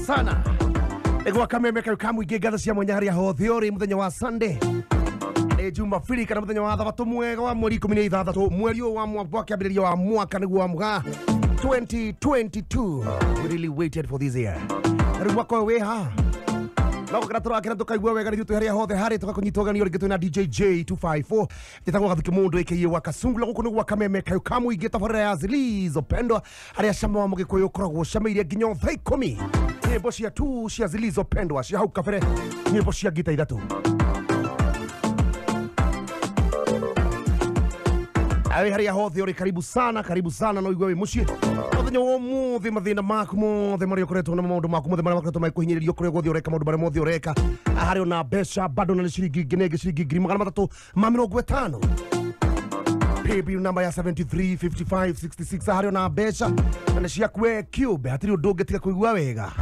Sana Egwa kameme kayu kamwingĩ ngatho cia mwanya harĩa hothe ũrĩ mũthenya wa Sunday nĩ Jumapili kana mũthenya wa thabatũ mwega wa mweri 16 mweri ũyũ wa mwaka kĩambĩrĩria wa mwaka nĩguo wa mũgaa 2022. We really waited for this year. Rĩu mwaka ũyũ wĩ haha no gũkĩra tũrakĩra tũkaigua wega rĩu twĩ harĩa hothe harĩ tũgakũnyita ũgeni rĩngĩ twĩna DJ J254 njĩtagwo Gathuki Mũndũ aka wa Kasungula gũkũ nĩ gwa kameme kayũ ka mũingĩ tabarĩra ya Zilizopendwa harĩa cama wa mũgĩkũyũ ũkoragwo ũcamĩire nginya thaa 10 nyĩmbo cia tu cia Zilizopendwa cia hau kabere nyĩmbo cia ngita ithatũ. Awe harĩa hothe ũrĩ karibu sana, karibu sana no igue wĩ mũciĩ mũthenya wa ũmũthĩ mathĩna maku mothe marĩa ũkoretwo na maũndũ maku mothe marĩa makoretwo magĩkũhinyĩrĩria kũrĩa guothe ũreka maũndũ marĩa mothe ũreka harĩ ona mbeca bado na nĩ ciringi ngĩ ciringi 350 paybill namba ya 735566 harĩ ona mbeca na nĩ ciaku we kĩũmbe hatirĩ ũndũ ũngĩtiga kũigua wega.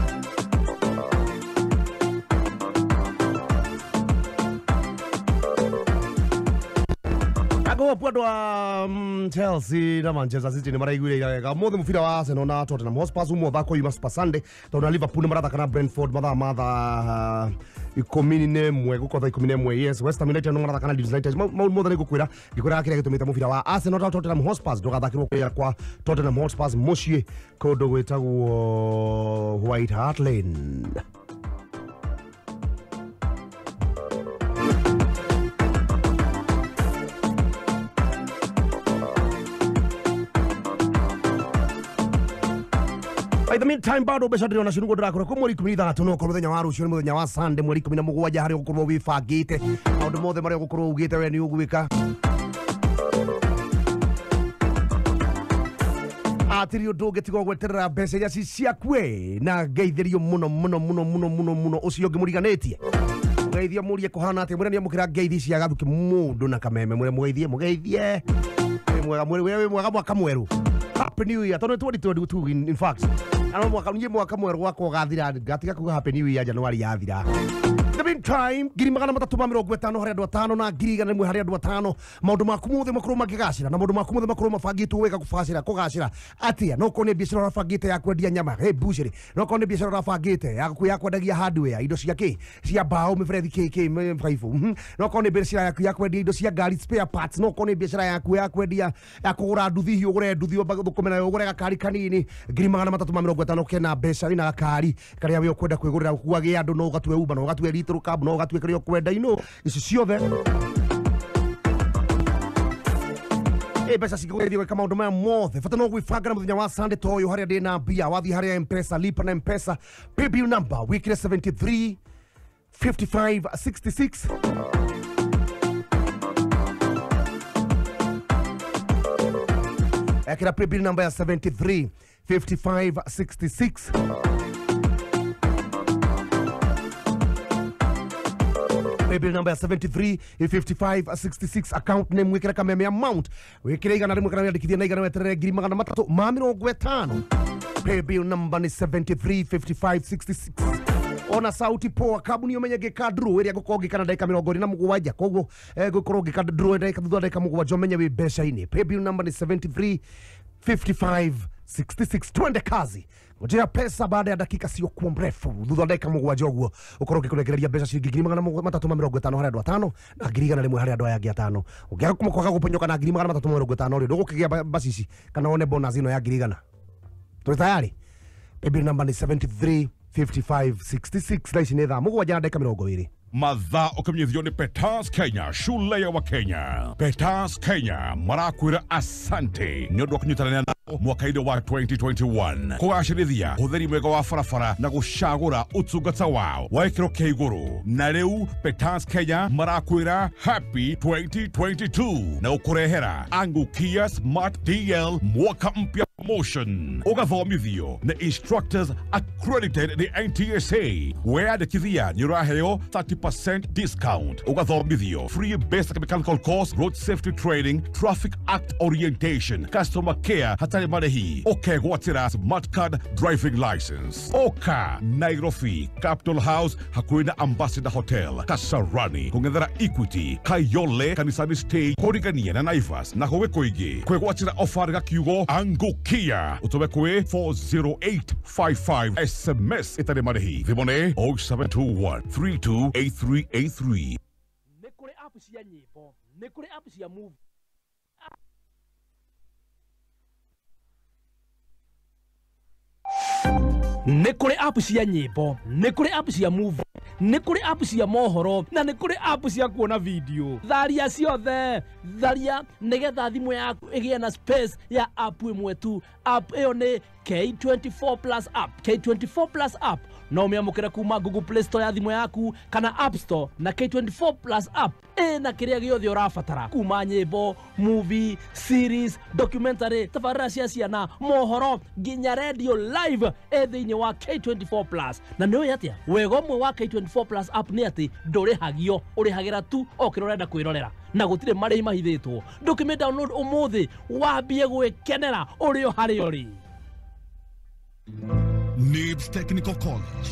Ago andũ a Chelsea na Manchester City nĩ maraiguire ira wega mothe mũbira wa Arsenal na Tottenham Hotspur ũmwe ũthako yuma Super Sunday tondũ na Liverpool nĩ marathaka na Brentford mathaa ma thaa 11 gũkorwo thaa 11. Yes, West Ham United nĩ marathaka na Leeds United. Maũndũ mothe nĩ ngũkwĩra ngĩkwĩra kĩrĩa gĩtũmĩte mũbira wa Arsenal na Tottenham Hotspur ndũgathakĩrwo kũrĩa kwa Tottenham Hotspur mũciĩ kũndũ gwĩtagwo White Hart Lane. By the meantime bado mbeca ndĩrona cio nĩguo ndĩrakora kũ mweri 16 no ũkorwo mũthenya wa rũciũ nĩ mũthenya wa Sunday mweri 17 harĩa ũgũkorwo wĩbangĩte maũndũ mothe marĩa ũgũkorwo ugĩte we nĩ ũgwĩka atiri ũndũ ũngĩtiga gweterera mbeca iria ci ciaku na ngeithĩrio mũno mũno mũno mũno mũno mũno ũcio ũngĩ mũriganĩtie mũgeithie mũrie kũhana atĩa mwĩre nĩamũkĩra ngeithi cia Gathuki Mũndũ na kameme mwĩre mũgeithie mũgeithie mwega mwĩre mwega mwaka mwerũ. Happy New Year. Tondu 2022 in fact. Ano mwaka niĩ mwaka mwerũ gwakwa ũgathira ngatiga kuga Happy New Year January yathira. In the meantime 350 harĩ andũ atano na 100,000 harĩ andũ atano maũndũ maku mothe makorwo makĩgacĩra na maũndũ maku mothe makorwo mabangĩtwo wega kũbacĩra kũgacĩra atĩa no korwo nĩ biacara ũrabangĩte ya kwendia nyama hey butchery no korwo nĩ biacara ũrabangĩte ya kwendagia hardware indo cia kĩ cia mbaũ mĩberethi kĩ mĩbaibũ no korwo nĩ biacara yaku ya kwendia indo cia ngari spare parts no korwo nĩ biacara yaku ya kwendia ya kũgũra nduthi hihi ũgũre nduthi ũthũkũme nayo ũgũre gakari kanini 350 kena mbeca wĩna gakari karĩa we ũkwenda kwĩgũrĩra ũkuage andũ no ũgatue Uber no ũgatue Little Cab no ũgatue kĩrĩa ũkwenda ino ici ciothe mbeca cingĩgũteithia gwĩka maũndũ maya mothe bata no gwĩbanga na mũthenya wa Sunday ta ũyũ harĩa ndĩna mbia wathiĩ harĩa M-Pesa lipa na M-Pesa paybill number wĩkĩre 73 55 66 ekĩra paybill number ya 73 55 66 paybill number ya 73 55 66 account name wikira kameme amount wikira 100 kana wandikithie na 100 weterere 350 paybill number ni 73 55 66 ona sauti poa kabuni umenye ngĩka draw ĩrĩa ngũkorwo ngĩka na ndagĩka 27 koguo ngũkorwo ngĩka draw ndagĩka thutha wa ndagĩka 7 umenye wĩ mbeca-inĩ paybill number ni 73 55 66 twende kazi ngojea pesa baada ya dakika sio kuwa mrefu thutha wa ndagĩka 7 ũguo ũkorwo ũgĩkũrekereria mbeca ciringi 350 harĩ andũ atano na 100,000 harĩ andũ aya angĩ atano ũngĩaga kwaga gũponyoka na 350 rĩ ndũgũkĩgĩa bacici kana wone bonus ĩno ya 100,000 tũrĩ tayari paybill number ni 73 55 66 thaa ici nĩ thaa 7 na ndagĩka 20. Mathaa ũkĩmenyithio nĩ Peters Kenya shule ya Wakenya. Peters Kenya marakwĩra asante nĩ ũndũ wa kũnyitanĩra nao mwaka-inĩ wa 2021 kũgacĩrithia ũhũthĩri mwega wa barabara na gũcagũra ũtungata wao wa gĩkĩro kĩa igũrũ. Na rĩu Peters Kenya marakwĩra happy 2022 na gũkũrehera Angukia Smart DL mwaka mpya promotion ũgathomithio nĩ instructors accredited nĩ NTSA weyandĩkithia nĩ ũraheo 30% discount ugathomithio free basic mechanical course, road safety training, traffic act orientation, customer care hatarĩ marĩhi ũkegwatĩra smart card driving license. Oka Nairobi Capital House hakuhĩ na Ambassador Hotel Kasarani kũng'ethera Equity Kayole Kanisani Stage kũrigania na Naivas na kũgĩ kũingĩ kwĩgwatĩra offer ga kiugo Angukia. Kia utume kwi 40855 SMS itarĩ marĩhi. Thimũ nĩ 0721 328383. Nĩ kũrĩ app cia nyĩmbo, nĩ kũrĩ app cia movie. Nĩ kũrĩ app cia nyĩmbo, nĩ kũrĩ app cia movie, nĩ kũrĩ app cia mohoro, na nĩ kũrĩ app cia kuona video. Tharia ciothe, tharia nĩgetha thimũ yaku ĩgĩe na space ya app ĩmwe tu. App ĩyo nĩ K24 Plus app. K24 Plus app no ũmĩamũkĩre kuma Google Play Store ya thimũ yaku kana App Store, na K24 Plus app ĩna kĩrĩa gĩothe ũrabatara kuma nyĩmbo, movie, series, documentary, tabarĩra cia ciana, mohoro nginya radio live ĩ thĩinĩ wa K24 Plus. Na nĩ ũĩ atĩa wega ũmwe wa K24 Plus app nĩ atĩ ndũrĩhagio, ũrĩhagĩra tu o kĩrĩa ũrenda kwĩrorera na gũtirĩ marĩhi mahithĩtwo. Ndũkĩmĩ download ũmũthĩ wambie gwĩkenera ũrĩ o harĩa ũrĩ. Nibs Technical College.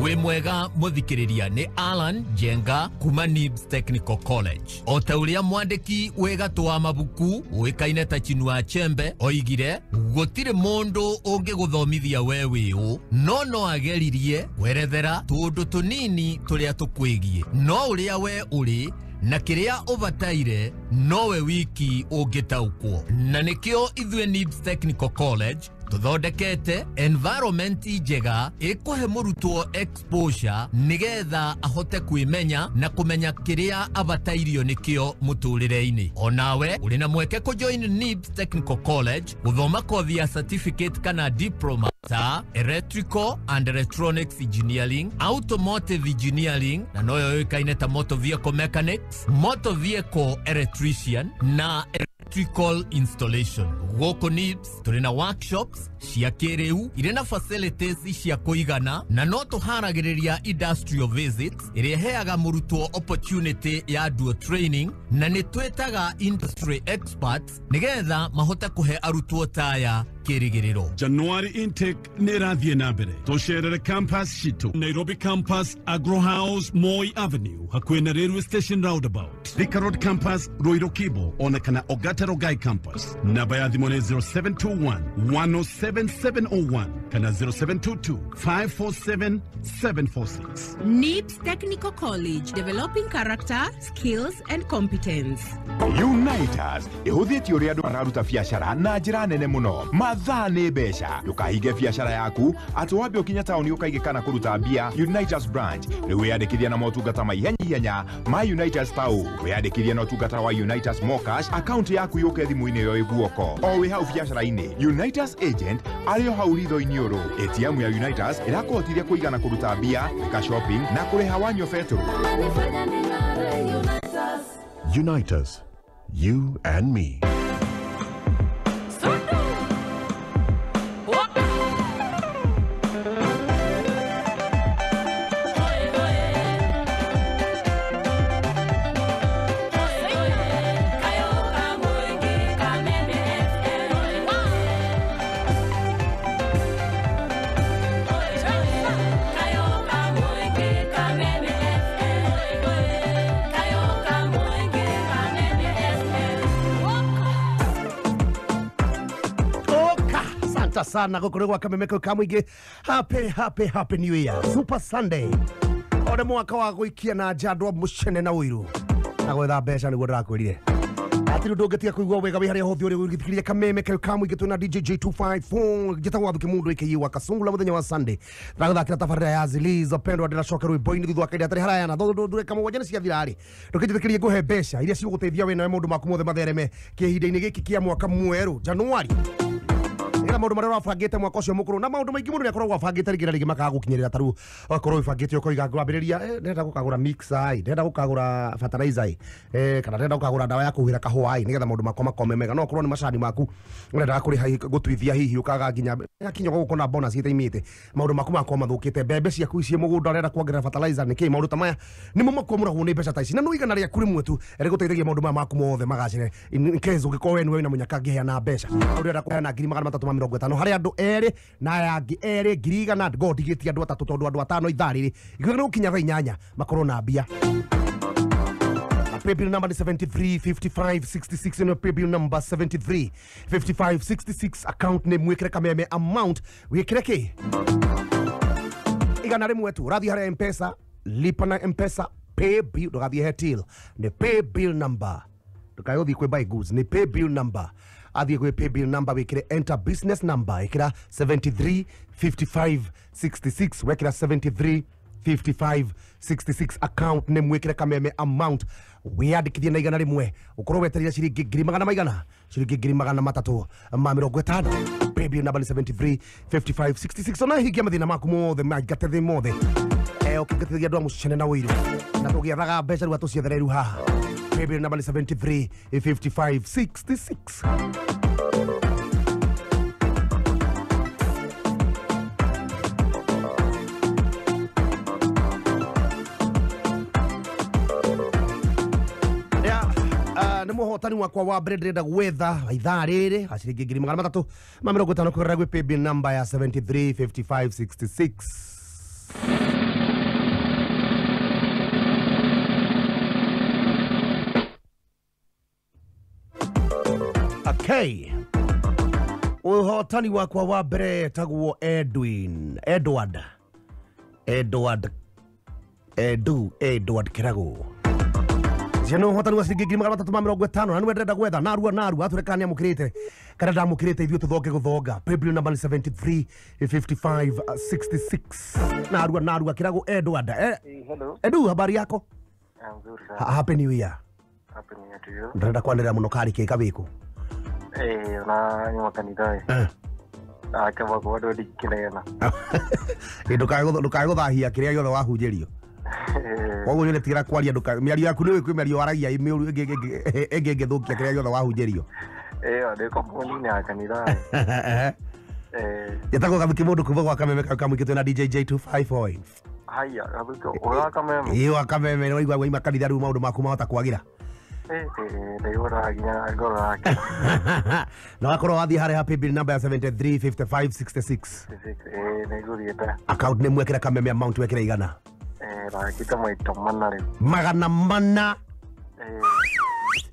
Wĩ mwega mũthikĩrĩria, nĩ Alan Njenga kuma Nibs Technical College. O ta ũrĩa mwandĩki wĩ gatũ wa mabuku ũĩkaine ta Chinua Achebe oigire, gũtirĩ mũndũ ũngĩgũthomithia we wĩ ũ, no no ageririe kwerethera tũũndũ tũnini tũrĩa tũkwĩgiĩ, no ũrĩa we ũrĩ na kĩrĩa ũbataire nowe wiki ũngĩtaũkwo. Na nĩkĩo ithuĩ Nibs Technical College tũthondekete environment njega ĩkũhe mũrutwo exposure nĩgetha ahote kwĩmenya na kũmenya kĩrĩa abatairio nĩkĩo mũtũrĩre-inĩ. Onawe ũrĩ na mweke kũjoin Nibs Technical College gũthoma kothi ya certificate kana diploma ta electrical and electronics engineering, automotive engineering na noyo yũĩkaine ta motor vehicle mechanics, motor vehicle electrician na electrical installation. Gũkũ Nibs tũrĩ na workshops cia kĩrĩu irĩ na facilities cia kũigana, na no tũharagĩrĩria industrial visits ĩrĩa ĩheaga mũrutwo opportunity ya dual training, na nĩ twĩtaga industry experts nĩgetha mahote kũhe arutwo taya kĩrĩgĩrĩro. January intake nĩ ĩrathiĩ na mbere. Tũcerere campus citũ Nairobi campus, Agro House, Moi Avenue, hakuhĩ na railway station roundabout, Thika Road campus, Ruiru Kibo, ona kana Ogata Rongai campus. Namba ya thimũ nĩ 0721 107701 kana 0722 547 746. Nibs Technical College, developing character, skills and competence. Unitas ĩhũthĩtie ũrĩa andũ mararuta biacara na njĩra nene mũno. Mathaa nĩ mbeca. Ndũkahinge biacara yaku atĩ wambe ũkinye taũni ũkaige kana kũruta mbia. Unitas branch rĩu wĩyandĩkithia na motungata ma ihenya ihenya ma Unitas tau. Wĩyandĩkithia na ũtungata wa Unitas Mocash, akaunti yaku yũke thimũ-inĩ ĩyo ĩ guoko o wĩ hau biacara-inĩ. Unitas agent arĩ o hau ritho-inĩ ũrũ. ATM ya Unitas ĩrakũhotithia kũigana kũruta mbia, gwĩka shopping na kũrĩha wanyua betũrũ. Unitas, you and me. Sana gũkũ gwa Kameme ka mũingĩ. Happy happy happy new year, Super Sunday. One mwaka wa gũikia na nja andũ a mũcene na ũiru na gwetha mbeca nĩguo ndĩrakwĩrire atĩ ndũngĩtiga kũigua wega wĩ harĩa hothe ũrĩ ũgĩthikĩrĩria Kameme ka mũingĩ. Twĩna DJ J254 njĩtagwo Wathuki Mundu aka wa Kasungula. Mũthenya wa Sunday ndĩragũthakĩra tabarĩra ya Zilizopendwa, ndĩracoka rwĩmbo-inĩ thutha wa kahinda gatarĩ haraya na ndũreka mũgwanja nĩ ciathira-rĩ, ndũkĩnjĩtĩkĩrie ngũhe mbeca iria cigũgũteithia wĩ nawe maũndũ maku mothe mathereme kĩhinda-inĩ gĩkĩ kĩa mwaka mwerũ Januari. Nĩgetha maũndũ marĩa ũrabangĩte mwaka ũcio mũkũrũ na maũndũ maingĩ mũndũ nĩakoragwo abangĩte rĩngĩ na rĩngĩ makaga gũkinyĩrĩra. Ta rĩu ũgakorwo ũbangĩte ũkoiga ngwambĩrĩria ndĩrenda gũkagũra mixer ĩ, ndĩrenda gũkagũra fertilizer ĩ, kana ndĩrenda gũkagũra ndawa ya kũhuhĩra kahũa ĩ, nĩgetha maũndũ makwa makome mega. No ũkorwo nĩ macani maku ũrendaga kũrĩha gũtuithia, hihi ũkaga nginya gakinya gũkũ na bonus ĩtaimĩte, maũndũ maku makorwo mathũkĩte, mbembe ciaku ciĩ mũgũnda ũrenda kuongerera fertilizer nĩkĩ. Maũndũ ta maya nĩmo makwamũragwo nĩ mbeca ta ici, na no igana rĩaku rĩmwe tu rĩgũteithagia maũndũ maya maku mothe magacĩre. In case ũngĩkorwo we nĩwe wĩna mũnyaka ngĩheana mbeca, ũrenda kũheana 350 harĩ andũ erĩ na aya angĩ erĩ 100,000, ngo ndigĩtie andũ atatũ tondũ andũ atano ithaa rĩrĩ igĩrĩ gũkinya thaa inyanya makorwo na mbia. Paybill number ni 735566, ĩno paybill number 735566, account name wĩkĩre Kameme, amount wĩkĩre kĩ 100 tu. Ũrathiĩ harĩa Mpesa, lipa na Mpesa, paybill, ndũgathiĩ he till, nĩ paybill number, ndũkae gũthiĩ kwĩ buy goods, nĩ paybill number. Athiĩ kwĩ paybill number wĩkĩre enter business number, ĩkĩra 735566, wekĩra 735566, account name wĩkĩre Kameme, amount wĩyandĩkithie na 100, ũkorwo wetereire ciringi ngiri magana maigana, ciringi 350,000. Paybill number ni 735566. Ona hingia mathĩna maku mothe maingate thĩ mothe, ũkĩngatithia andũ a mũcene na ũiru, na tũgĩethaga mbeca rĩu atũciethere rĩu haha. Paybill number ni 735566. Nĩ mũhotani wakwa wa mbere ndĩrenda gwetha ithaa rĩrĩ wa ciringi 350,000 kũgerera gwĩ paybill number ya 735566. Okay. Ũhotani wakwa wa mbere etagwo Edwin Edward Edward Edu Edward Kirago. Ciana ũhotani wa ciringi 350,000, na nĩwe ndĩrenda gwetha narua narua, atwĩre kana nĩamũkĩrĩte kana ndamũkĩrĩte, ithuĩ tũthonge gũthonga. Paybill number ni 735566. Narua narua Kirago Edward. Hello. Edu, habari yako? Nzuri sana. Happy New Year. Happy New Year to you. Ndĩrenda kwanĩrĩra mũno kari kĩ kabĩkũ. Na nyuma kanitha. Akaba kwa ndo dikinena. Ndũkae gũthahia kĩrĩa gĩothe wahunjĩrio. Koguo nĩ tigira kwaria, ndũka mĩario yaku nĩ kwĩ mĩario waragia mĩũru ĩngĩ ĩngĩthũkia kĩrĩa gĩothe wahunjĩrio. Ndĩ kompuni ya kanitha. Njĩtagwo Gathuki mũndũ kuma gwa Kameme kamũikĩtwo na DJ J254. Haya, Gathuki ũra Kameme. Ĩĩ wa Kameme, nĩ waigua waima kanitha rĩu maũndũ maku mahota kwagĩra. Ndaigua nginya ngoro yake. Na wakorwo wathiĩ harĩa ha paybill number ya 735566. Nĩngũthiĩte. Account name wekĩra Kameme, amount wekĩra 100. Ndakĩte maita mana rĩu. 400.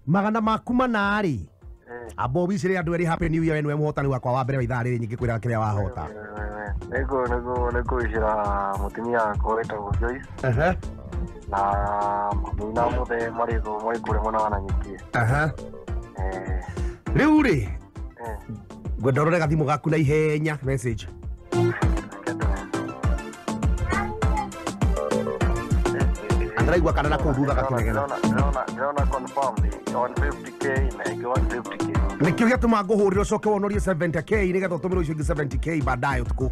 Magana maku mana rĩ. Amba ũwicĩre andũ erĩ happy new year, nĩwe mũhotani wakwa wa mbere wa ithaa rĩrĩ, nyingĩ kwĩraga kĩrĩa wahota. Nĩngũwicĩra mũtumia wakwa wĩtagwo Joyce. Na mami na mũthee marĩ kũrĩa mwena wa Nanyuki. Rĩu rĩ, ngwenda ũrore gathimũ gaku na ihenya message. Ndĩraigua kana na kũu thutha gakĩnegena. Ndĩrona confirm 150k na ĩngĩ 150k. Nĩkĩo gĩatũma ngũhũrĩre ũcoke wonorie 70k nĩgetha ũtũmĩrwo icio ingĩ 70k baadaye ũtukũ.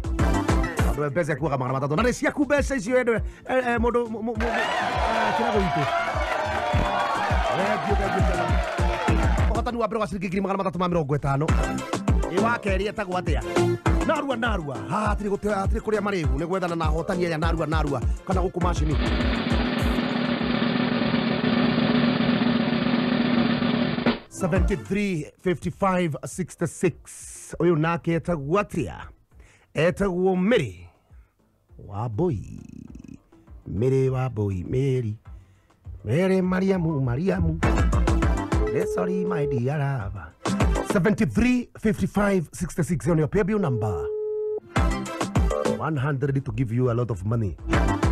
Andũ mbeca kuaga 300, na nĩ ciaku mbeca icio ende mũndũ Kirago witũ. Ũhotani wa mbere wa ciringi 350,000. Ĩ wa kerĩ etagwo atĩa? Narua narua, haha hatirĩ kũrĩa marĩgu, nĩ gwethana na ahotani aya narua narua kana gũkũ macini. 735566. Ũyũ nake etagwo atĩa? Etagwo Mary Wambui. Mary Wambui, Mary Mary Mariamu Mariamu. Sorry my dear lover. 735566 on your paybill number. 100 to give you a lot of money.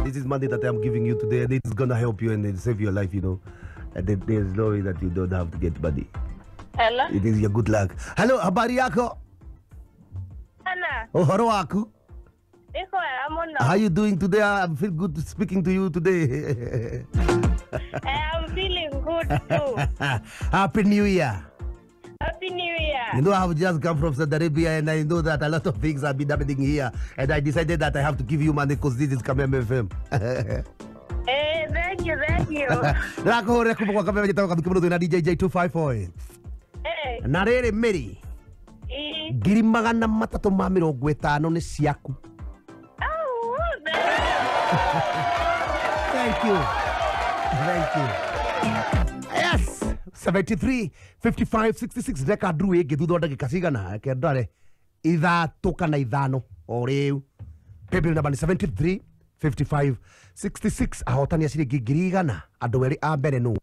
This is money that I'm giving you today, and it's gonna help you and save your life, you know. And there's no way that you don't have to get money. Hello. It is your good luck. Hello, habari yako? Ana. Uhoro waku? Niko wega mũno. How you doing today? I feel good speaking to you today. I'm feeling good too. Happy New Year. Happy New Year. You know, I have just come from Saudi Arabia, and I know that a lot of things have been happening here. And I decided that I have to give you money because this is Kameme FM. Thank you, thank you. Ndĩrakũhũrĩra kuma gwa Kameme, njĩtagwo Gathuki mũno, twĩ na DJ J254. Na rĩrĩ Mary, 350,000 nĩ ciaku. Oh, thank you. Thank you. Yes. 73 55 66 reka ndru ĩngĩ thutha wa ndagĩka cigana, reke ndore 3 kana 5 o rĩu. Paybill number ni 73 55 66. Ahotani a ciringi 100,000 andũ erĩ a mbere nũ?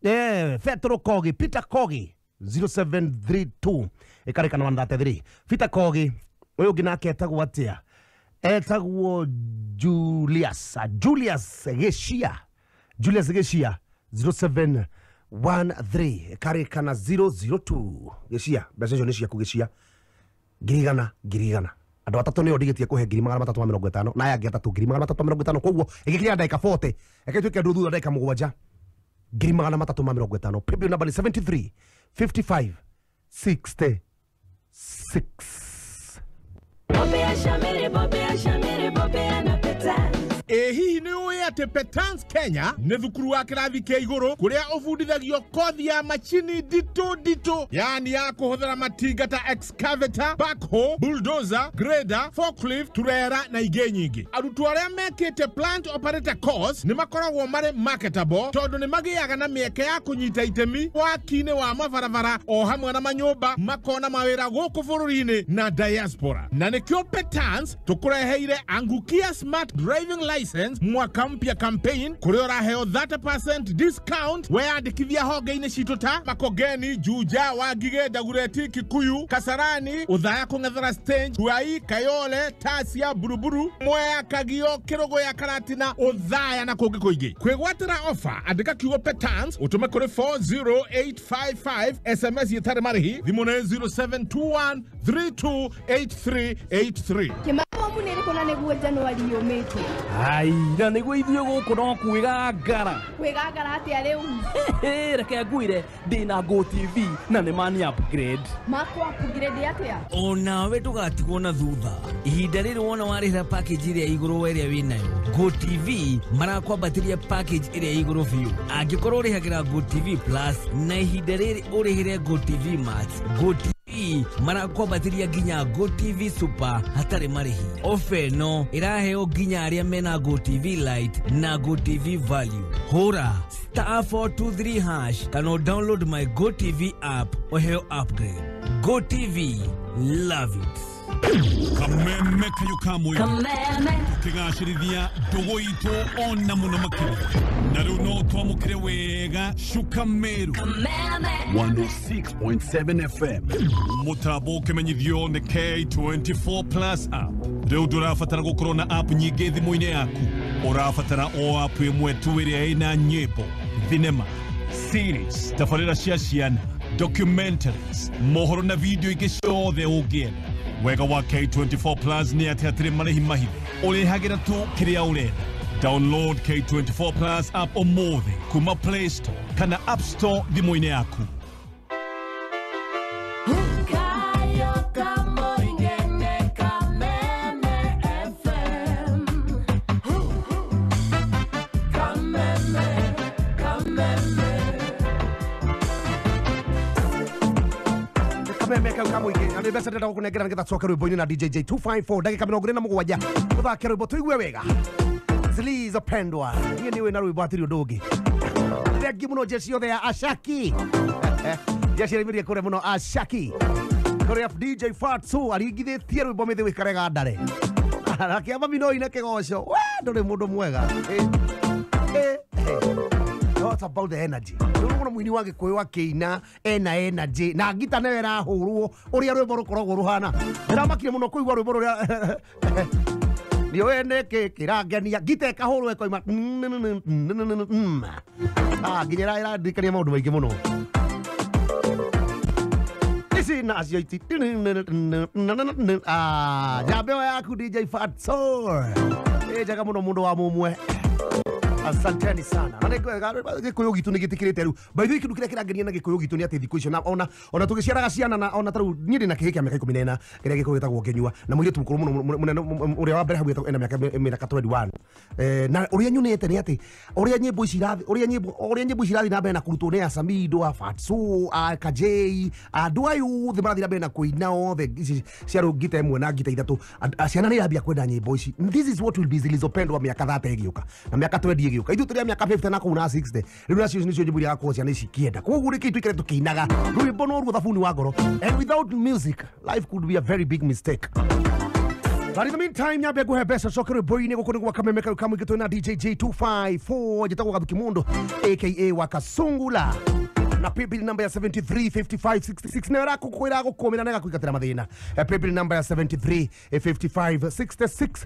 Petro Kogi, Peter Kogi 0732 ĩkarĩka na 133. Peter Kogi ũyũ ũngĩ nake etagwo atĩa? Etagwo Julius, Julius Gĩcia, Julius Gĩcia 0713 ĩkarĩka na 002. Gĩcia, mbeca icio nĩ ciaku Gĩcia, 100,000 100,000. Andũ atatũ nĩo ndigĩtie kũhe 350,000 na aya angĩ atatũ 350,000. Koguo ĩgĩkinya ndagĩka 40, reke tuĩke andũ thutha ndagĩka 7, 350,000. Paybill number ni 73 55 66. Ĩ hihi nĩ ũĩ atĩ Petans Kenya nĩ thukuru wa kĩrathi kĩa igũrũ kũrĩa ũbundithagio kothi ya machini nditũ nditũ, yani ya kũhũthĩra matinga ta excavator, backhoe, bulldozer, grader, forklift, turera na ingĩ nyingĩ. Arutwo arĩa mekĩte plant operator course nĩ makoragwo marĩ marketable tondũ nĩ magĩaga na mĩeke ya kũnyita itemi waki-inĩ wa mabarabara o hamwe na manyũmba, makona mawĩra gũkũ bũrũri-inĩ na diaspora. Na nĩkĩo Petans tũkũreheire Angukia Smart Driving License mwaka mpya campaign kũrĩa ũraheo 30% discount weyandĩkithia honge-inĩ citũ ta Makongeni, Juja, Wangige, Dagoretti, Kikuyu, Kasarani, Othaya kũng'ethera stage, Ruai, Kayole, Tasia, Buruburu, Mwea, Kagio, Kĩrũgũya, Karatina, Othaya na kũngĩ kũingĩ. Kwĩgwatĩra ofa andĩka kiugo Petans ũtũme kũrĩ 40855 SMS ĩtarĩ marĩhi. Thimũ nĩ 0721 328383. Kĩmamu nĩ ĩrĩkũ na nĩguo Januari yũmĩte? Ai, na nĩguo ithuĩ gũkũ no kwĩgangara. Kwĩgangara atĩa rĩu? Reke ngwĩre ndĩna Go TV na nĩ mani upgrade. Makwa upgrade atĩa? Onawe ndũgatigwo na thutha. Ihinda rĩrĩ wona warĩhĩra package ĩrĩa igũrũ ĩrĩa wĩnayo, Go TV marakwambatĩria package ĩrĩa igũrũ biũ. Angĩkorwo ũrĩhagĩra Go TV Plus na ihinda rĩrĩ ũrĩhĩre Go TV Max, Go TV marakwambatĩria nginya Go TV Super hatarĩ marĩhi. Ofa ĩno ĩraheo nginya arĩa mena Go TV Lite na Go TV Value. Hũra *423# kana download my Go TV app ũheo upgrade. Go TV, love it. Kameme kayo kamwe tukigacĩrithia ndũgũ itũ ona mũno makĩria na rĩu no twamũkĩre wega Shuka Meru 106.7 FM. Mũtambo ũkĩmenyithio nĩ K24 Plus app. Rĩu ndũrabatara gũkorwo na app nyingĩ thimũ-inĩ yaku, ũrabatara o app ĩmwe tu ĩrĩa ĩna nyĩmbo, thinema, series, tabarĩra cia ciana, documentaries, mohoro na video ingĩ ciothe ũngĩenda. Wega wa K24 Plus nĩ atĩ hatirĩ marĩhi mahithe, ũrĩhagĩra tu kĩrĩa ũrenda. Download K24 Plus app ũmũthĩ kuma Play Store kana App Store thimũ-inĩ yaku. Kameme kau kamũingĩ na nĩ mbeca ndĩrenda gũkũnengera nĩgetha tũcoke rwĩmbo-inĩ na DJ J254 ndagĩka 27 tũthake rwĩmbo tũigue wega zilizopendwa. Niĩ nĩ wĩna rwĩmbo hatirĩ ũndũ ũngĩ. Thengi mũno jeshi yothe ya Ashaki, jeshi ĩraimĩria kũrĩa mũno Ashaki kũrĩa DJ Fatso aringithĩtie rwĩmbo mĩthĩ wĩkarega ndare akĩamba minoi na kĩgoco. We ndũrĩ mũndũ mwega. It's about the energy. Rĩu mũini wa Gĩkũyũ akĩina ena energy na ngita nayo ĩrahũrwo ũrĩa rwĩmbo rũkoragwo rũhana. Ndĩramakire mũno kũigua rwĩmbo rũrĩa nĩũĩ nĩkĩ kĩrangenia, ngita ĩkahũrwo ĩkoima nginya ĩrandirikania maũndũ maingĩ mũno. Ici nacio iti njambe ĩyo yaku DJ Fatso ĩ njega mũno mũndũ wa mũmwe. Asanteni sana. Na Gĩkũyũ gitũ nĩ gĩtĩkĩrĩte rĩu. By the way, kĩndũ kĩrĩa kĩrangenia na Gĩkũyũ gitũ nĩ atĩ thikũ icio na ona tũgĩciaraga ciana na ona tarĩu niĩ ndĩ na kĩhĩ kĩa mĩaka 14 kĩrĩa Gĩkũyũ gĩtagwo Kĩnyua na mũirĩtu mũkũrũ mũno mũnene ũrĩa wa mbere hau ena mĩaka 21. Na ũrĩa nyonete nĩ atĩ ũrĩa nyĩmbo ici irathi ũrĩa nyĩmbo ici irathiĩ na mbere na kũrutwo nĩ Asamido, a Fatso, a Kajei, andũ aya othe marathiĩ na mbere na kũina othe ici cia rĩu ngita ĩmwe na ngita ithatũ. Ciana nĩ irambia kwenda nyĩmbo ici. This is what will be zilizopendwa mĩaka 30 ĩgĩũka na mĩaka 20 ĩgĩũka. Ithuĩ tũrĩ a mĩaka 50 na kũu na 60 rĩu nacio nĩcio nyĩmbo iria gakorwo ciana ici ikĩenda. Koguo rĩkĩ tũikare tũkĩinaga rwĩmbo no ruo thabuni wa ngoro, and without music life could be a very big mistake. But in the meantime, nyambe nguhe mbeca coke rwimbo-inĩ gũkũ nĩ gwa Kameme kau kamũingĩ twĩ na DJ J254 njĩtagwo Gathuki Mũndũ aka Wakasungula na paybill number ya 735566 nayo ĩrakũkwĩra gũkũmĩra na ĩgakũingatĩra mathĩna. Paybill number ya 735566.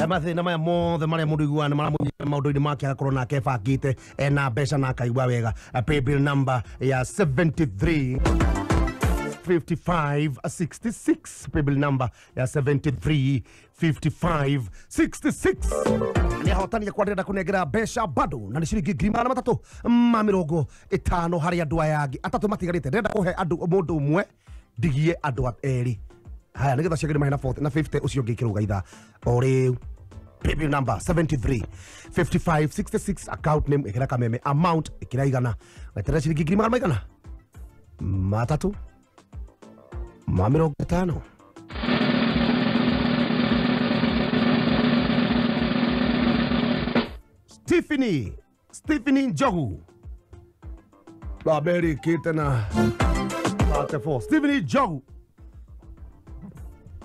Mathĩna maya mothe marĩa mũndũ iguaga nĩ maramũnyita maũndũ-inĩ make agakorwo nake ebangĩte ena mbeca na akaigua wega. Paybill number ya 73 5566, paybill number ya 735566. Nĩ ahotani akwa ndĩrenda kũnengera mbeca bado na nĩ ciringi 350 harĩ andũ aya angĩ atatũ matigarĩte. Ndĩrenda kũhe andũ mũndũ ũmwe ndigie andũ erĩ haya nĩgetha ciagĩrĩ mahe na 40 na 50 ũcio ũngĩ ĩkĩrũga ithaa o rĩu. Paybill number 73 55 66, account name ĩkĩra Kameme, amount ĩkĩra igana, weterera ciringi 350. Stephanie Njogu baberikite na 34. Stephanie Njogu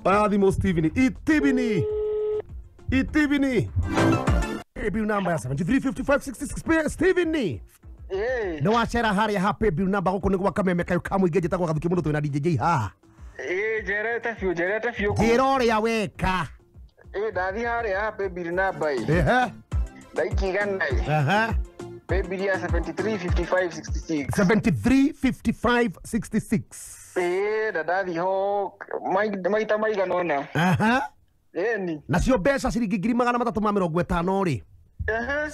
bathimo Stephanie itibini itibini. Paybill number ya 735566. Stephanie nĩ wacera harĩa ha paybill number gũkũ nĩ gwa Kameme kayo kamũingĩ njĩtagwo Gathuki Mũndũ twĩ na DJ J haha. Njerete biũ, njerete biũ. Njĩra ũrĩa weka. Ndathiĩ harĩa ha paybill number ĩ. Ehe. Ndaiki igana ĩ. Ehe. Paybill ya 735566. 735566. Na ndathiĩ ho maita maigana ũna. Aha. Ĩni. Nacio mbeca ciringi 350 rĩ. Ehe.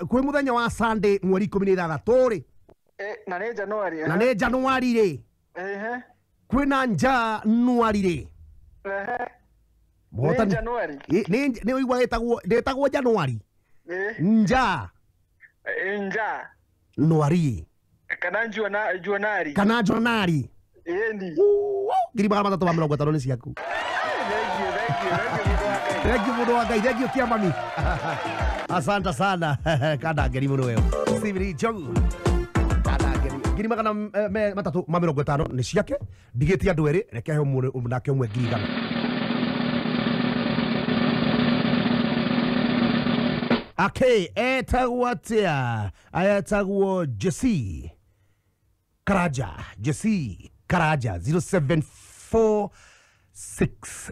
Kwĩ mũthenya wa Sunday mweri 16 rĩ. Na nĩ January. Na nĩ January rĩ. Ehe. Kwĩna January rĩ. Ehe. Nĩ January. Nĩ ũigua ĩtagwo ndĩtagwo January. Nja. Nja. Nwari. Kana January. Kana January. Ĩni. 350 nĩ ciaku. Thank you, thank you, thank you. Thank you mũndũ wa Ngai, thank you Kĩamami. Asante sana. Kanda ngeri mũno wewe. Steven Njogu. Kanda ngeri. 350 nĩ ciake. Ndigĩtie andũ erĩ, reke he ũmwe nake ũmwe 100,000. Okay, etagwo atĩa? Etagwo Jesse Karaja, Jesse Karaja 0746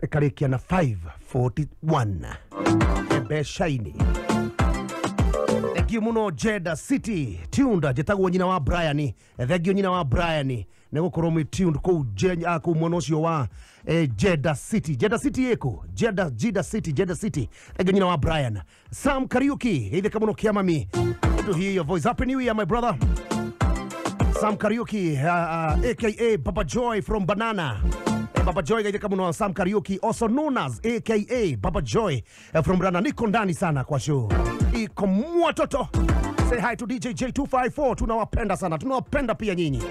ĩkarĩkia na 541 mbeca-inĩ. Thank you muno Jeddah City tuned njĩtagwo nyina wa Brian. Thank you nyina wa Brian nĩ gũkorwo mwĩ tuned kũu kũu mwena ũcio wa Jeddah City. Jeddah City ĩkũ? Jeddah City, Jeddah City. Thank you nyina wa Brian. Sam Kariuki geithĩka mũno Kĩamami. Good to hear your voice. Happy New Year my brother. Sam Kariuki aka Baba Joy from Banana. Baba Joy gaithĩka mũno. Sam Kariuki also known as aka Baba Joy from Banana. Niko ndani sana kwa show. Iko mwatoto. Say hi to DJ J254. Tunawapenda sana. Tunawapenda pia nyinyi.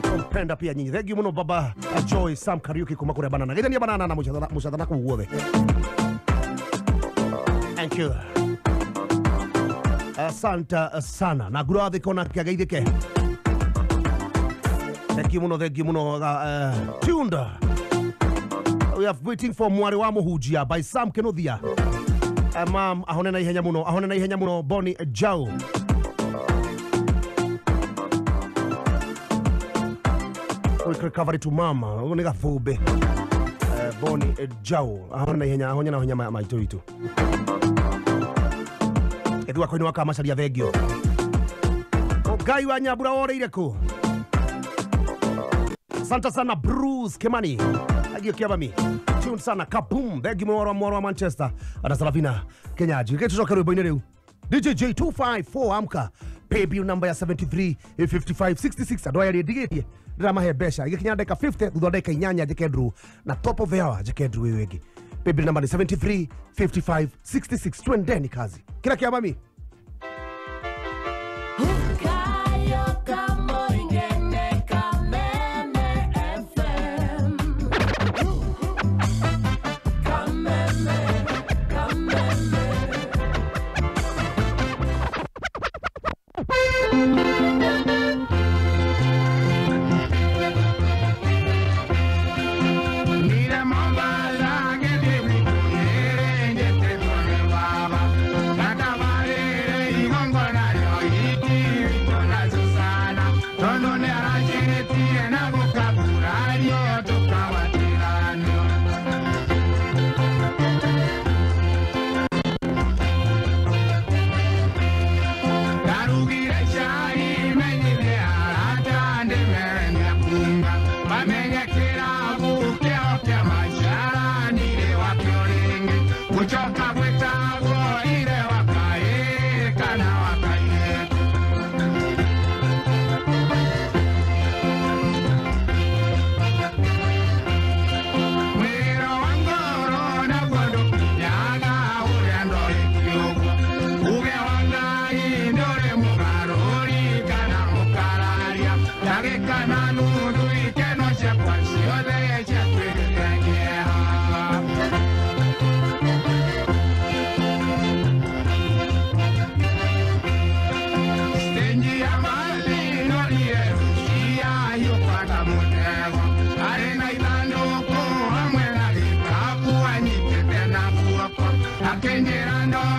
Tunawapenda pia nyinyi. Thank you muno Baba Joy Sam Kariuki kuma kuria Banana. Geithania Banana na mucathana kuu guothe. Thank you. Asante sana. Na ngurathĩ kona kĩageithĩke. Thank you muno, thank you muno. Tuned. We are waiting for Mwari wa Mũhunjia by Sam Kenothia. Mam ahone na ihenya muno, ahone na ihenya muno Bonnie Jao. Quick recovery to mama. Nĩ gathũmbĩ. Bonnie Jao ahone na ihenya, ahone na ihenya maitũ witũ. Ethua koinĩ wa Kamacaria thengio. Ngai wa Nyambura woreire kũ? Asante sana Bruce Kimani. Agio Kiabami. Tune sana kaboom. Thank you mwaro wa Manchester. Ana Salavina Kenyaji. Reke tucoke rwimbo-inĩ rĩu. DJ J254 amka. Paybill number ya 73 55 66. Andũ aya rĩ ndigĩtie ndĩramahe mbeca igĩkinya ndagĩka 50 thutha wa ndagĩka 8 njĩke draw na top of the hour njĩke draw ĩyo ĩngĩ. Paybill number ni 73 55 66. Twendeni kazi. Kila Kiamami.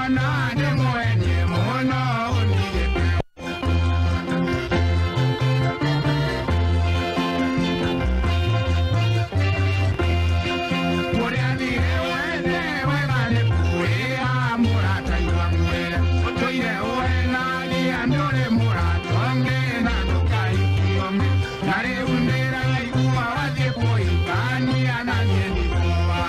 Ndĩmuona ndĩmwendie mũno ũndigĩte. Kũrĩa thire wene wega nĩ kũrĩa mũrata igua ngwĩre. Ũtũire ũhenagia ndũrĩ mũrata ũngĩ na ndũkahikio ũngĩ. Na rĩu ndĩraigua wathiĩ kũhikania na niĩ ndikũwa.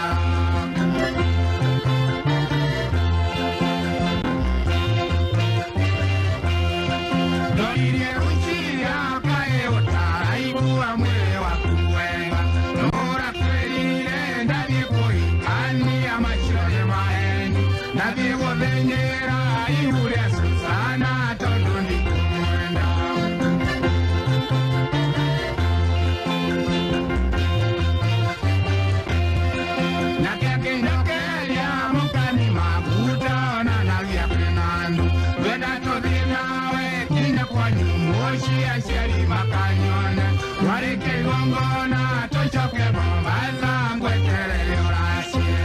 Ndoririe Lucia kaĩ ũtaraigua mwĩrĩ waku wega. Mũrakwĩrire ndathiĩ kũhikania macio nĩ maheni. Ndathiĩ gũthĩnjĩra ihu rĩa Susana tondũ ndikũmwenda. Nake akĩnjokeria mũkani maguta onanagia kwĩna andũ. Ngwenda tũthiĩ nawe kinya kwanyu mũciĩ aciari makanyone. Twarĩkia igongona tũcoke Mombasa ngweterere ũracie.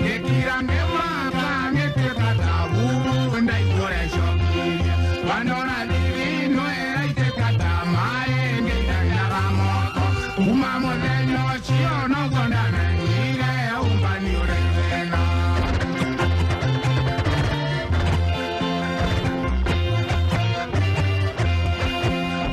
Ngĩkira ngĩmaka ngĩtuĩka ta bubu ndaigua ũrĩa cokirie. Wandora thithino ĩraitĩka ta maĩ ngĩinainaga moko. Kuma mũthenya ũcio noguo ndamenyire ũmbani ũrĩ thĩna.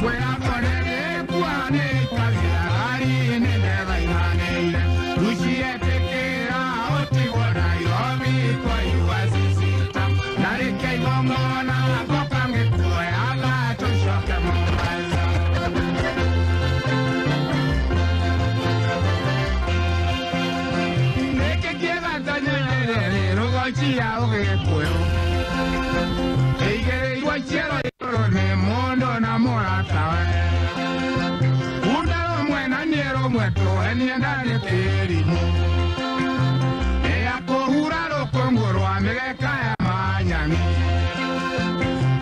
Kwĩragwo nĩgĩkua nĩikagia ngari nĩndethaithanĩire. Lucia ĩtĩkĩra ũtigwo Nairobi kwaigua sisita. Ndarĩkia igongona ngoka ngĩkuoyaga tũcoke Mombasa. Nĩkĩ kĩega ta nyerere rũgocia ũgĩkũyũ. Ĩigĩrĩirwo ciero igũrũ nĩ mũndũ na mũratawe. Bunda rũmwe na niĩ rũmwe tũhenie ndarĩ kĩrimũ. Ĩa kũhura rũkũngũ rwa mĩgeka ya manyani.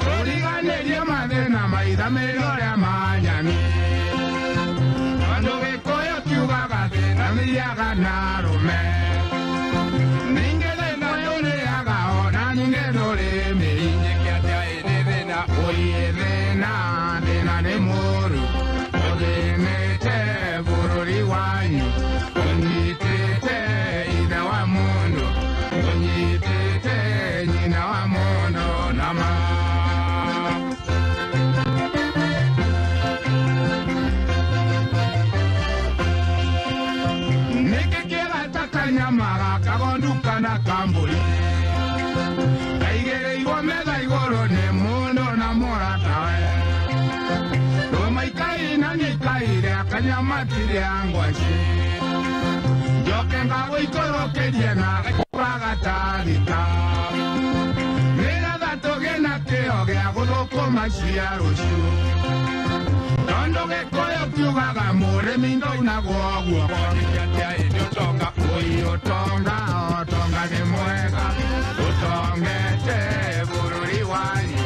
Tũriganĩrie mathĩna maithamĩrio rĩa manyani. Tondũ gĩkũyũ kiugaga thĩna thiaga na arũme. Ningĩ thĩna ndũrĩaga ona ningĩ ndũrĩ mĩri. Njĩke atĩa ĩndĩ thĩna ũiĩ thĩna, thĩna nĩ mũũru. Ũthĩnĩte bũrũri wanyu, ũnyitĩte ithe wa mũndũ, ũnyitĩte nyina wa mũndũ na ma. Nĩkĩ kĩega ta kanyama gaka kana kambũri. Kaigĩrĩirwo metha igũrũ nĩ mũndũ na mũratawe. Rũmaikai na nĩikaire kanyama tirĩa ngwaci. Njoke ngagũikũrũkĩrie na gakũraga ta thita. Nĩgetha tũgĩe na kĩo gĩa gũthũkũma cia rũciũ. Tondũ gĩkũyũ kiugaga mũrĩmi ndaunagwo guoko. Ũtonga ũi ũtonga ũtonga nĩ mwega. Ũtongete bũrũri wanyu.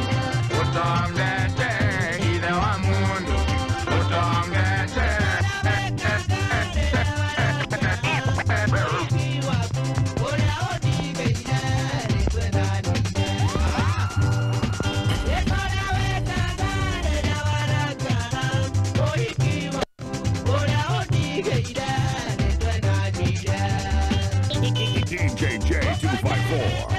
Ũtongete ithe wa mũndũ. Ũtongete. DJ J254.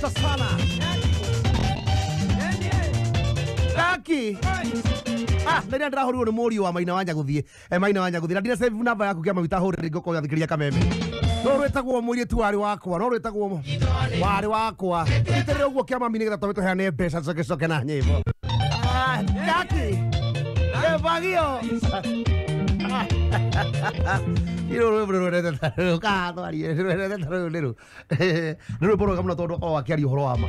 Asante sana. Kaki. Ah, ndĩrĩa ndĩrahũrirwo nĩ mũriũ wa Maina wa Nyagũthiĩ. Maina wa Nyagũthiĩ. Na ndira save namba yaku kĩa maguta hũrĩre ngũkorwo gathikĩria kameme. No rwĩtagwo mũirĩtu warĩ wakwa, no rwĩtagwo warĩ wakwa. Itĩrĩre ũguo kĩa mami nĩgetha tũbe tũheane mbeca coke coke na nyĩmbo. Ah, Kaki. Kĩbagio. Iro rwĩmbo rwendete ta rũrũ katwarie rwendete ta rũrũ nĩ rwĩmbo rwega mũno tondũ akoragwo akĩaria ũhoro wa ma.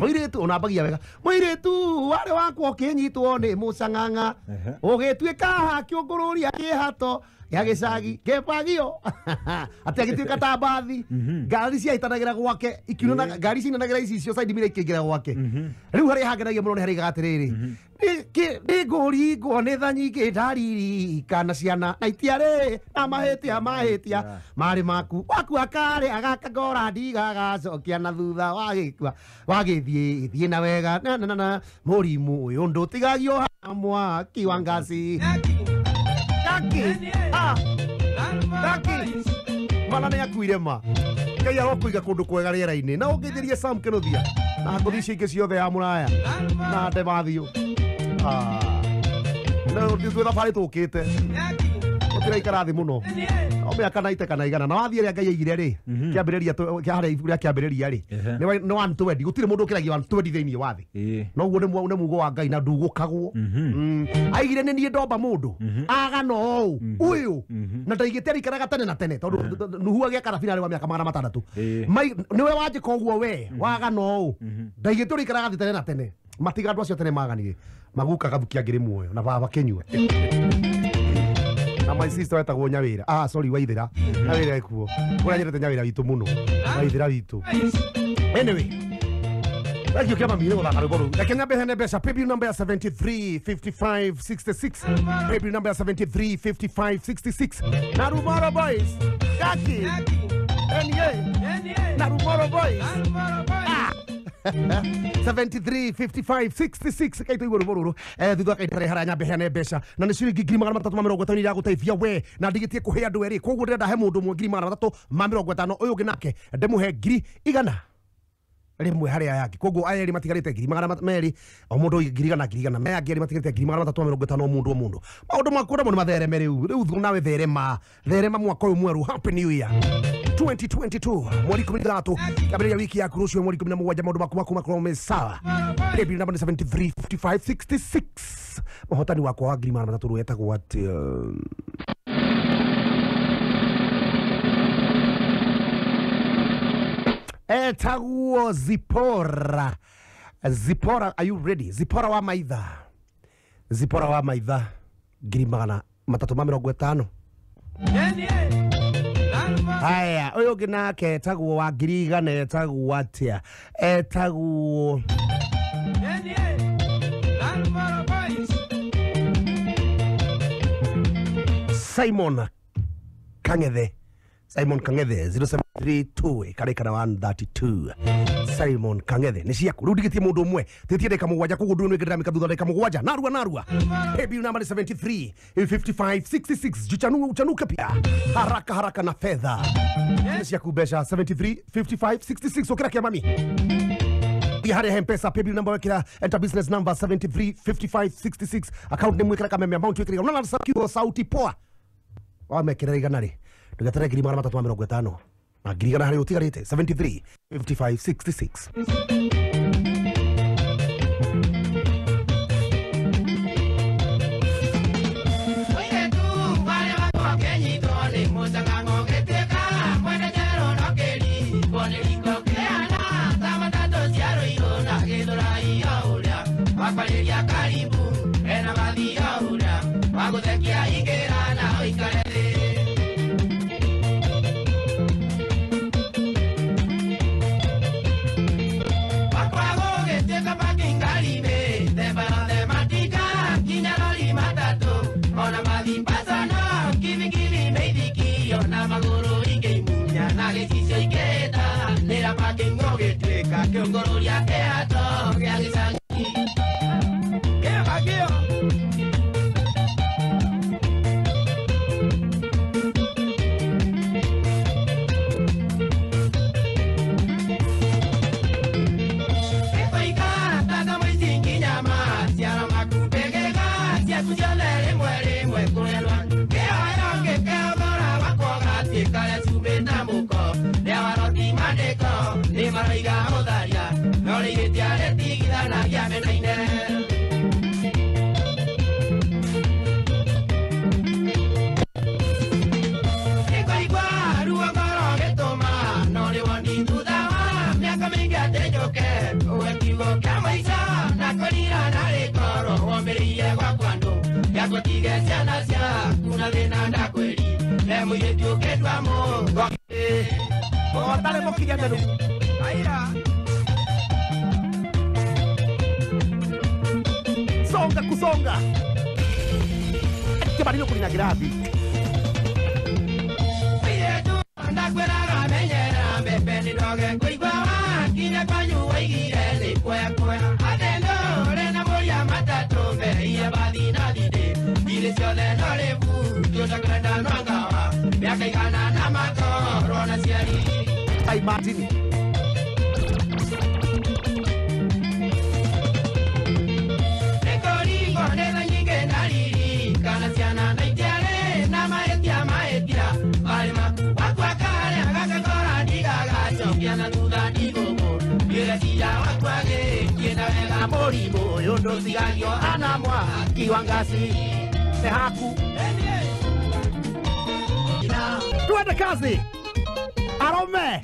Mũirĩtu onambagia wega. Mũirĩtu warĩ wakwa ũkĩnyitwo nĩ mũcang'ang'a ũgĩtuĩka kĩũngũrũria kĩhato gĩa gĩcagi kĩbagio atĩ agĩtuĩka ta mbathi ngari ciahĩtanagĩra gwake ikiunana ngari ciinanagĩra icicio side mirror ikĩingĩra gwake. Rĩu harĩa hangenagia mũno nĩ harĩa aigaga atĩrĩrĩ nĩngũringwo nĩ tha nyingĩ ndaririkana ciana na itiarĩ na mahĩtia mahĩtia marĩ maku waku akarĩ agakangora ndigagacokia na thutha wagĩkua wagĩthiĩ thiĩ na wega na na na mũrimũ ũyũ ndũtigagio mwaki wa ngaci. Kaki. Ah. Kaki. Mana nĩ akuire ma. Ngai arokũiga kũndũ kwega rĩera-inĩ na ũngĩthĩrie Sam Kĩnuthia na ngũthi icio ingĩ ciothe ya mũraya na Ndemathiũ. Ah. No twĩ thabarĩ tũkĩte. Tũtiraikara thĩ mũno. O mĩaka 90 kana 100 na wathiĩ ĩrĩa Ngai aigire rĩ kĩambĩrĩria kĩa harĩa ibuku rĩa kĩambĩrĩria rĩ nĩ 120 gũtirĩ mũndũ ũkĩragia 120 thĩinĩ wa thĩ. Noguo nĩ mugo wa Ngai na ndugũkagwo. Aigire nĩ niĩ ndomba mũndũ agana ũũ ũyũ na ndaigĩte arikaraga tene na tene tondũ Nuhu agĩaka thabina arĩ wa mĩaka 600. Nĩwe wanjĩka ũguo we wagana ũũ ndaigĩte ũrĩikaraga thĩ tene na tene. Matiga andũ acio tene maganire maguka gathukia ngĩrĩ muoyo na baba kĩnyua. Na my sister wetagwo Nyawĩra. Ah sorry Waithĩra. Nyawĩra ekuo. Kũrĩa nyendete Nyawĩra witũ mũno. Waithĩra witũ. Anyway. Thank you kĩa mami nĩ gũthaka rwĩmbo rũu. Reke nyambe hene mbeca. Paybill number ya 735566. Paybill number ya 735566. Narumoro Boys. Kaki. NA. Narumoro Boys. Ah. 735566 kaito igũrũ rwĩmbo rũrũ thutha kaitare harĩa nyambe heane mbeca na nĩ ciringi 350 iragũteithia we na ndigĩtie kũhe andũ erĩ koguo ndĩrenda he mũndũ ũmwe 350 ũyũ ũngĩ nake ndĩmũhe 100 rĩmwe harĩa yangĩ koguo aya erĩ matigarĩte 200 o mũndũ 100 100 maya angĩ erĩ matigarĩte 350 o mũndũ o mũndũ. Maũndũ maku namo nĩ mathereme rĩu rĩu nawe therema therema mwaka ũyũ mwerũ. Happy New Year 2022 mweri 13 kĩambĩrĩria wiki yaku rũciũ mweri 17 maũndũ maku maku makorwo me sawa. Paybill number nĩ 735566. Mũhotani wakwa wa 300 rwetagwo atĩ etagwo Zipora. Zipora, are you ready? Zipora wa Maitha. Zipora wa Maitha 350. Haya, ũyũ ũngĩ nake etagwo wa 100 etagwo atĩa? Etagwo Simon Kang'ethe. Simon Kang'ethe 0732 karĩkana 132. Simon Kang'ethe nĩ ciaku rĩu ndigĩtie mũndũ ũmwe tĩtie ndagĩka 7 koguo ndũĩ nĩngĩndĩramĩka thutha ndagĩka 7 narua narua. Paybill number 73 55 66. Jichanue uchanuke pia haraka haraka na fedha nĩ ciaku mbeca 73 55 66 ũkĩra kĩa mami harĩa M-Pesa paybill number wekĩra enter business number 73 55 66 account name wekĩra kameme amount wekĩra unaona sauti poa wamekĩra igana rĩ ndũgetere 350 na 100 harĩa ũtigarĩte 73 55 66. Ndakwĩtige ciana ciaku na thĩna ndakwĩri he mũirĩtu ũkĩndwa mũgo ũtarĩ mũkinyanĩru. Aira. Songa kusonga kĩbarilo kũrina kĩrathi. Mũirĩtu ndakwĩraga menyera mbembe nĩ ndoge kũigua wakinya kwanyu waigire thĩ kwekwe atĩ ndũrĩ na mũria matatũ mbere bathi na thindĩ irĩ ciothe no rĩbu tũtakwenda nwangawa mĩaka igana na makorwo na ciari. Ai Martin. Nĩkũringwo nĩ tha nyingĩ na riri kana ciana na itiarĩ na mahĩtia mahĩtia marĩ maku wakua karĩa gakakora ndigagacokia na thutha ndigũkũ ngĩreciria wakua gĩkiĩ na wega mũrimũ ũyũ ndũtigagio ana mwaki wa ngasi nĩ haku. Twende kazi arome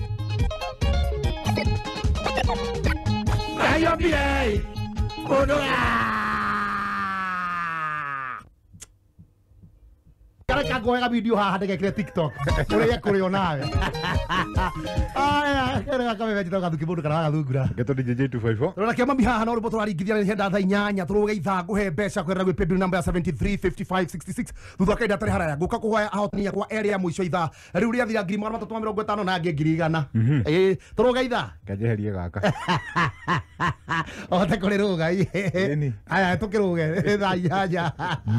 Ayambie mũndũ kareka ngoega video haha ndĩgekĩre TikTok ũrĩa kũrĩ onawe. Aya kerega kameme njĩtagwo Gathuki mũndũ kana Wagathungura. Ngeto DJ 254. Rora kĩa mami haha no rwĩmbo tũraringithia nĩ henda thaa 8 tũrũge ithaa ngũhe mbeca kwerera gwĩ paybill number ya 735566 thutha wa kahinda atarĩ haraya ngũka kũhoya ahotani akwa erĩ a mũico ithaa rĩu rĩathira 350 na angĩ 100,000. Ĩĩ tũrũge ithaa Kanjeherie gaka. Ohote kũrĩrũga. Aya tũkĩrũge thaa 8.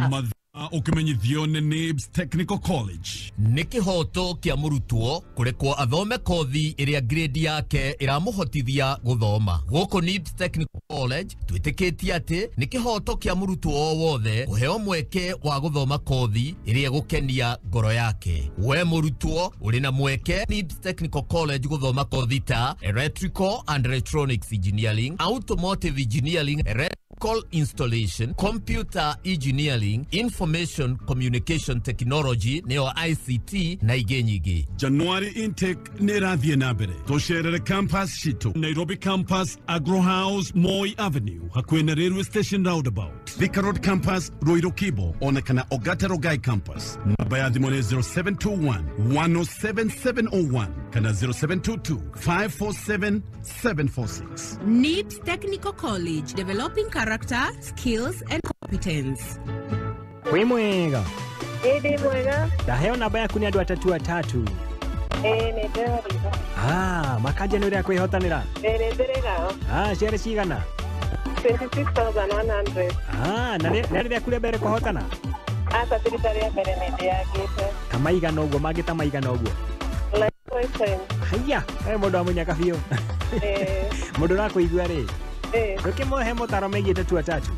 Mathaa ũkĩmenyithio nĩ Nibs Technical College. Nĩ kĩhoto kĩa mũrutwo kũrekwo athome kothi ĩrĩa grade yake ĩramũhotithia gũthoma. Gũkũ Nibs Technical College twĩtĩkĩtie atĩ nĩ kĩhoto kĩa mũrutwo o wothe kũheo mweke wa gũthoma kothi ĩrĩa ĩgũkenia ngoro yake. We mũrutwo ũrĩ na mweke Nibs Technical College gũthoma kothi ta Electrical and Electronics Engineering, Automotive Engineering, Electrical Installation, Computer Engineering, Information Communication Technology nĩyo ICT na ingĩ nyingĩ. January intake nĩ ĩrathiĩ na mbere. Tũcerere campus citũ Nairobi campus Agro House Moi Avenue hakuhĩ na railway station roundabout, Thika Road campus Ruiru Kibo ona kana Ogata Rogai campus. Namba ya thimũ nĩ 0721 107701 kana 0722 547 746. NIBS Technical College, developing character, skills and competence. Wĩ mwega. Ĩ ndĩ mwega. Ndaheo namba yaku nĩ andũ atatũ atatu. Ĩ nĩ ndĩrariga. Ah, makanja nĩ ũrĩa kwĩhotanĩra. Ĩ nĩ ndĩrĩga. Ah, ciarĩ cigana? 26,100. Ah, na nĩ rĩaku rĩa mbere kũhotana? Aca ti rita rĩa mbere nĩ ndĩyagĩte. Ta maigana ũguo mangĩ ta maigana ũguo? Like five times. Haiya, we mũndũ wa mũnyaka biũ. Ĩ. Mũndũ ũrakũigua rĩ? Ĩ. Ndũkĩmũhe motaro megiĩ tatu atatu.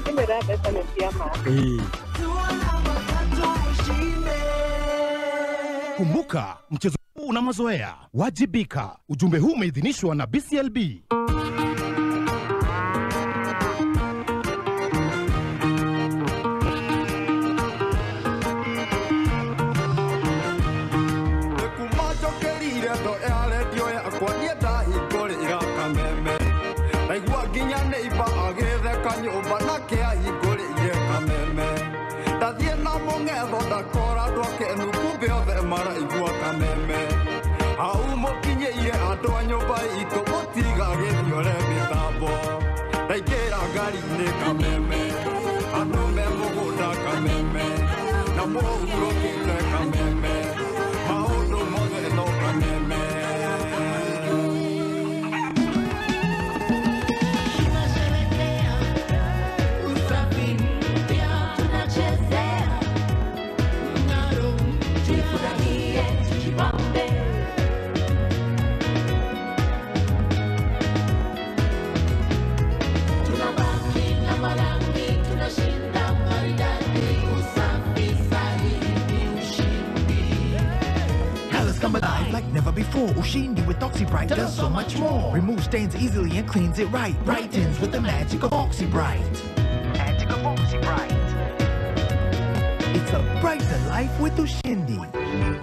Ndĩmwĩra mbeca nĩ cia ma. Ĩ. Kumbuka, mchezo huu una mazoea. Wajibika. Ujumbe huu umeidhinishwa na BCLB. Before Ushindi with OxyBright does so much more. Removes stains easily and cleans it right. Brightens with the magic of OxyBright. Magic of OxyBright. It's a brighter life with Ushindi.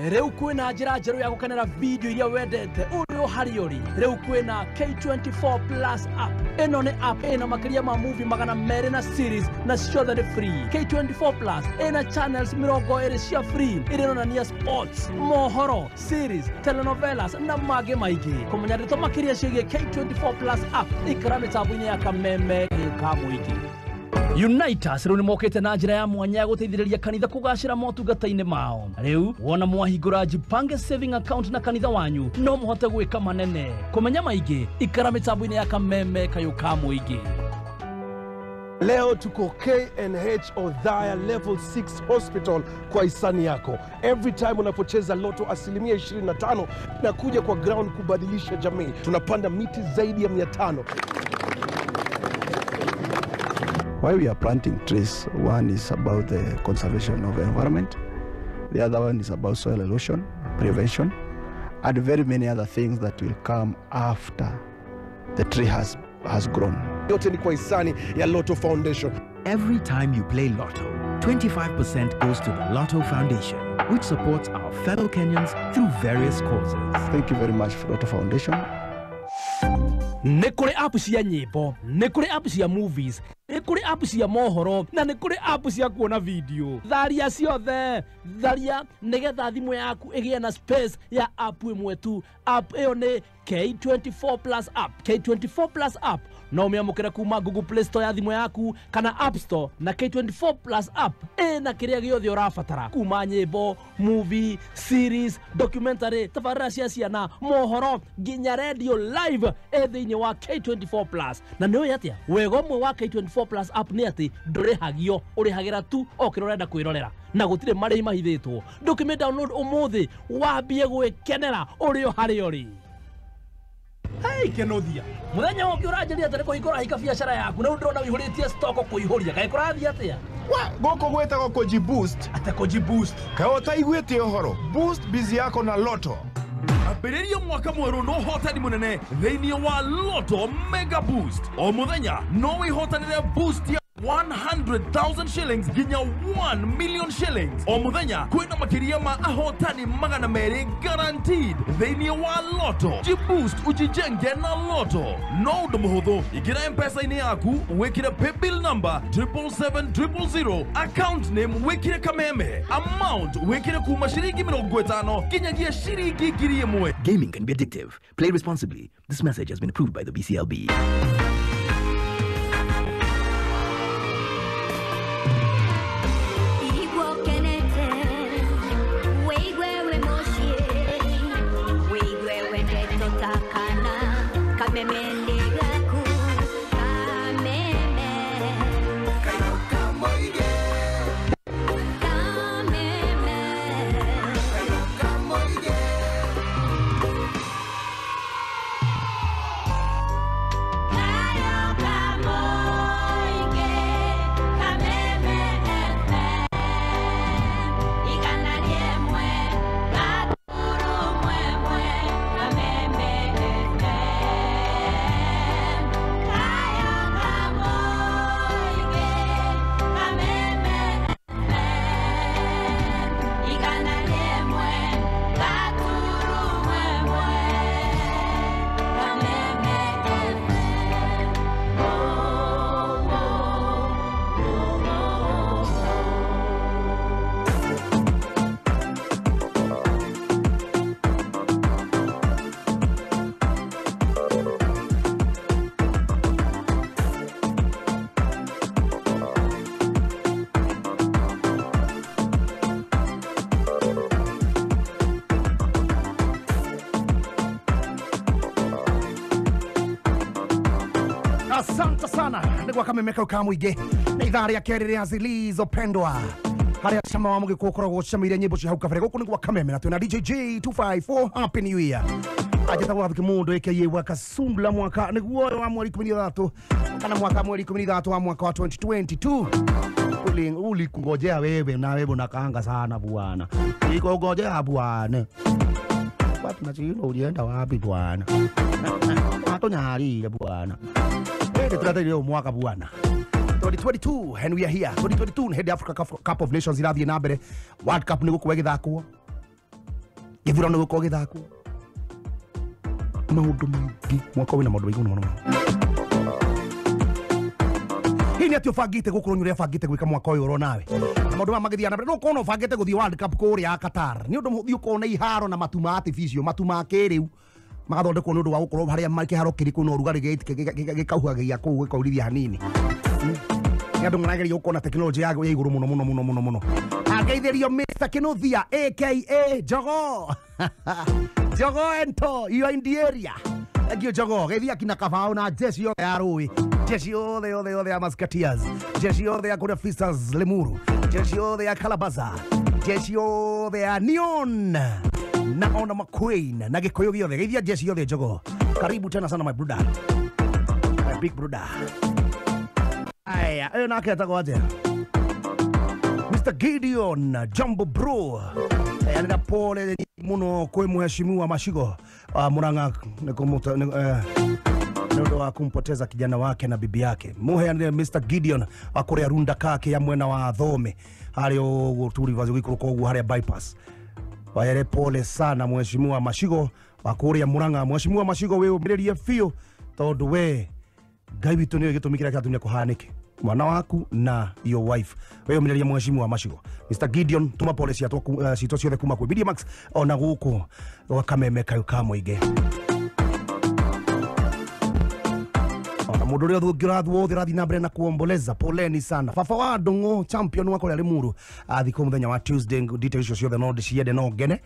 Rĩu kwĩna njĩra njerũ ya gũkenera video iria wendete ũrĩ o harĩa ũrĩ. Rĩu kwĩna K24 Plus app. Ĩno nĩ app ĩna makĩria ma movie 200 na series na ciothe nĩ free. K24 Plus ĩna channels 20 cia free iria ironania sports, mohoro, series, telenovelas na mangĩ maingĩ. Kũmenya ndeto makĩria ciĩgiĩ K24 Plus app ikara mĩtambo-inĩ ya Kameme ka mũingĩ. Unitas rĩu nĩmokĩte na njĩra ya mwanya ya gũteithĩrĩria kanitha kũgacĩra motungata-inĩ mao. Rĩu wona mwahingũra Jipange saving account na kanitha wanyu no mũhote gwĩka manene. Kũmenya maingĩ ikara mĩtambo-inĩ ya Kameme kayũ ka mũingĩ. Leo tuko KNH Othaya Level 6 Hospital kwa hisani yako. Every time unapocheza Lotto 25% na kuja kwa ground kubadilisha jamii. Tunapanda miti zaidi ya 500. Why we are planting trees, one is about the conservation of the environment, the other one is about soil erosion prevention, and very many other things that will come after the tree has grown. Yote ni kwa hisani ya Lotto Foundation. Every time you play Lotto, 25% goes to the Lotto Foundation, which supports our fellow Kenyans through various causes. Thank you very much, Lotto Foundation. Nĩ kũrĩ app cia nyĩmbo, nĩ kũrĩ app cia movies, nĩ kũrĩ app cia mohoro na nĩ kũrĩ app cia kuona video. Tharia ciothe, tharia nĩgetha thimũ yaku ĩgĩe na space ya app ĩmwe tu. App ĩyo nĩ K24 Plus app. K24 Plus app no ũmĩamũkĩre kuma Google Play Store ya thimũ yaku kana App Store, na K24 Plus app ĩna kĩrĩa gĩothe ũrabatara kuma nyĩmbo, movie, series, documentary, tabarĩra cia ciana, mohoro nginya radio live ĩ thĩinĩ wa K24 Plus. Na nĩ ũĩ atĩa wega ũmwe wa K24 Plus app nĩ atĩ ndũrĩhagio, ũrĩhagĩra tu o kĩrĩa ũrenda kwĩrorera na gũtirĩ marĩhi mahithĩtwo. Ndũkĩmĩ download ũmũthĩ wambie gwĩkenera ũrĩ o harĩa ũrĩ. Hey, Kenothia, muthenya ũngĩ ũranjĩrire atĩ nĩ kũhingũra hika biacara yaku na rĩu ndĩrona ũihũrĩtie stock kũihũria. Kaĩ kũrathiĩ atĩa? Wa, gũkũ gwĩtagwo kũji boost. Atĩ kũji boost? Kaĩ ũtaiguĩte ũhoro? Boost bizi yako na Lotto. Ambĩrĩria mwaka mwerũ na ũhotani mũnene thĩinĩ wa Lotto Mega Boost. O mũthenya no wĩhotanĩre boost ya 100,000 shillings nginya 1 million shillings. O mũthenya kwĩna makĩria ma ahotani 200 guaranteed thĩinĩ wa Lotto. Jiboost ujijenge na Lotto. No ũndũ mũhũthũ, ingĩra M-Pesa-inĩ yaku wĩkĩre paybill number 777,000, account name wĩkĩre Kameme, amount wĩkĩre kuma shiringi 50 nginyagia shiringi 1,000. Gaming can be addictive. Play responsibly. This message has been approved by the BCLB. Asante sana nĩgwa Kameme kau ka mũingĩ nĩ ithaa rĩa kerĩ rĩa Zilizopendwa harĩa cama wa mũgĩkũ ũkoragwo ũcamĩire nyĩmbo cia hau kabere. Gũkũ nĩ gwa Kameme na twĩna DJ J254. Happy New Year. Anjĩtagwo Gathũki Mũndũ aka wa Kasungula. Mwaka nĩguo ũyũ wa mweri 13 kana mwaka mweri 13 wa mwaka wa 2022. Ulikungojea wewe na wewe unakaanga sana bwana, nikungojea bwana. Watu nachino ulienda wapi bwana? Watu nyarire bwana. Ĩndĩ tũrateire mwaka bwana. 2022 and we are here. 2022 hĩndĩ Africa Cup of Nations irathiĩ na mbere. World Cup nĩ gũkorwo ĩgĩthakwo, gĩthurano gũkorwo gĩthakwo, maũndũ maingĩ mwaka wĩna maũndũ maingĩ mũno mũno. Hihi nĩ atĩ ũbangĩte gũkorwo ũrĩa ũbangĩte gwĩka mwaka ũyũ oro nawe na maũndũ maya magĩthiĩ na mbere, no ũkorwo no ũbangĩte gũthiĩ World Cup kũrĩa Qatar nĩ ũndũ mũthiĩ ũkorwo na iharo na matu ma artificial, matu ma kĩrĩu magathondekwo nĩ ũndũ wa gũkorwo harĩa kĩharo kĩrĩ kwĩna ũrugarĩ gĩkauhagia kũu gĩkaurithia hanini. Nĩ andũ marageria gũkorwo na tekinoronjĩ ya igũrũ mũno mũno mũno mũno mũno. Angeithĩrio Mr. Kinuthia aka Jogoo. Jogoo ento, you are in the area. Thank you Jogoo. Geithia kina Kabao na jeshi yothe ya rũĩ, jeshi yothe yothe yothe ya Musketeers, jeshi yothe ya kũrĩa Fistas Limuru, jeshi yothe ya Calabaza, jeshi yothe ya Neon na ona McQueen na Gĩkũyũ gĩothe. Geithia jeshi yothe Jogoo. Karibu tena sana my brother, my big brother. Aya, ũyũ nake etagwo atĩa? Mr. Gideon Jambo Bro. Anena pole muno kwĩ mheshimiwa Mashigo Murang'a nĩ ũndũ wa kumpoteza kijana wake na bibi yake. Muheanire Mr. Gideon wa kũrĩa Runda kake ya mwena wa Thome harĩa ũguo Two Rivers gũikũrũka ũguo harĩa bypass. Waere pole sana mheshimiwa Mashigo wa kũrĩa Murang'a. Mheshimiwa Mashigo wĩyũmĩrĩrie biũ tondũ we Ngai witũ nĩwe gĩtũmi kĩrĩa kĩratũmire kũhanĩke mwana waku na your wife. Wĩyũmĩrĩrie mheshimiwa Mashigo. Mr. Gideon tuma pole ciitũ ciothe kuma kwĩ Media Max ona gũkũ gwa Kameme kayũ ka mũingĩ. Ona mũndũ ũrĩa ũngĩ ũrathiĩ wothe ũrathiĩ na mbere na kuomboleza, poleni sana. Baba wa Ndũng'ũ champion wa kũrĩa Limuru athikwo mũthenya wa Tuesday. Details icio ciothe no ndĩciende no ngene.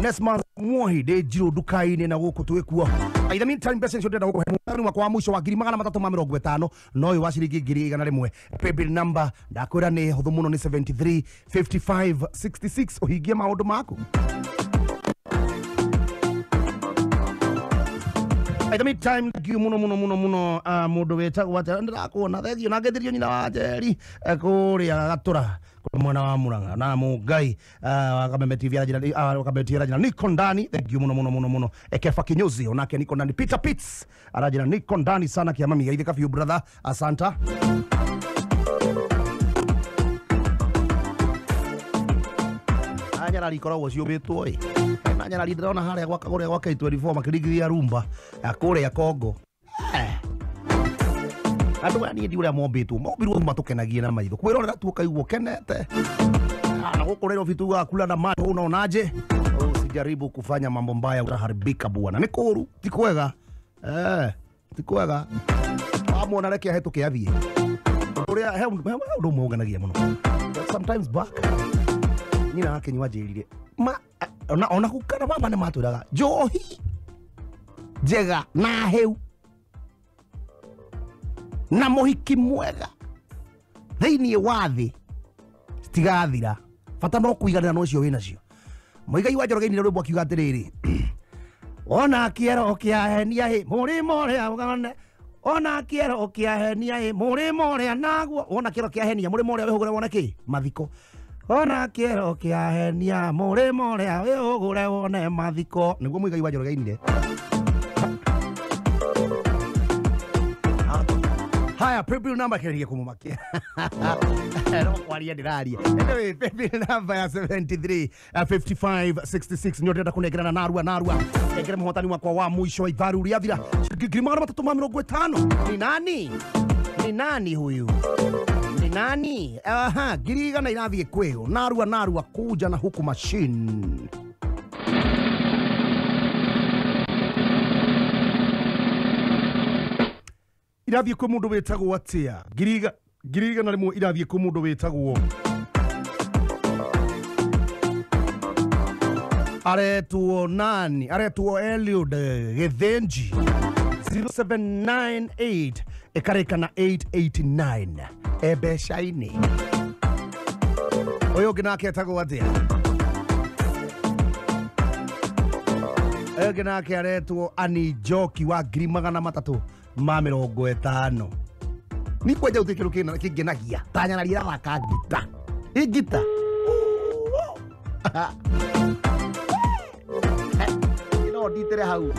Nesma Mwohi ndĩ njirũ nduka-inĩ na gũkũ twĩkuo. In the meantime mbeca icio ndĩrenda gũkũhe mũthenya wakwa wa mũico wa 350 no ũyũ wa ciringi 100,000. Paybill number ndakwĩra nĩ hũthũ mũno nĩ 73 55 66 ũhingie maũndũ maku. In the meantime, thank you muno muno muno muno mũndũ wĩtagwo atĩa ndĩrakuona thengio na ngeithĩrio nyina wa Njeri kũrĩa Gatũra mwena wa Murang'a na Mũngai wa Kameme TV aranjĩra Kameme TV aranjĩra niko ndani. Thank you muno muno muno muno. Ekefa Kinyozi onake niko ndani. Peter Pitts aranjĩra niko ndani sana kĩamami geithĩka biũ brother, asanta. Nyarari ikoragwo ciũmbĩtwo ĩ na nyarari ndĩrona harĩa gwa kũrĩa gwa K24 makĩringithia rumba ya kũrĩa Kongo. Andũ aya niĩ ndi ũrĩa mombĩtwo, mombirwo matũkenagie na maitho kwĩrorera tu ũkaigua ũkenete. Na gũkũ Nairobi tugaga kula na macho unaonaje? Usijaribu kufanya mambo mbaya utaharibika bwana. Nĩ kũũru, ti kwega. Ti kwega. Wamwona reke ahĩtũke athiĩ. Ũrĩa he ũndũ ũmwe ũngenagia mũno. Sometimes back nyina wake nĩ wanjĩrire ma ona gũkana baba nĩ matwĩraga njohi njega na hĩu na mũhiki mwega thĩinĩ wa thĩ citigathira, bata no kũiganĩra na ũcio wĩnacio. Mũigai wa Njoroge ainire rwĩmbo akiuga atĩrĩrĩ, ona kĩero kĩahenia ĩ mũrĩmo ũrĩa ũgane, ona kĩero kĩahenia ĩ mũrĩmo ũrĩa naguo, wona kĩero kĩahenia mũrĩmo ũrĩa wĩhũgũre wone kĩ mathiko, ona kĩero kĩahenia mũrĩmo ũrĩa wĩhũgũre wone mathiko. Nĩguo Mũigai wa Njoroge ainire. Haya, paybill number kĩgerie kũmũmakia. No kwaria ndĩraria. Anyway, paybill number ya 73 55 66 nĩ ndĩrenda kũnengerana narua narua. Nengere mũhotani wakwa wa mũico wa itharu rĩathira 350. Ni nani? Ni nani huyu? Ni nani? Aha, 100,000 irathiĩ kwĩũ. Narua narua kuja na huku machine. Irathiĩ kwĩ mũndũ wĩtagwo atĩa? 100,000 irathiĩ kwĩ mũndũ wĩtagwo aretwo nani? Aretwo Eliud Githinji 0798 ĩkarĩka na 889 e mbeca-inĩ. Ũyũ ũngĩ nake etagwo atĩa? Ũyũ ũngĩ nake aretwo Ani Njoki wa 350. Ni kwenja uti kindu kingenagia ta nyarari irathaka ngita ingita no nditere hau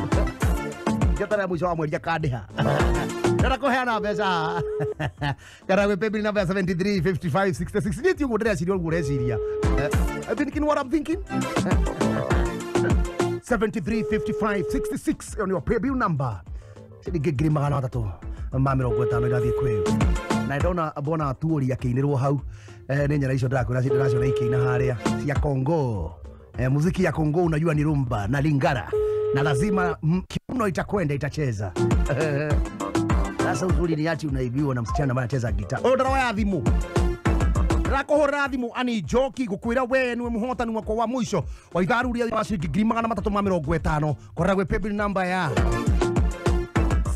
Njeterera mũico wa mweri akandĩha. Ndĩrenda kũheana mbeca. Kana gwĩ paybill number 73 55 66. Niĩ ti ũguo ndĩreciria ũguo ũreciria. I'm thinking what I'm thinking. 73 55 66 ĩyo nĩyo paybill number. Ciringi 350 irathiĩ kwĩ na ndona mbona tuori akĩinĩrwo hau nĩ nyara icio ndĩrakwĩra ndĩraciona ikĩina harĩa cia Kongo. Muziki ya Kongo unajua ni rumba na lingara na lazima kiuno itakwenda itacheza. Sasa uzuri ni ati unaibiwa na msichana ambaye anacheza gitaa. O ndara ya thimu. Ndĩrakũhũrĩra thimũ ani njoki ngũkwĩra we nĩwe mũhotani wakwa wa mũico wa itharu rĩa wa ciringi 350 kũrora gwĩ paybill number ya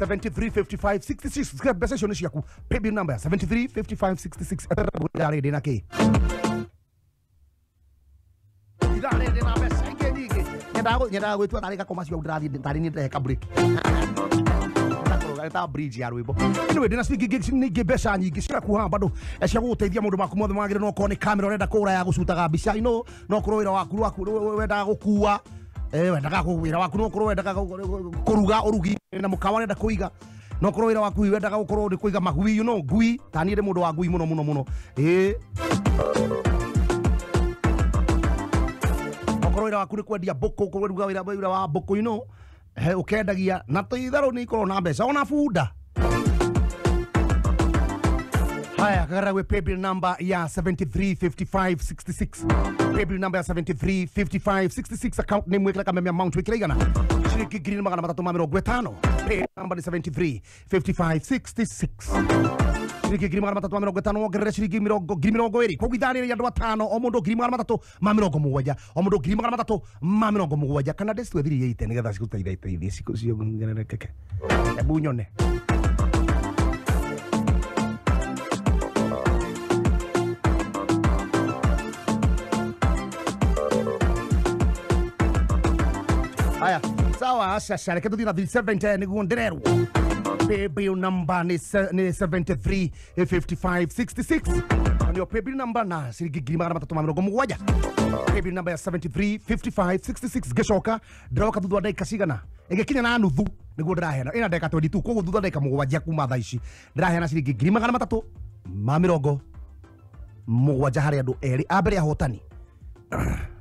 73 55 66. Mbeca icio nĩ ciaku. Paybill number 73 55 66. Eterera ndĩ na kĩ ithaa rĩrĩ na mbeca ingĩ nyingĩ. Nyendaga gwĩtua tarĩ gakoma cio ndĩrathiĩ tarĩ niĩ ndĩreka break ta bridge ya rwĩmbo. Anyway, ndĩna ciringi nyingĩ mbeca nyingĩ ciaku haha bado cia gũgũteithia maũndũ maku mothe magĩrĩire. No okorwo nĩ kamera ũrenda kũgũra ya gũcutaga mbica ino, no okorwo wĩra waku wendaga gũkua, wendaga wĩra waku no okorwo wendaga kũruga ũrugi na mũkawa ũrenda kũiga, no okorwo wĩra waku wendaga gũkorwo nĩ kũiga magui, you know, ngui. Ta niĩ ndĩ mũndũ wa ngui mũno mũno mũno. Okorwo wĩra waku nĩ kwendia mbũkũ, kũruga wĩra wa mbũkũ, you know, ũkendagia na itherũ nĩ ikorwo na mbeca ona bunda. Haya, kagara gwĩ paybill number ya 73 55 66. Paybill number ya 73 55 66. Account name wĩkĩre Kameme, amount wĩkĩre igana, ciringi 350. Pay number ni 73 55 66. Ciringi 350 wongerere ciringi 20. Koguo ithaa rĩrĩ andũ atano o mũndũ 370, o mũndũ 370. Kana ndĩcitwethirie nĩgetha cigũteithie iteithie ciongererekeke. Hebu nyone. Haya, sawa, aca reke tũthiĩ na 370 nĩguo ndĩrerwo. Paybill number ni 73 55 66. Ndio paybill number na ciringi 370. Paybill number ya 73 55 66. Ngĩcoka ndĩroka thutha wa ndagĩka cigana ĩgĩkinya na nuthu nĩguo ndĩraheana. Ĩna ndagĩka 22, koguo thutha wa ndagĩka 7 kuma thaa ici ndĩraheana ciringi 370 harĩ andũ erĩ a mbere ahotani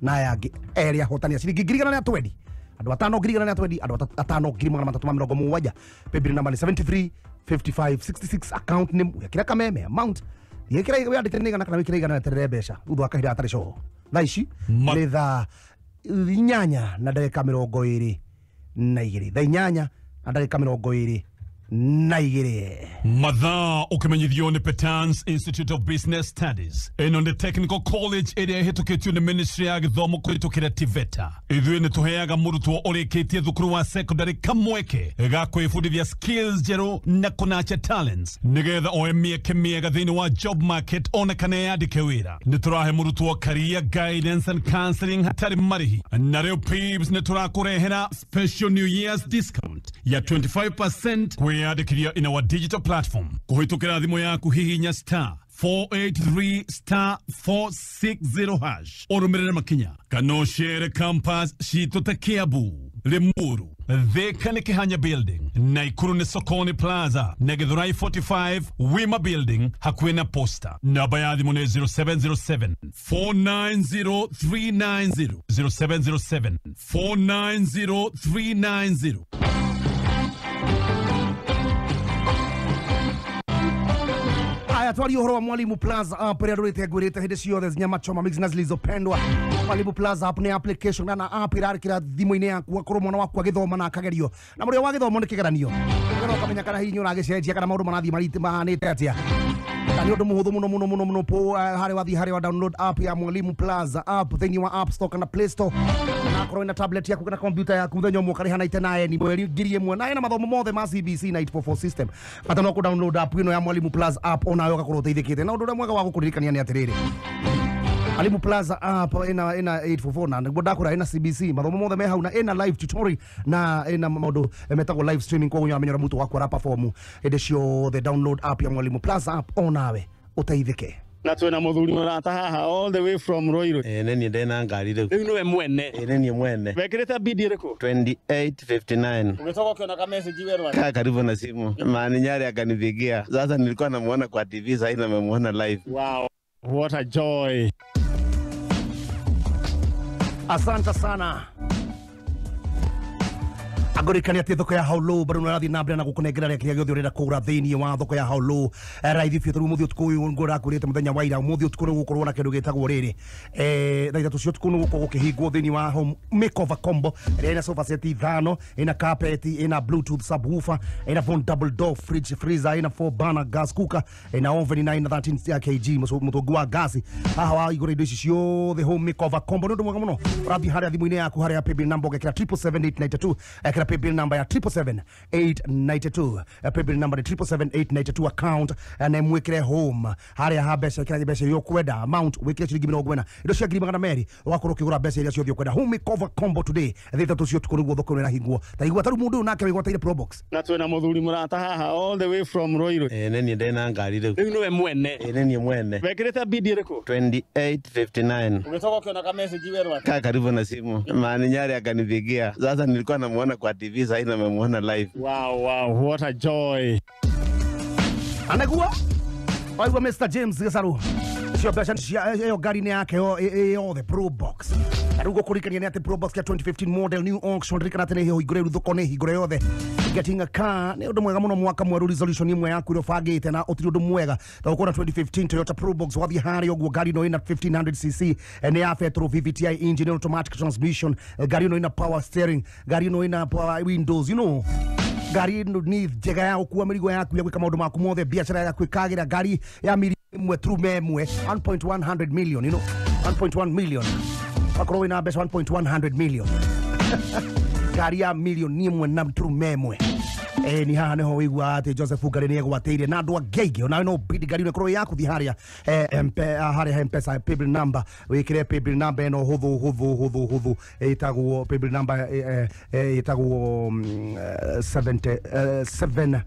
na aya angĩ erĩ ahotani a ciringi 120. Andũ atano 120, andũ atano 370. Paybill number ni 73 55 66. Account name wĩkĩre Kameme, amount wĩkĩre wĩandĩke nĩ igana kana wĩkĩre igana weterere mbeca thutha wa kahinda gatarĩ coho. Thaa ici nĩ thaa 8 na ndagĩka 22. Thaa 8 na ndagĩka 22. Mathaa ũkĩmenyithio nĩ Petans Institute of Business Studies. Ĩno nĩ technical college ĩrĩa ĩhĩtũkĩtio nĩ ministry ya gĩthomo kũhĩtũkĩra TVETA. Ithuĩ nĩ tũheaga mũrutwo ũrĩkĩtie thukuru wa secondary kamweke ga kwĩbundithia skills njerũ na kũnacha talents nĩgetha oe mĩeke mĩega thĩinĩ wa job market ona kana eyandĩke wĩra. Nĩ tũrahe mũrutwo career guidance and counseling hatarĩ marĩhi. Na rĩu PIBS nĩ tũrakũrehera special New Year's discount ya 25% kwĩyandĩkithia in our digital platform kũhĩtũkĩra thimũ yaku hihinya star 483 star 460 hash ũrũmĩrĩre makinya kana ũcere campus citũ ta Kiambu, Limuru, Thika nĩ Kĩhanya building, Naikuru nĩ Sokoni Plaza na Githurai 45 Wima building hakuhĩ na posta. Namba ya thimũ nĩ 0707 490 390, 0707 490 390. Haya, twari ũhoro wa Mwalimu Plaza app ĩrĩa ndũrĩte ngwĩrĩte hĩndĩ ciothe nyama choma mix na zilizopendwa. Mwalimu Plaza app nĩ application na app ĩrarĩkĩra thimũ-inĩ yaku akorwo mwana waku agĩthoma na akagerio na mũrĩo wa gĩthomo nĩ kĩgeranio nĩgetha ũkamenya kana hihi nĩ ũragĩcenjia kana maũndũ marathiĩ mahanĩte atĩa. Na nĩ ũndũ mũhũthũ mũno mũno mũno mũno po harĩ wathiĩ harĩ wa download app ya Mwalimu Plaza app thĩinĩ wa App Store kana Play Store, na akorwo ina tablet yaku kana computer yaku mũthenya ũmwe ũkarĩha na itenae mweri 1000 na ĩna mathomo mothe ma CBC na 844 system. Bata no kũ download app ĩno ya Mwalimu Plaza app onawe ũgakorwo ũteithĩkĩte. Na ũndũ ũrĩa mwega wa gũkũririkania nĩ atĩrĩrĩ, Mwalimu Plaza app ina 844 na nĩguo ndakũra ina CBC mathomo mothe me hau na ina live tutorial na ina maũndũ metagwo live streaming, koguo nĩũramenya ũrĩa mũrutwo waku ara perform hĩndĩ ciothe. Download app ya Mwalimu Plaza app onawe ũteithĩke. Na twina muthuri murata haha all the way from Ruiru. Ĩ nĩ ndena ngari rĩu. Rĩu nĩwe mwene. Ĩ nĩ niĩ mwene. Wekĩrĩte bidi ĩrĩkũ? 2859. Ũgĩcoka ũkĩona ka message werũ. Kaa karibu na simu. Maninyari akanipigia. Sasa nilikuwa namuona kwa TV, sasa hivi namuona live. Wow. What a joy. Asante sana. Agorikania atä thoko ya Haulo bado narathi na mbere na gukunengera kiria giothe urenda kugura thiini wa thoko ya Haulo raithi biũ. Tarĩu mũthĩ ũtukũ ũyũ ngũrakwĩrĩte mũthenya wa ira mũthĩ ũtukũ nĩ gũkorwo na kĩndũ gĩtagwo rĩrĩ thaa ithatũ cia ũtukũ nĩ gũkorwo gũkĩhingwo thĩinĩ wa home makeover combo ĩrĩa ĩna sofa set ithano, ĩna carpet, ĩna bluetooth subwoofer, ĩna phone double door fridge freezer, ĩna 4 burner gas cooker, ĩna oven na ĩna 13 kg mũtũngi wa gasi. Haha wa igũra indo ici ciothe home makeover combo nĩ ũndũ mwega mũno. Ũrathiĩ harĩa thimũ-inĩ yaku harĩa paybill number ũgekĩra 777892, ekĩra paybill number ya 777892, paybill number ni 777892 account na mwikire home haria ha mbeca ikira mbeca iria ukwenda amount wikire ciringi 40 indo cia 200,000 ugakorwo ukigura mbeca iria ciothe ukwenda. Home makeover combo today thaa ithatũ cia ũtukũ nĩguo thoko ĩno ĩrahingwo. Ta igua tarĩu mũndũ ũyũ nake wĩgwatĩire Probox. Na twina muthuri murata haha all the way from Ruiru. Ĩ nĩ niĩ ndena ngari rĩu. Rĩu nĩwe mwene. Ĩ nĩ niĩ mwene. Wekĩrĩte bidi ĩrĩkũ? 2859. Ũgĩcoka ũkĩona ka message werũ. Kaa karibu na simu. Maninyari akanipigia. Sasa nilikuwa namuona kwa TV, sasa hivi namuona live. Wow, wow, what a joy. Anagua waigua Mr James Gicaru cio mbeca cia ĩyo ngari-inĩ yake yothe Probox. Na rĩu gũkũririkania nĩ atĩ Probox ya 2015 model new auction, ririkana atĩ nĩ hingũre rĩu thoko nĩ hingũre yothe. Getting a car nĩ ũndũ mwega mũno mwaka mwerũ, resolution ĩmwe yaku ĩrĩa ũbangĩte na ũtirĩ ũndũ mwega ta gũkorwo na 2015 Toyota Probox. Wathiĩ harĩa ũguo ngari ĩno ĩna 1500cc, nĩ ya petrol VVTi engine, automatic transmission, ngari ĩno ĩna power steering, ngari ĩno ĩna power windows, you know ngari ĩno nĩ njega ya gũkua mĩrigo yaku ya gwĩka maũndũ maku mothe, biacara yaku ĩkagĩra. Ngari ya miri ĩmwe turume ĩmwe 1.100 million, you know 1.1 million wakorwo wĩna mbeca 1.100 million ngari ya milioni ĩmwe na turume ĩmwe. Ni haha niho wĩiguaga atĩ Joseph Ngari nĩ egwatĩire na andũ angĩ aingĩ. Onawe no bidi ngari ĩno ĩkorwo ĩ yaku. Thiĩ harĩa harĩa M-Pesa paybill number wĩkĩre paybill number ĩno hũthũ hũthũ hũthũ hũthũ ĩtagwo paybill number ĩtagwo 77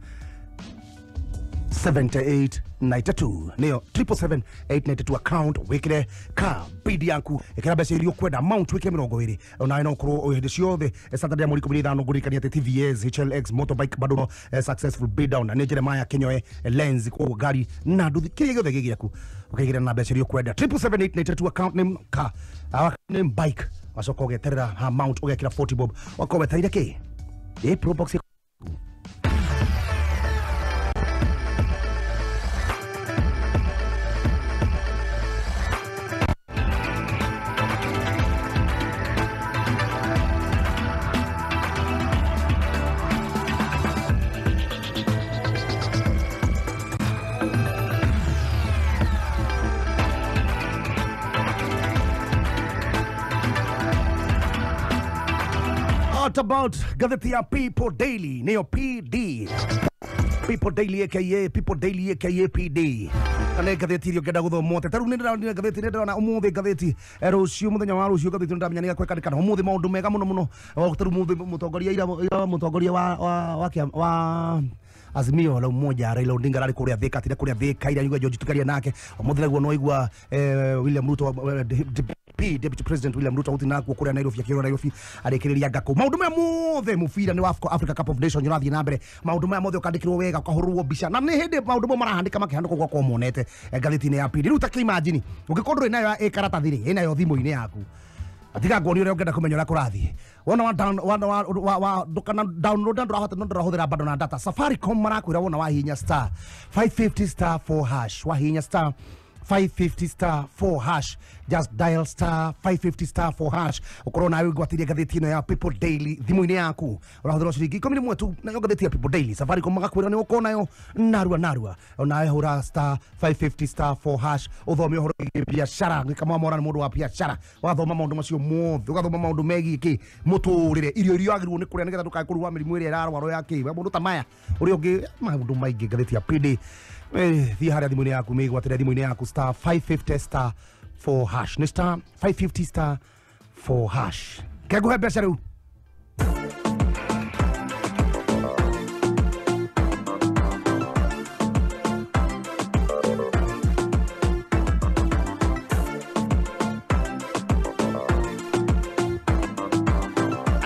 7892 niyo 777892 account wikire ka bidi yaku ikira mbeca iria ukwenda amount wikire 20 onawe no ukorwo hĩndĩ ciothe. Saturday ya mweri 15 ngũririkania atĩ TVS HLX motorbike bado no successful bid down na nĩ Jeremiah Kinyoe lens koguo ngari na nduthi kĩrĩa gĩothe gĩ gĩaku ũkaigĩra na mbeca iria ũkwenda 777892 account name ka account name bike wacoka ũgeterera amount ũgekĩra 40 bob wakorwo wetereire kĩ ĩ Probox. What about gatheti ya People Daily? Niyo PD. People Daily aka People Daily aka PD. Na nĩ ngathĩti iria ũngĩenda gũthoma ũte. Ta rĩu nĩ ndĩronire ngathĩti, nĩ ndĩrona ũmũthĩ ngathĩti rũciũ mũthenya wa rũciũ ngathĩti nĩ ndĩramenya nĩ gakwekandĩkana ũmũthĩ maũndũ mega mũno mũno. Ta rĩu ũmũthĩ mũtongoria ira mũtongoria wa Azimio la Umoja Raila Odinga ararĩ kũrĩa Thika, atire kũrĩa Thika ira nyuga George tukaria nake ũmũthĩ naguo no igua William Ruto DP Deputy President William Ruto guthi nakuo kuria Nairobi akirwo Nairobi arikiriria ngako maundu maya mothe mubira ni wa Africa Cup of Nations urathie na mbere maundu maya mothe ukandikirwo wega ukahurwo mbica na ni hindi maundu mo marahandika makihandikwo gwakwa monete ngatheti-inĩ ya PD. Riu ta imagine ungikorwo ndũrĩ nayo ĩ karatathi-rĩ ĩnayo thimũ-inĩ yaku atiga nguonie uria ungenda kumenya uria kurathie wona wa down wona wa ndukana download ndurahota no ndurahuthira bado na data. Safaricom marakwira wona wahihinya star 550 star 4 hash, wahihinya star 550 star 4 hash, just dial star 550 star 4 hash ukorwo nawe ngwatirie ngathĩti ĩno ya People Daily thimũ-inĩ yaku ũrahũthĩra ciringi 11 tu nayo ngathĩti ya People Daily. Safaricom magakwĩra nĩ ũkorwo nayo narua narua, onawe hũra star 550 star 4 hash ũthome ũhoro wĩgiĩ biacara gwĩka mwamora nĩ mũndũ wa biacara ũgathoma maũndũ macio mothe ũgathoma maũndũ megiĩ kĩ mũtũrĩre irio iria wagĩrĩirwo nĩ kũrĩa nĩgetha ndũkae kũrwara mĩrimũ ĩrĩa ĩrarwarwo ya kĩ maũndũ ta maya ũrĩa ũngĩ maũndũ maingĩ ngathĩti ya PD. Thiĩ harĩa thimũ-inĩ yaku mĩgwatĩre thimũ-inĩ yaku star 550 star 4 hash nĩ star 550 star 4 hash. Kenguhe mbeca rĩu.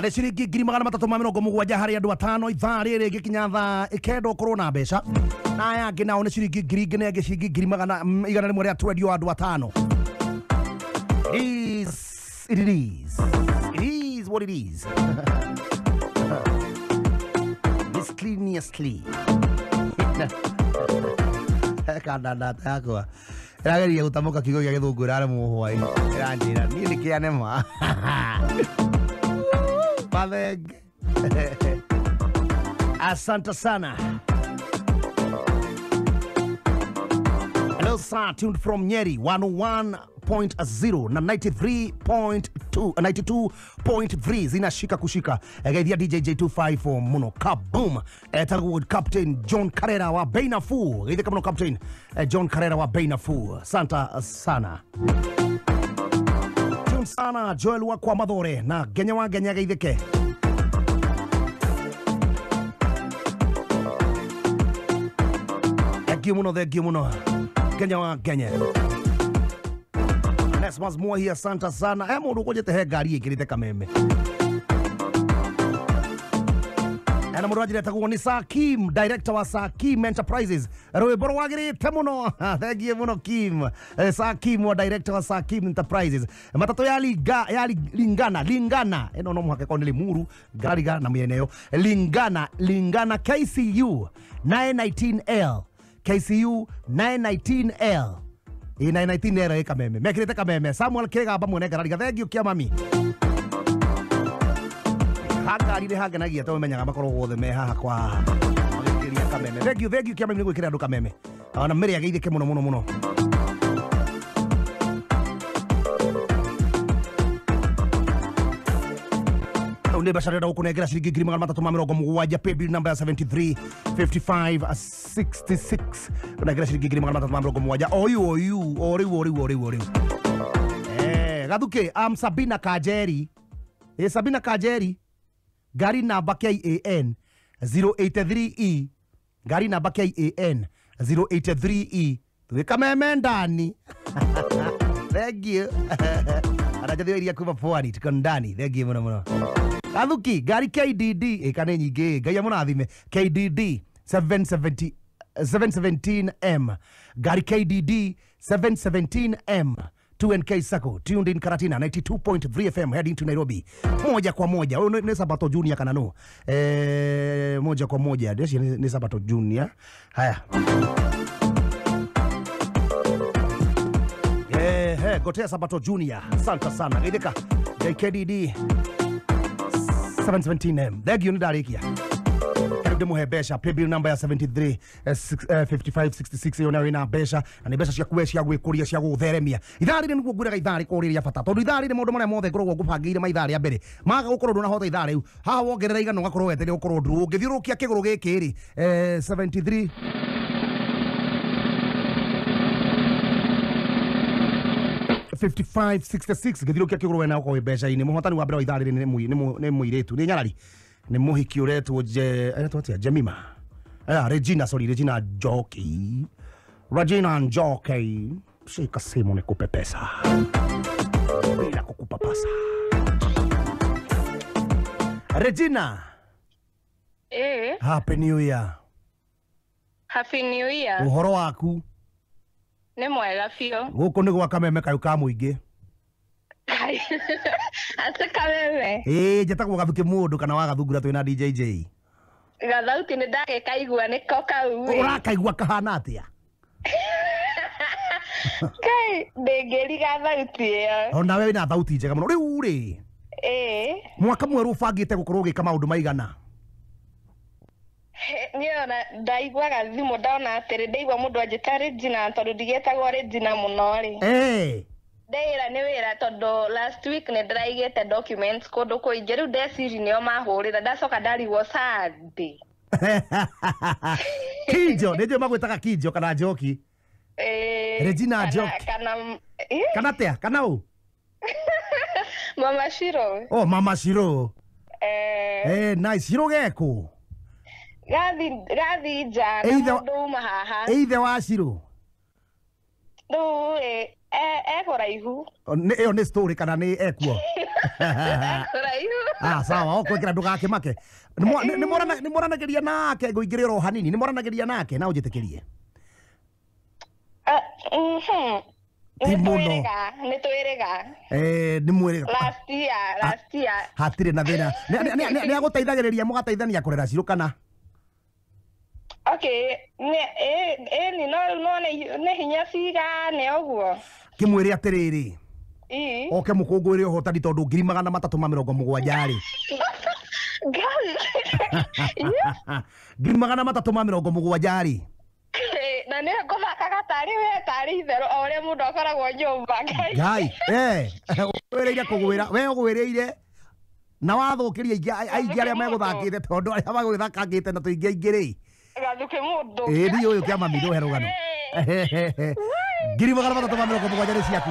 nĩ ciringi 370 harĩ andũ atano ithaa rĩrĩ gĩkinya thaa 9 ũkorwo na mbeca na aya angĩ nao nĩ ciringi 4,000 na angĩ ciringi 100,000 rĩa twendio andũ atano. It is what it is. Miscellaneously. Kana data yakwa ĩrageria gũtamũka kiugo gĩa gĩthũngũ ĩraremwo hwaĩ ĩranjĩra niĩ nĩ kĩanema mathenge. Asante sana. Hello sir, tuned from Nyeri 101.0 na 93.2 92.3 zinashika kushika. Geithia DJ J254 muno kaboom. Etagwo Captain John Carrera wa bei nafuu. Geithia kamuno Captain John Carrera wa bei nafuu. Santa sana. Tune sana Joel wa kwa Mathore na Genya wa Genya geithike. Thank you muno, thank you muno. Genya wa Genya. Nesmas Mohi, asante sana. Mundu kujete he ngari ikirite kameme. Na mundu anjire tagwo ni Sakim, director wa Sakim Enterprises. Rwimbo rwagirite muno. Thank you muno Kim. Sakim wa director wa Sakim Enterprises. Matatu ya liga ya lingana lingana. Eno no muhake ko ni Limuru, Gariga na mieneo. Lingana lingana KCU 919L. KCU 919L. Ĩ 919L ĩ kameme. Mekirite kameme. Samuel Kegamba mwene Gariga. Thank you kia mami. Hangari nĩ hangenagia tondũ menyaga makorwo guothe me haha kwa haha magĩkĩria kameme. Thank you kia mami nĩ gwĩkĩra andũ kameme. Ona mĩrĩ ageithĩke mũno mũno mũno. Rĩu nĩ mbeca ndĩrenda gũkũnengera ciringi 370 paybill number 73 55 66 ũnengera ciringi 370 oyu oyu o rĩu o rĩu o rĩu o rĩu. Gathuke, am Sabina Kajeri. Sabina Kajeri. Gari namba KAN 083E. Gari namba KAN 083E. Tuweka meme ndani. Thank you. Anajathio iria kuma pwani tuko ndani. Thank you muno muno. Gathuki, gari KDD ĩka nĩ nyingĩ. Ngai amũrathime. KDD 770 717M. Gari KDD 717M. 2NK Sacco, tuned in Karatina 92.3 FM heading to Nairobi. Moja kwa moja. Huyu ni Sabato Junior kana no. Moja kwa moja. Desi ni Sabato Junior. Haya. Gotea Sabato Junior. Asante sana. Geithika. JKDD 717M. Thank you ndarikia. Karibu muhe mbeca paybill number ya 73 55 66 iyo nayo ina mbeca na nĩ mbeca cia kuwe cia gwĩkũria cia gũgũtheremia. Ithaa rĩrĩ nĩguo ngwĩraga ithaa rĩkorwo rĩrĩ rĩa bata tondũ ithaa rĩrĩ maũndũ marĩa mothe ngoragwo ngũbangĩire ma ithaa rĩa mbere maga gũkorwo ndũnahota ithaa rĩu haha wongerera igana ũgakorwo wetereire gũkorwo nduru ũngĩthiũrũrũkia kĩgũrũ gĩkĩ rĩ 73 55 66 gĩthiũrũkia kĩgũrũ wena ũkorwo wĩ mbeca-inĩ. Mũhotani wa mbere wa ithaa rĩrĩ nĩ mũirĩtu nĩ nyarari nĩ mũhiki ũretwo aretwo atĩa Jemima Regina, sorry, Regina Njoki. Regina Njoki, shika simu nikupe pesa bila kukupapasa. Regina. Happy New Year. Happy New Year. Ũhoro waku? Nĩ mwega biũ. Gũkũ nĩ gwa kameme kayũ ka mũingĩ. Ate kameme. Njetagwo Gathuki mũndũ kana wa Gathungura twĩna DJJ. Gathauti nĩ ndagĩkaigua nĩko kau. Ũrakaigua kahana atĩa? Kai ndĩngĩriga thauti ĩyo. Ona we wĩna thauti njega mũno. Rĩu rĩ. Mwaka mwerũ ũbangĩte gũkorwo ũgĩka maũndũ maigana? Niĩ ona ndaiguaga thimũ ndona atĩrĩ ndaigua mũndũ anjĩta Regina tondũ ndigĩtagwo Regina mũno rĩ. Ndeĩra nĩ wĩra tondũ last week nĩ ndĩraigĩte documents kũndũ kũingĩ rĩu ndeciri nĩo mahũrĩra ndacoka ndarigwo Sunday. Kinjo nĩ njũĩ magwĩtaga Kinjo kana Njoki. Regina Njoki. Kana kana atĩa kana ũ? Mama Shiro. Oh, Mama Shiro. Nice. Shiro gekũ? Gathi nja na mũndũ uma haha. Ithe wa Shiro. Rĩu ekũraihu. Ĩyo nĩ story kana nĩ ekuo? Ekũraihu. Ah sawa okwikira ndugakimake. Ni moranagiria nake nguingirira o hanini ni moranagiria nake na unjitikirie. Ti muno. Ni twiriga. Ni mwiriga. Last year. Hatire na thina. Ni aguteithagiriria mugateithania kurera Ciru kana? Okay, ni no ni hinya cigane uguo. Kimwire atiriri. Oke mukungwire uhotani tondu 370 ri. 370 ri. Na nä ngåthakaga tarä we tarä itherå o å rä a må ndå akoragwo nyåmba. Ngai å rä ire kå gwä ra we å gwä rä ire na wathå kä ria aingä arä a megå thakä te tondå arä a magå thakangä te na tå ingä aingä rä gathukä må ndå ä ni å yå kä a mami ndå he rå gano 370 nä ciaku.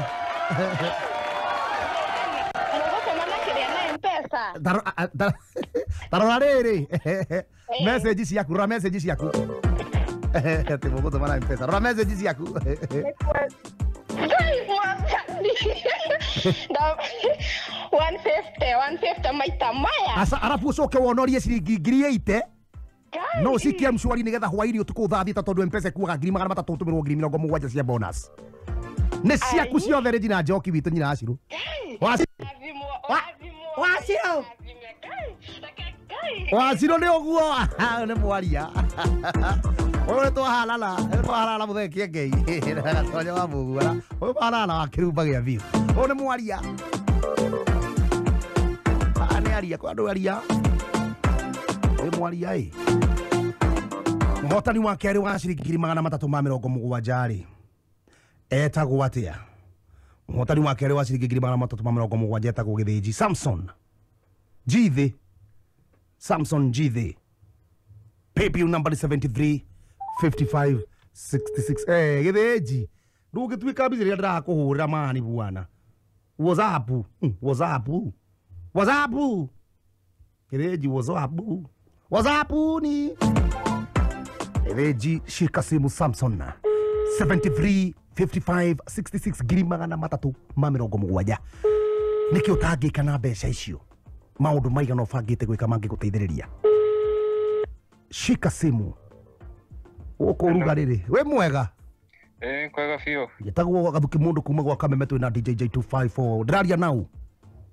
Tarora rä rä message ciaku, rora message ciaku. Ati mũgũtũma na M-Pesa. Rora message ciaku. Ngai mwathani. 150 maita maya. Asa arabu ucoke wonorie ciringi 80,000. No ucikie mshwari nigetha hwaini utuku thaa thita tondu M-Pesa kuaga 300 utumirwo 70,000 cia bonus. Nĩ ciaku ciothe Regina Njoki witũ nyina Aciru. Waciru. Waciru nĩ ũguo nĩ mwaria. Ũyũ nĩ twaharara, nĩ twaharara mũthee Kĩengei. Gatonya wa mũguara. Ũyũ harara wa kĩrumba gĩa biũ. Ũyũ nĩ mwaria. Nĩ aria kwa andũ aria. Nĩ mwaria ĩ. Mũhotani wa kerĩ wa ciringi 370 rĩ. Etagwo atĩa? Mũhotani wa kerĩ wa ciringi 370 etagwo Gĩthĩnji Samson Githĩ. Samson Githĩ. PayPal number 73 55 66. Gĩthĩnji ndũngĩtuĩka mbica rĩrĩa ndĩrakũhũrĩra mani bwana. WhatsApp, WhatsApp. WhatsApp. Gĩthĩnji WhatsApp. WhatsApp ni Gĩthĩnji shika simu Samson 73 55 66 370. Nĩkĩ ũtangĩka na mbeca icio? Maũndũ maigana ũbangĩte gwĩka mangĩgũteithĩrĩria. Shika simu. Gũkũ ũrugarĩ-rĩ, wĩ mwega? Kwega biũ. Njĩtagwo Gathuki mũndũ kuma gwa Kameme twĩ na DJ J254. Ndĩraria nau?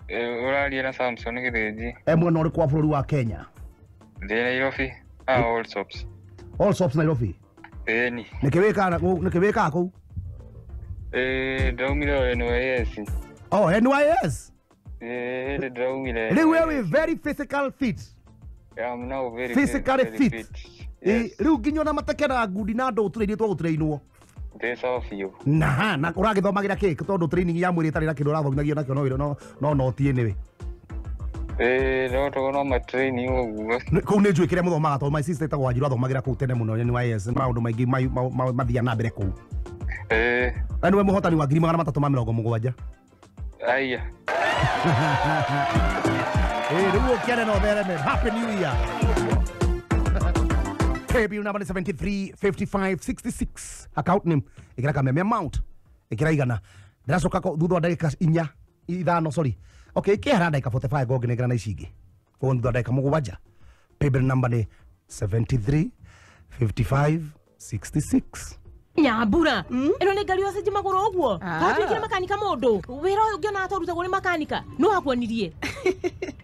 Ũraria na Samson Gĩthĩnji. Mwena ũrĩkũ wa bũrũri wa Kenya? Ndĩ Nairobi. All Sops. All Sops Nairobi? Ĩni. Nĩkĩ wĩkaga kũu? Ndaumire NYS. Oh, NYS? Hĩndĩ ndĩraumire. Rĩu we wĩ very physical fit. I'm now very physically fit. Yes. Rĩu nginya ona mateke na ngundi na ndũ tũrĩinĩ twagũtũrĩinwo. Ndĩ sawa biũ. Na na ũragĩthomagĩra kĩ tondũ training ya mwĩrĩ ĩtarĩ na kĩndũ ũrathomithagio nakĩo no no no ti anyway. No tũgo ma training ũguo. Kũu nĩ njũĩ kĩrĩa mũthomaga tondũ my sister ĩtagwo Wanjiru athomagĩra kũu tene mũno NYS maũndũ maingĩ mathiaga na mbere kũu. Na nĩwe mũhotani wa 370. Aya. Rĩu ũkĩare na ũthereme. Happy New Year. PayBill number 73 55 66. Account name ĩkĩra Kameme amount ĩkĩra igana. Ndĩracoka thutha wa ndagĩka inya ithano sorry. Okay, ĩkĩhera ndagĩka 45 ngongĩnengera na ici ingĩ. Koguo thutha wa ndagĩka 7. Paybill number nĩ 73 55 66. Nyambura ĩno nĩ ngari yose magũrũ ũguo katuĩkire makanika mũndũ wĩra ũyũ ũngĩona atarutagwo nĩ makanika no akuonirie.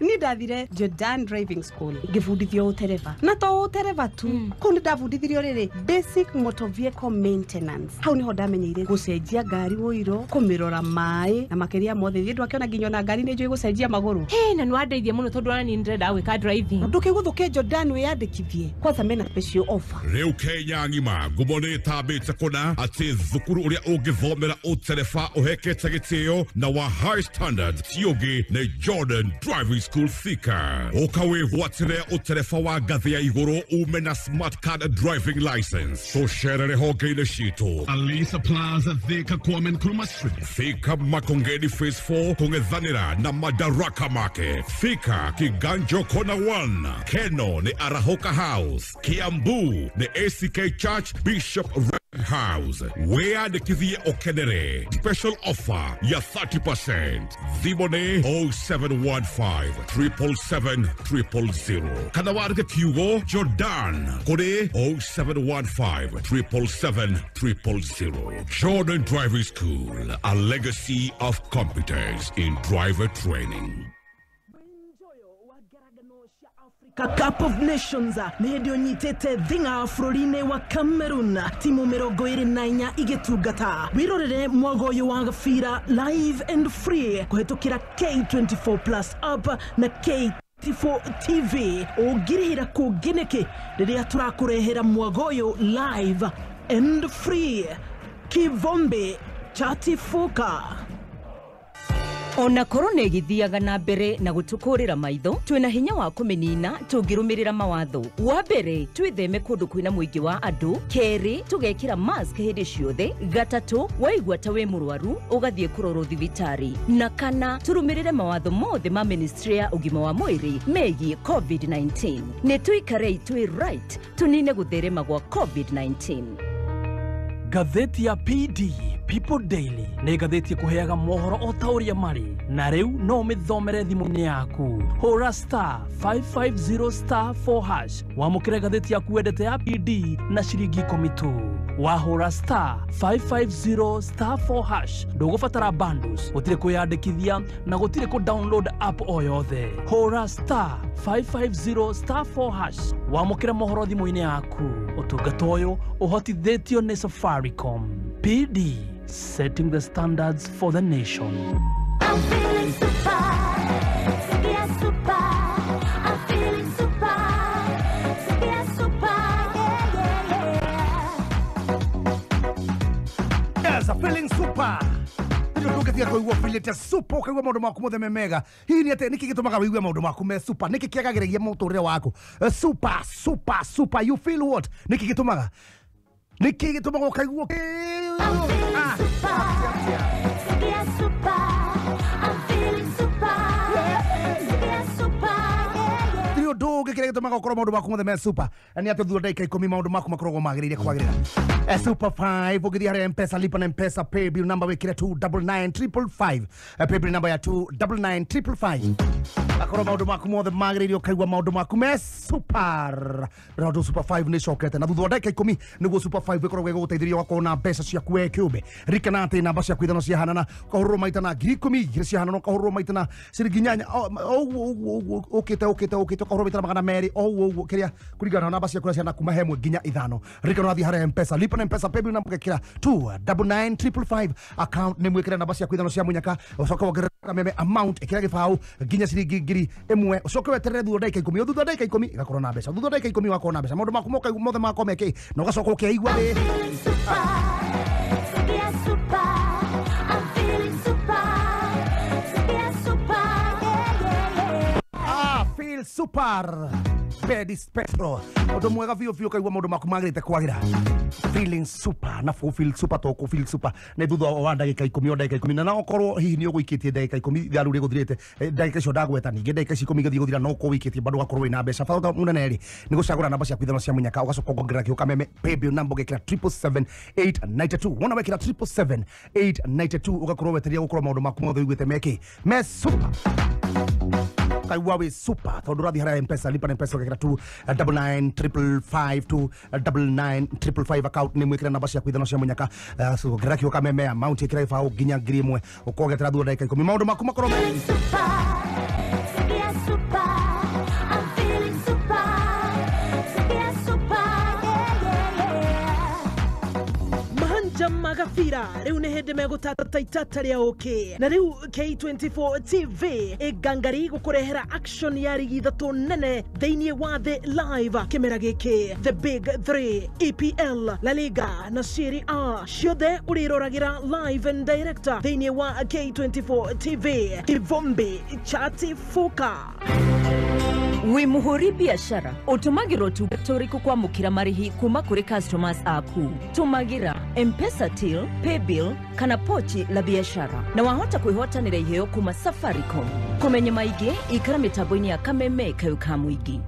Ni ndathire Jordan Driving School ngĩbundithio ũtereba na to ũtereba tu kũu nĩ ndabundithirio rĩrĩ basic motor vehicle maintenance. Hau nĩho ndamenyeire gũcenjia ngari ũiro, kũmĩrora maĩ na makĩria mothe thiĩ ndwakĩona nginya ona ngari nĩ njũĩ gũcenjia magũrũ. Na nĩ wandeithia mũno tondũ ona niĩ ndĩrenda gwĩka driving. Ndũkĩgũthũke Jordan wĩyandĩkithie kwanza mena special offer. Rĩu Kenya ng'ima ngumo nĩ ĩtambĩte kũna atĩ thukuru ũrĩa ũngĩthomera ũtereba ũhekete gĩtĩo na wa high standard ti ũngĩ nĩ Jordan Driving School Thika. Ũka wĩgwatĩre ũtereba wa ngathĩ ya igũrũ ume na smart card driving license. Tũcerere honge-inĩ citũ Alisa Plaza Thika Kwame Nkrumah Street, Thika Makongeni Phase 4 kũng'ethanĩra na Madaraka Market, Thika Kiganjo Corner 1, Keno nĩ Arahoka House, Kiambu nĩ ACK Church Bishop House wĩyandĩkithie ũkenere special offer ya 30%. Thimũ nĩ 0715 777 000 kana wandĩke kiugo Jordan kũrĩ 0715 777 000. Jordan Driving School, a legacy of competence in driver training. Cup of Nations nĩ hĩndĩ ũnyitĩte thing'a bũrũri-inĩ wa Cameroon, timu 24 igĩtungata. Wĩrorere mwago ũyũ wa gabira live and free kũhetũkĩra K24 Plus app na K24 TV. Ũngĩrĩhĩra kũngĩ nĩkĩ rĩrĩa tũrakũrehera mwago ũyũ live and free? Kivombe chatifuka. Ona korona ĩgĩthiaga na mbere na gũtũkũrĩra maitho, twĩna hinya wa kũmĩnina tũngĩrũmĩrĩra mawatho. Wa mbere, twĩtheme kũndũ kwĩna mũingĩ wa andũ. Kerĩ, tũgekĩra mask hĩndĩ ciothe. Gatatũ, waigua ta wĩ mũrwaru ũgathiĩ kũrorwo thibitarĩ. Na kana, tũrũmĩrĩre mawatho mothe ma ministry ya ũgima wa mwĩrĩ megiĩ COVID-19. Nĩ tũikarei twĩ right tũnine gũtherema gwa COVID-19. Ngathĩti ya PD People Daily nĩ ngathĩti ĩkũheaga mohoro o ta ũrĩa marĩ, na rĩu no ũmĩthomere thimũ-inĩ yaku. Hũra star 550 star 4 hash wamũkĩre ngathĩti yaku wendete ya PD na ciringi 10 tu. Wahũra star 550 star 4 hash ndũgũbatara bundles, gũtirĩ kwĩyandĩkithia na gũtirĩ kũ download app o yothe. Hũra star 550 star 4 hash wamũkĩre mohoro thimũ-inĩ yaku. Ũtungata ũyũ ũhotithĩtio nĩ Safaricom. PD, setting the standards for the nation. I'm feeling super, sikia super. I'm feeling super, sikia super, yeah, yeah, yeah. Yes, I'm feeling super. Ndũngĩtiga kũigua feelite super ũkaigua maũndũ maku mothe me mega. Hihi nĩ atĩ nĩkĩ gĩtũmaga wĩigue maũndũ maku me super? Nĩkĩ kĩagagĩrĩria mũtũrĩre waku? Super, super, super. You feel what? Nĩkĩ gĩtũmaga? Nĩkĩ gĩtũmaga ũkaigua? I'm feeling super, sikia super. I'm feeling super, sikia super, yeah, yeah. Ti ũndũ ũngĩ kĩrĩa gĩtũmaga ũkorwo maũndũ maku mothe me super nĩ atĩ thutha ndagĩka 10 maũndũ maku makoragwo magĩrĩire kwagĩrĩra. Super 5 ũgĩthiĩ harĩa M-Pesa, lipa na M-Pesa paybill number wĩkĩre 299555, paybill number ya 299555. Akorwo maũndũ maku mothe magĩrĩire ũkaigua maũndũ maku me super. Tondũ Super 5 nĩ ĩcokete na thutha wa ndagĩka 10 nĩguo Super 5 ĩkoragwo ĩgũgũteithĩrĩria ũgakorwo na mbeca ciaku we kĩũmbe. Ririkana atĩ namba ciaku ithano ciahanana ũkahũrĩrwo maita na 10,000, igĩrĩ ciahanana ũkahũrĩrwo maita na ciringi 8, ũguo ũguo ũkĩte ũkĩte ũkĩte ũkahũrĩrwo maita na 200, ũguo ũguo kĩrĩa kũringana na namba ciaku ũrĩa ciahana kuma he ĩmwe nginya ithano. Ririkana ũrathiĩ harĩa M-Pesa, lipa na M-Pesa paybill number ũgekĩra 299555, account nĩ mwĩkĩre namba ciaku ithano cia mũnyaka, ũcoke wongerere kameme amount ĩkĩra gĩbaũ nginya ciringi 1,000, ũcoke weterere thutha wa ndagĩka 10, thutha wa ndagĩka 10 ĩgakorwo na mbeca, thutha wa ndagĩka 10 wakorwo na mbeca, maũndũ maku mothe makorwo mekĩ na ũgacoka ũkeigua wĩ Feeling super, sikia super. I'm feeling super, sikia super, yeah, yeah, yeah. Ah, feel super. Bedi Spectro. Ũndũ mwega biũ biũ ũkaigua maũndũ maku magĩrĩte kwagĩra. Feeling super na feel super to feel super nĩ thutha wa ndagĩka 10 o ndagĩka 10 na no ũkorwo hihi nĩ ũgũikĩtie ndagĩka 10 ithaa rĩu rĩgũthirĩte, ndagĩka icio ndagweta ningĩ ndagĩka ici 10 igĩthiĩ gũthira no ũkorwo ũikĩtie bado ũgakorwo wĩna mbeca. Bata mũnene rĩ nĩ gũcagũra namba ciaku ithano cia mũnyaka ũgacoka ũkongerera kĩo kameme paybill number ũgekĩra 777,892. Wona wekĩra 777,892 ũgakorwo wetereire gũkorwo maũndũ maku mothe ũiguĩte mekĩ me super. Kaigua wĩ super tondũ ũrathiĩ harĩa M-Pesa, lipa na M-Pesa ũgekĩra 299555, 299555 account nĩ mwĩkĩre namba ciaku ithano cia mũnyaka, ongerera kĩo kameme amount ĩkĩra gĩbaũ nginya 1,000 ũkongerera thutha wa ndagĩka 10 maũndũ maku makorwo me Super, sikia super. I'm feeling super, sikia super, yeah, yeah, yeah. Mahanja magabira rĩu nĩ hĩndĩ megũtata itata rĩa ũkĩ na rĩu K24 TV ĩngangari gũkũrehera action ya rigi ithatũ nene thĩinĩ wa thĩ live kĩmera gĩkĩ, The Big 3, EPL, La Liga na Serie A ciothe ũrĩroragĩra live and direct thĩinĩ wa K24 TV. Kivumbi chatifuka. Wĩ mũhũri biacara ũtũmagĩra ũtungata ũrĩkũ kwamũkĩra marĩhi kuma kũrĩ customers aku? Tũmagĩra M-Pesa till, paybill kana pochi la biashara na wahota kwĩhotanĩra iheo kuma Safaricom. Kũmenya maingĩ ikara mĩtambo-inĩ ya Kameme Kayo ka Mũingĩ.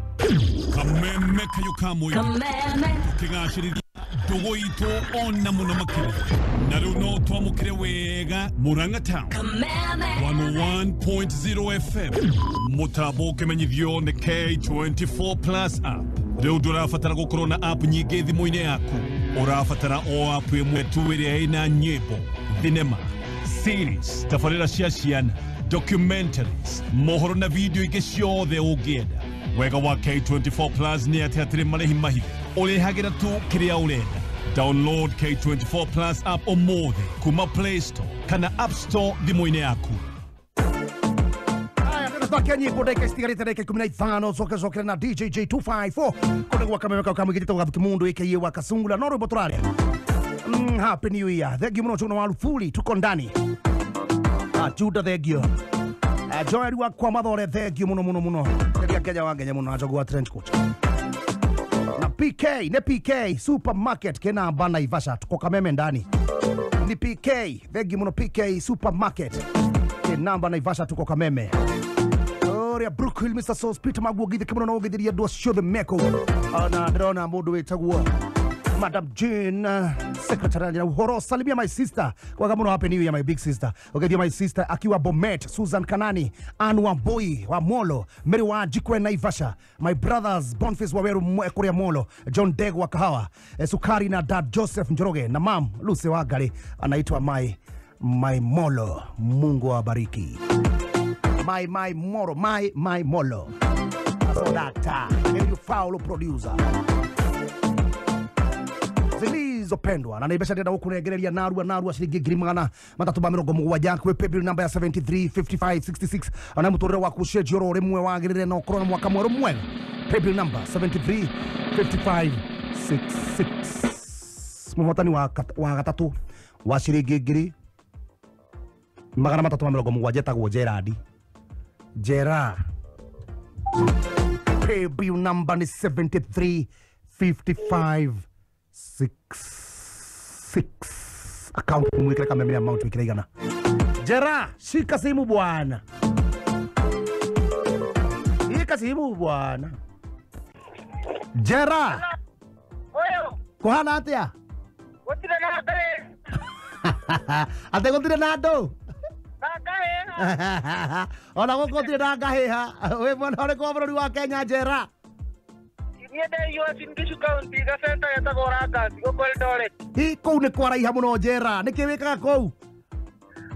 Kameme Kayo ka Mũingĩ. Kameme. Tũkĩgacĩrithia Ndũgũ itũ ona mũno makĩria. Na rĩu no twamũkĩre wega Murang'a Town 101.0 FM. Mũtambo ũkĩmenyithio nĩ K24 Plus app. Rĩu ndũrabatara gũkorwo na app nyingĩ thimũ-inĩ yaku. Ũrabatara o app ĩmwe tu ĩrĩa ĩna nyĩmbo, thinema, series, tabarĩra cia ciana, documentaries, mohoro na video ingĩ ciothe ũngĩenda. Wega wa K24 Plus nĩ atĩ hatirĩ marĩhi mahithe. Ũrĩhagĩra tu kĩrĩa ũrenda. Download K24 Plus app ũmũthĩ kuma Play Store kana App Store thimũ-inĩ yaku. Twakia nyimbo ndagĩka citigarĩte ndagĩka 15 coke cokere na DJ J254 kũndũ gwa kameme kau kamũigĩrĩte gathuki mundu aka wa Kasungula no rwĩmbo tũraria. Happy New Year. Thank you mũno Chuna wa Rufuli, tuko ndani. Juda thank you. Joel wa kwa Mathore thank you mũno mũno mũno. Rĩrĩa Kenya wa Kenya mũno na Njogu wa trench coat. Na PK, ne PK supermarket kena bana Naivasha tuko Kameme ndani. Ni PK, thank you mũno PK supermarket. Kena Naivasha tuko Kameme. Oria Brookhill Mr. Sauce Peter Maguo githe kimono no githiria andũ acio the meko. Na ndĩrona mũndũ wĩtagwo Madam Jane, secretary ya uhoro, salimia my sister kwaga muno happy new year my big sister. Ogedia my sister akiwa Bomet, Susan Kanani, Anwa Boy wa Molo, Mary wa Jikwe Naivasha, my brothers Boniface Waweru Kuria Molo, John Dego wa Kahawa, Sukari na Dad Joseph Njoroge na mam Lucy wa Gari anaitwa my Molo. Mungu awabariki. My Moro, my Molo. So doctor, you foul producer. Zilizopendwa na naibesha ndenda gukurengereria narua ciringi 370 kwĩ paybill number ya 735566 ona muturire waku cenjio oro rimwe wagirire na ukorwo na mwaka mwerũ mwega. Paybill number 735566 muhotani wa gatatu wa ciringi 370 etagwo Gerard. Gerard paybill number ni 7355 66 account mwikire kameme amount wikire igana. Jera, shika simu bwana. Shika simu bwana. Jera. Oyo. Kuhana atia? Gutire na andũ. Ate gutire na andũ. Na ngahiha. Ona gũkũ gũtirĩ na ngahiha. Wĩ mwena ũrĩkũ wa bũrũri wa Kenya Jera? Niĩ ndĩ Uasin Gishu County gacenta getagwo Rangas gũkũ Eldoret. Hi kũu nĩ kwaraiha mũno Jera. Nĩkĩ wĩkaga kũu?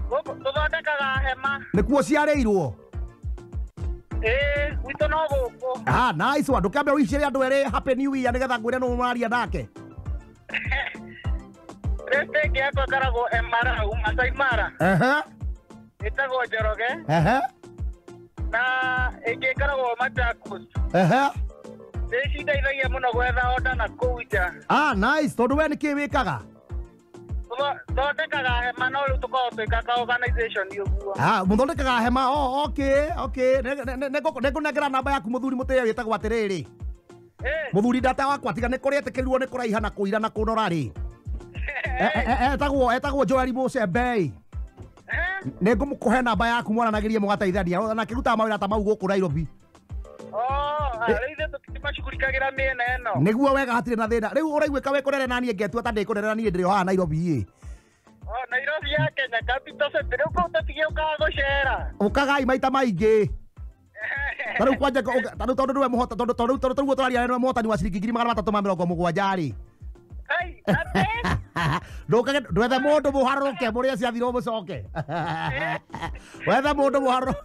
Gũkũ tũthondekaga hema. Nĩkuo ciarĩirwo? Ĩĩ, gwitũ no gũkũ. Ah, nice one. Ndũkĩambe ũicĩre andũ erĩ happy new year nĩgetha ngwĩre nũ ũraria nake. Rĩstĩ ĩngĩ yakwa ĩkoragwo Emarau, Masai Mara. Ehe. Ĩtagwo Njoroge. Ehe. Na ĩngĩ ĩkoragwo Machakos. Ehe. Nĩ cindeithagia mũno gwetha order na kũu nja. Ah, nice. Tondũ we nĩkĩ wĩkaga? Thondekaga hema no rĩu tũkoragwo twĩka ka organization ũguo. Ah, mũthondekaga hema. Oh, okay, okay. Nĩngũnengera namba yaku mũthuri mũtĩe wĩtagwo atĩrĩrĩ. Mũthuri ndata wakwa tiga nĩ kũrĩa etĩkĩrirwo nĩ kũraiha na kũira na kũnora rĩ. Etagwo Joel Mũcembei. Nĩngũmũkũhe namba yaku mwaranagĩrie mũgateithania na kĩrutaga mawĩra ta mau gũkũ Nairobi. Rĩu ithuĩ tũtimacugurikagĩra mĩena ĩno. Nĩguo wega hatirĩ na thĩna. Rĩu ũraiguĩka wĩ kũnene na niĩ ngetua ta ndĩ kũnene na niĩ ndĩrĩ o haha Nairobi ĩ. Oh, Nairobi ya Kenya capital city. Rĩu kũu tũtigĩũkaga gũcera. Ũkagai maita maingĩ. Ta rĩu kwanja ta rĩu tondũ nĩwe mũhota tondũ tondũ tũraria nĩwe mũhotani wa ciringi 370 rĩ. Ai, atĩ? Ndũkage ndwethe mũndũ mũharũrũke mũrĩe ciathirwo mũcoke. Wethe mũndũ mũharũrũke.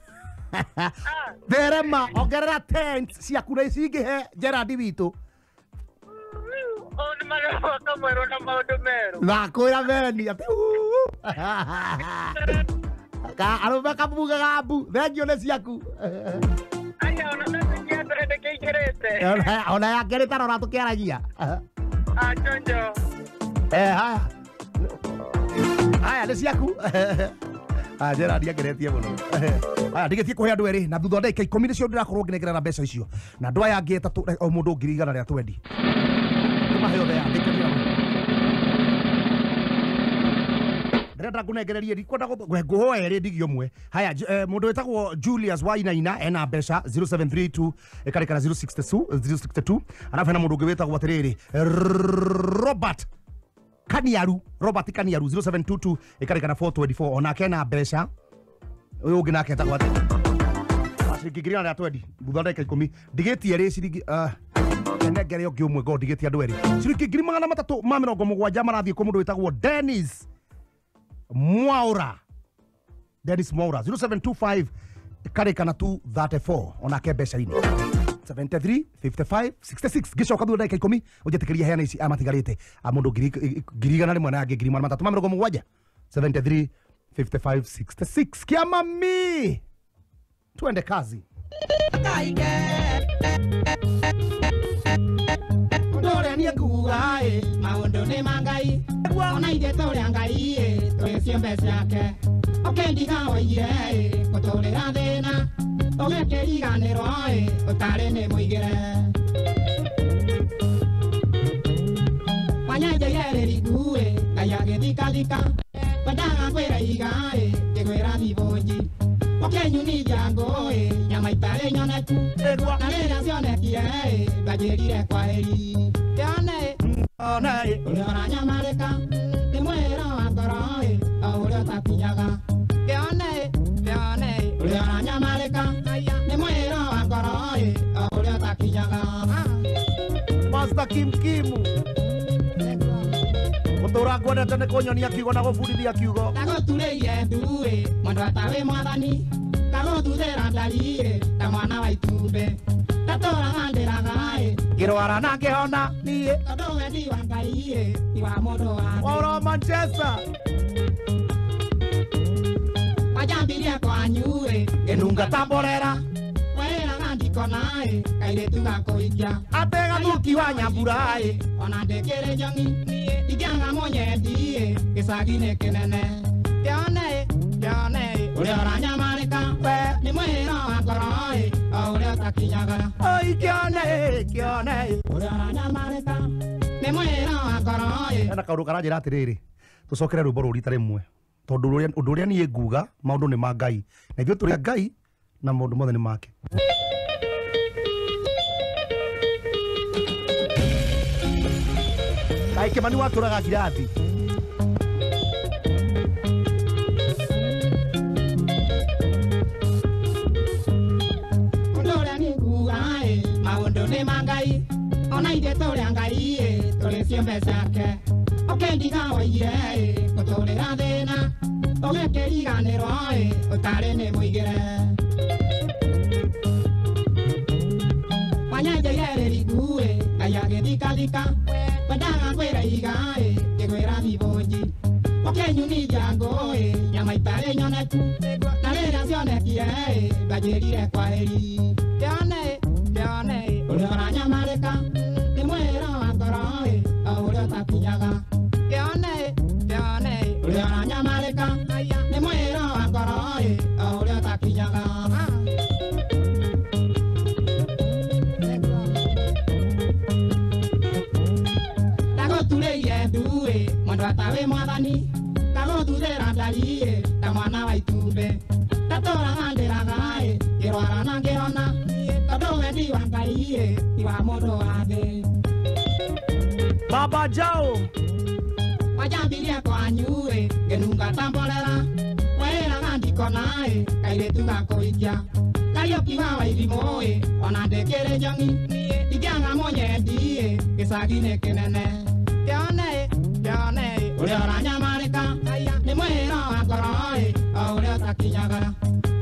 Therema ongerera tent ciaku na cingĩhe Gerard witũ. Ũũ nĩ mwaka mwerũ na maũndũ merũ. Nakwĩra meni atĩ arũme kamugaga mbu thengio nĩ ciaku. Aya ona message ya mbere ndĩkĩingĩrĩte. Ona ya kerĩ tarora tũkĩaragia. Ah, chonjo. Haya. Haya nĩ ciaku. Ah, Gerard akeretie mũno. Aya ndigĩtie kũhe andũ erĩ na thutha wa ndagĩka 10 nĩcio ndĩrakorwo ngĩnengerana mbeca icio na andũ aya angĩ atatũ o mũndũ 120,000. Mahe othe andĩkĩria. Ndĩrenda ngũnengererie ndikwenda ngũhoe erĩ ndigio ũmwe. Haya mũndũ wĩtagwo Julius Wainaina ena mbeca 0732 ĩkarĩkana 062 062 arabu hena mũndũ ũngĩ wĩtagwo atĩrĩrĩ Robert Kaniaru Robert Kaniaru 0722 ikarikana 424 onake na mbeca uyu ungi nake etagwo atia ciringi ngiri igana rĩa twendi thutha ndagĩka ikũmi ndigĩtie rĩ ciringi nengere ũngĩ ũmwe ngo ndigĩtie andũ erĩ ciringi ngiri magana matatũ ma mĩrongo mũgwanja marathiĩ kwĩ mũndũ wĩtagwo Dennis Mwaura Dennis Mwaura 0725 karĩkana 234 onake mbeca-inĩ 73 55 66 gicoka thutha ndagĩka ikũmi ũnjĩtĩkĩrie heana ici amatigarĩte a mũndũ ngiri igana rĩmwe na angĩ ngiri magana matatũ ma mĩrongo mũgwanja 73 55 66 kiamami tuende kazi. Ndore ni kuga maundu ni mangai ona ithe tũrĩ Ngai tũrĩ ciũmbe ciake ũkĩndiga woigire gũtũrĩra thĩna ũgĩkĩriganĩrwo ũtarĩ nĩ mũigĩre wanyanjaire rĩriku Ngai agĩthikathika wendaga kwĩra iga ngĩkwĩra thibũnji ũkĩnyunithia ngũĩ nyama itarĩ nyoneku na rĩrĩa cionekire ndanjĩrire kwaheri kĩone ũrĩa ũranyamarĩka nĩ mwĩra wa ngoro o ũrĩa ũtakinyaga kĩone ũrĩa ũranyamarĩka nĩ mwĩra wa ngoro o ũrĩa ũtakinyaga. Master Kim Kimu gũtũra ngwendete nĩ kũnyonia kiugo na gũbundithia kiugo ndagũturĩire nduĩ mũndũ atawe mwathani ndagũthuthĩra ndariĩ ta mwana wa itumbĩ ndatũraga ndĩraga ngĩrwara na ngĩhona niĩ tondũ wendi wa Ngai ti wa mũndũ wa thĩ. Oro Manchester wanjambirie kwanyu ngĩnunga ta mborera wĩraga ndikona kairĩtu gakũikia atĩ gathuki wa nyambura ona ndĩkĩrĩ njong'i ingĩaga mũnyendi gĩcagi-inĩ kĩnene kĩone ũrĩa ũranyamarĩka nĩ mwĩra wa ngoro o ũrĩa ũtakinyaga. Oi kĩone ũrĩa ũranyamarĩka nĩ mwĩra wa ngoro. Hena kaũndũ karanjĩra atĩrĩrĩ tũcokere rwĩmbo rũu rita rĩmwe tondũ ũndũ ũrĩa niĩ nguga maũndũ nĩ ma Ngai na ithuĩ tũrĩ a Ngai na maũndũ mothe nĩ make. Kaĩ Kĩmani watũraga ngirathi ũndũ ũrĩa niĩ nguga maũndũ nĩ ma Ngai ona ithuĩ tũrĩ a Ngai tũrĩ ciũmbe ciake ũkĩndiga woigire gũtũrĩra thĩna ũgĩkĩriganĩrwo ũtarĩ nĩ mũigĩre wanyanjaire rĩriku Ngai agĩthikathika wendaga kwĩra iga ngĩkwĩra thibũnji ũkĩnyunithia ngũĩ nyama itarĩ nyoneku na rĩrĩa cionekire ndanjĩrire kwaheri kĩone ũrĩa ũranyamarĩka nĩ mwĩra wa ngoro o ũrĩa ũtakinyaga kĩone ũrĩa ũranyamarĩka nĩ mwĩra wa ngoro o ũrĩa ũtakinyaga. Ndagũturĩire nduĩ mũndũ atawe mwathani ndagũthuthĩra ndariĩ ta mwana wa itumbĩ ndatũraga ndĩraga ngĩrwara na ngĩhona tondũ wendi wa Ngai ti wa mũndũ wa thĩ. Baba Jao wanjambirie kwanyu ngĩnunga ta mborera wĩraga ndikona kairĩtu gakũikia Kariũki wa Wairimũ ona ndĩkĩrĩ njong'i ingĩaga mũnyendi gĩcagi-inĩ kĩnene kĩone ũrĩa ũranyamarĩka nĩ mwĩra wa ngoro o ũrĩa ũtakinyaga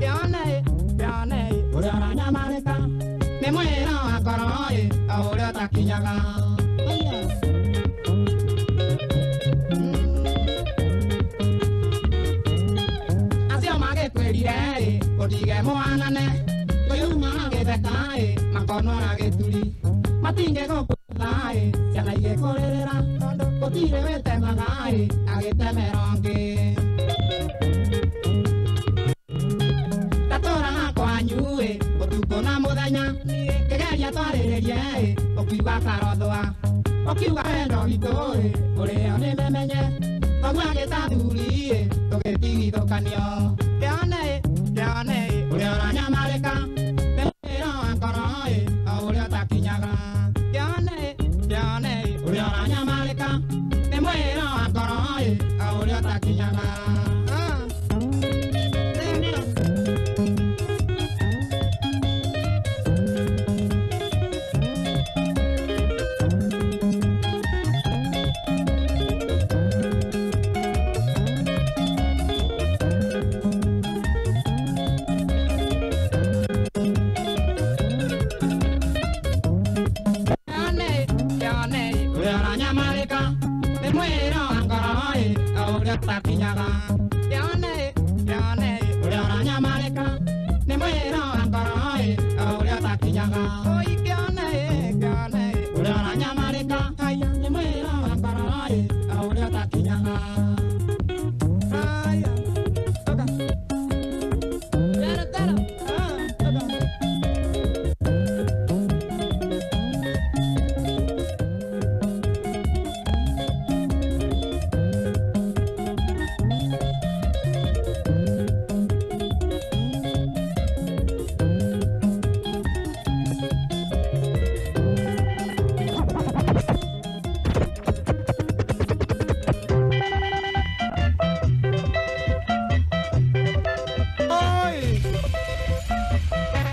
kĩone ũrĩa ũranyamarĩka nĩ mwĩra wa ngoro o ũrĩa ũtakinyaga. Acio magĩkwĩrire ũtige mũhanane kũyuma gĩtheka makonora gĩturi matingĩgũkũtha ciana igĩkũrĩrĩra gũtirĩ wĩtemaga agĩtemera ũngĩ ndatũraga kwanyu ũtukũ na mũthenya kĩgeria twarĩrĩrie ũkiuga karothwa ũkiuga wendo witũ ũrĩo nĩ memenye thoguo agĩtathuri tũgĩtigithũkanio kĩone ũrĩa ũranyamarĩka nĩ mwĩra wa ngoro o ũrĩa ũtakinyaga kĩone ũrĩa ũranyamarĩka nĩ mwĩra wa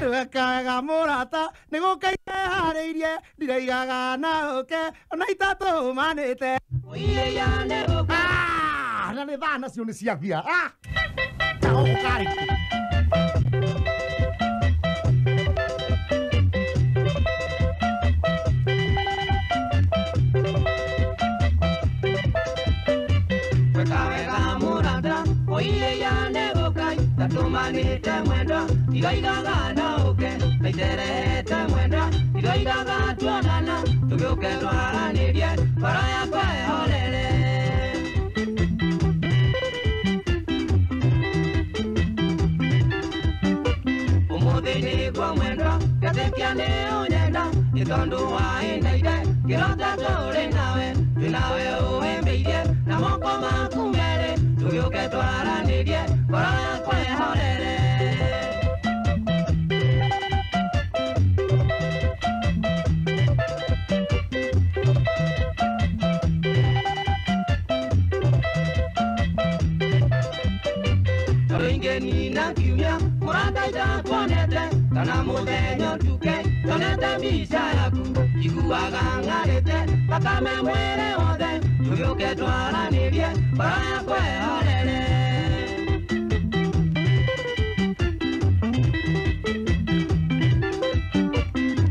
Wekaga mũrata nĩ gũka ireharĩirie ndiraigaga na ũke ona itatũmanĩte. Ah, na nĩ thaa nacio nĩ ciathia. Ah, ta gũkũ karĩ. Weka mũrata oiye nĩgũkai tatũmanĩte mwendwa iroigaga na ũke taiterehete mwendwa iroigaga tuonana tũgĩũke twaranĩrie ngoro yakwa ĩhorere. Ũmũthĩ nĩguo mwendwa ngetĩkia nĩ ũnyenda nĩ tondũ wa ĩndaire kĩrota tũrĩ nawe twĩ nawe ũhĩmbĩirie na moko maku merĩ tũgĩũke twaranĩrie ngoro yakwa ĩhorere. Tondũ ingĩnina kiumia mũrata itakuonete kana mũthenya ũtuke nyonete mbica yaku njiguaga ng'arĩte thakame mwĩrĩ wothe tũgĩũke twaranĩrie ngoro yakwa ĩhorere.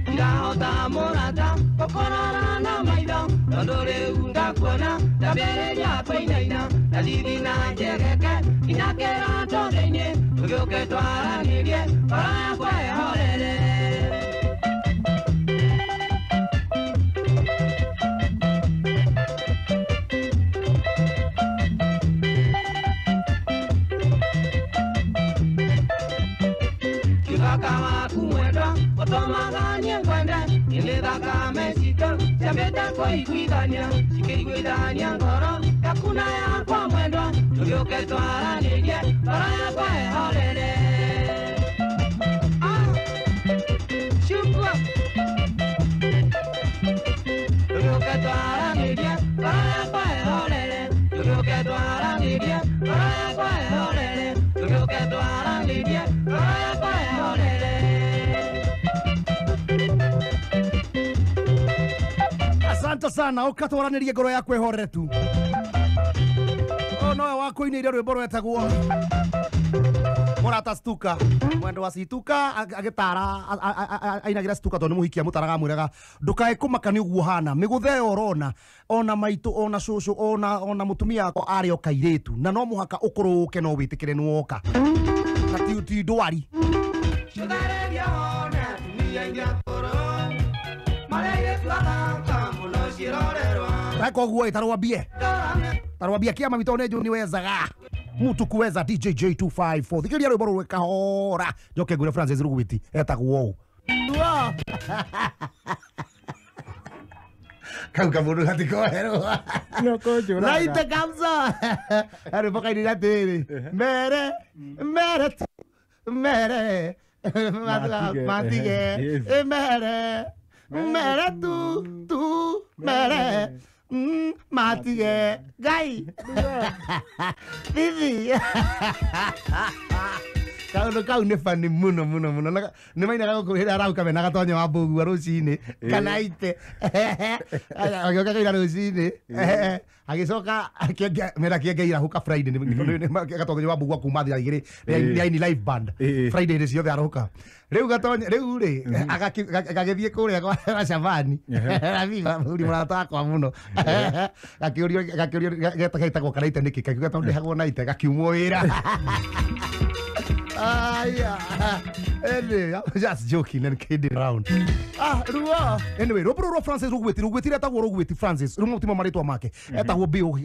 Ndirahota mũrata gũkũrora na maitho tondũ rĩu ndakuona ndambĩrĩria kũinaina ndathithi na njegeke nginya kĩrato thĩinĩ tũgĩũke twaranĩrie ngoro yakwa ĩhorere. Kĩthaka waku mwendwa ũtũmaga niĩ ngwende nĩ thakame citũ ciambĩte kũiguithania cikĩiguithania ngoro yaku na yakwa mwendwa tũgĩũke twaranĩrie ngoro yakwa ĩhorere. Ah, shukwa. Tũgĩũke twaranĩrie ngoro yakwa ĩhorere tũgĩũke twaranĩrie ngoro yakwa ĩhorere tũgĩũke twaranĩrie ngoro yakwa ĩhorere. Asante sana ũkatwaranĩrie ngoro yaku ĩhorere tu. O nowe wakũinĩire rwĩmbo rwetagwo Mũrata Stuka mwendo wa Situka agĩtara ainagĩra Stuka tondũ nĩ mũhiki amũtaraga amwĩraga ndũkae kũmaka nĩ ũguo hana mĩgũtha ĩyo ũrona ona maitũ ona cũcũ ona mũtumia wakwa arĩ o kairĩtu na no mũhaka ũkũrũke no wĩtĩkĩre nĩ woka na ti ndwari. Tũtharĩria wone atumia aingĩ akũrũ marĩa airĩtu athaka mũno ciĩrorerwa. Koguo tarwambie kiama witũ nĩ njũĩ nĩ wezaga mutu kuweza DJ J254 thikiria rwĩmbo rũrũ kahora njoke ngwĩre Francis Rugwiti etagwo ũũ. Kau kamũndũ gatikoherwo naite kamsa rwĩmbo kainire atĩrĩrĩ mere mere tu mere matige mere mere tu tu mere matige ngai bibi kaundu kau nĩ funny mũno mũno mũno nĩ mainaga gũkũ hĩndĩ arauka mena gatonya wa mbũgua rũcinĩ kana ite agĩũka kaira rũcinĩ agĩcoka mena kĩengeira hũka Friday gatonya wa mbũgua kuma thaa igĩrĩ nĩ aini live band Friday nĩ ciothe arahũka rĩu gatonya rĩu rĩ agagĩthiĩ kũrĩa kwa Shabani Rabiba mũthuri mũrata wakwa mũno gakĩũrio getagwo kanaite nĩkĩ kakiuga tondũ ndĩhagwo naite gakiumwo wĩra. Aya. Anyway, I'm just joking and kidding around. Ah, ruo. Anyway, rwĩmbo rwa Francis Rugwiti Rugwiti etagwo Rugwiti Francis rĩu mũtimo marĩtwa make etagwo Bio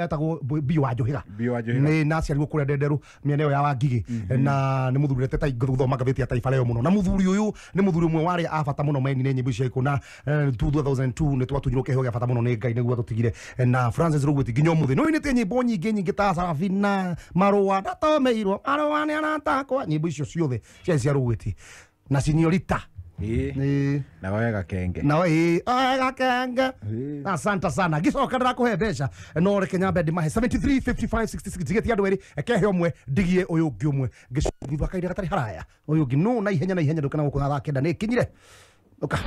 etagwo Bio wa Njohĩga nĩ na aciarirwo kũrĩa Ndenderu mĩena ĩyo ya Wangigĩ na nĩ mũthuri ũrete gũthoma ngathĩti ya Taifa Leo mũno na mũthuri ũyũ nĩ mũthuri ũmwe warĩ a bata mũno menine nyĩmbo cia Gĩkũyũ na 2002 nĩ twatunyirwo kĩheo gĩa bata mũno nĩ Ngai nĩguo atũtigire na Francis Rugwiti nginya ũmũthĩ nĩ ũinĩte nyĩmbo nyingĩ nyingĩ ta Sarafina Marũa ndatomeirwo marũa nĩ aratakwa nyĩmbo icio ciothe ciarĩ cia Rugwiti na Seniorita Ĩĩ. Na woe gakenge. Na ĩĩ, oe gakenge. Asante sana. Gicoka ndĩrakũhe mbeca no reke nyambe ndĩmahe 73 55 66 ndigĩtie andũ erĩ, kehe ũmwe ndigie ũyũ ũngĩ ũmwe ngĩcoka thutha kahinda gatarĩ haraya ũyũ ũngĩ no na ihenya na ihenya ndũkana gũkũ thaa 9 nĩ ĩkinyire. Ũka.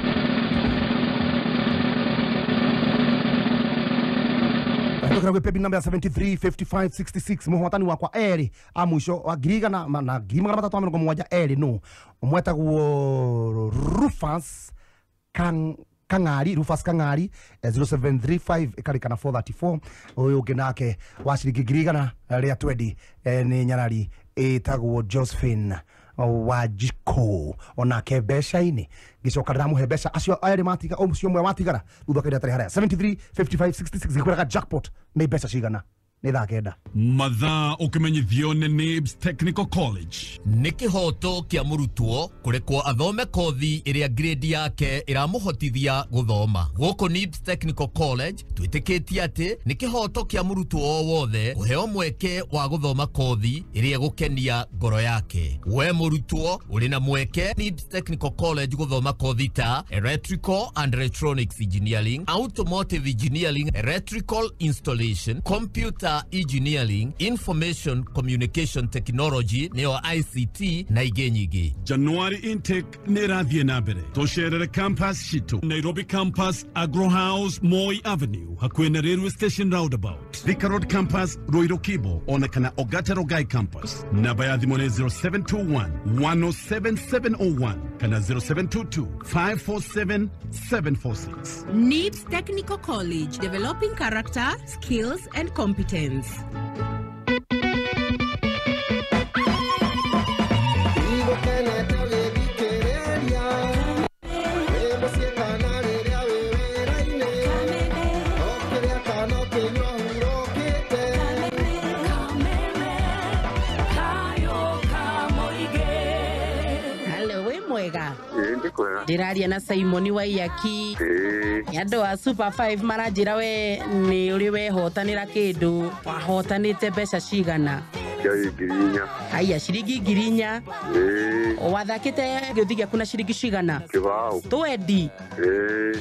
Tukira gwĩ paybill number ya 73 55 66 mũhotani wakwa erĩ a mũico wa 1,000 na 370 erĩ no ũmwe etagwo Rufus Kang'ari, Rufus Kang'ari 0735 ĩkarĩka na 434. Ũyũ ũngĩ nake wa ciringi 1,120 nĩ nyarari ĩtagwo Josephine Wajiko onake mbeca-inĩ ngĩcoka ndĩramũhe mbeca acio erĩ matiga ũcio ũmwe watigara thutha kahinda gatarĩ haraya 73 55 66 ngĩkwĩraga jackpot nĩ mbeca cigana nĩ thaa 9. Mathaa ũkĩmenyithio nĩ NIBS Technical College. Nĩ kĩhoto kĩa mũrutwo kũrekwo athome kothi ĩrĩa grade yake ĩramũhotithia gũthoma. Gũkũ NIBS Technical College twĩtĩkĩtie atĩ nĩ kĩhoto kĩa mũrutwo o wothe kũheo mweke wa gũthoma kothi ĩrĩa ĩgũkenia ngoro yake. We mũrutwo ũrĩ na mweke NIBS Technical College gũthoma kothi ta Electrical and Electronics Engineering, Automotive Engineering, Electrical Installation, Computer Engineering, Information Communication Technology nĩyo ICT na ingĩ nyingĩ. January intake nĩ ĩrathiĩ na mbere. Tũcerere campus citũ Nairobi campus, Agro House, Moi Avenue, hakuhĩ na railway station roundabout, Thika Road campus, Ruiru Kibo, ona kana Ogata Rongai campus. Namba ya thimũ nĩ 0721 107701 kana 0722 547 746. NIBS Technical College, developing character, skills and competence. Hello, wĩ mwega. Ndĩraria na Simon Waiyaki. Nĩ andũ a Super 5 maranjĩra we nĩ ũrĩ wehotanĩra kĩndũ, wahotanĩte mbeca cigana? Ciringi 4,000. Aya, ciringi 4,000. Wathakĩte gĩũthi gĩaku na ciringi cigana? Kĩbaũ. Twendi.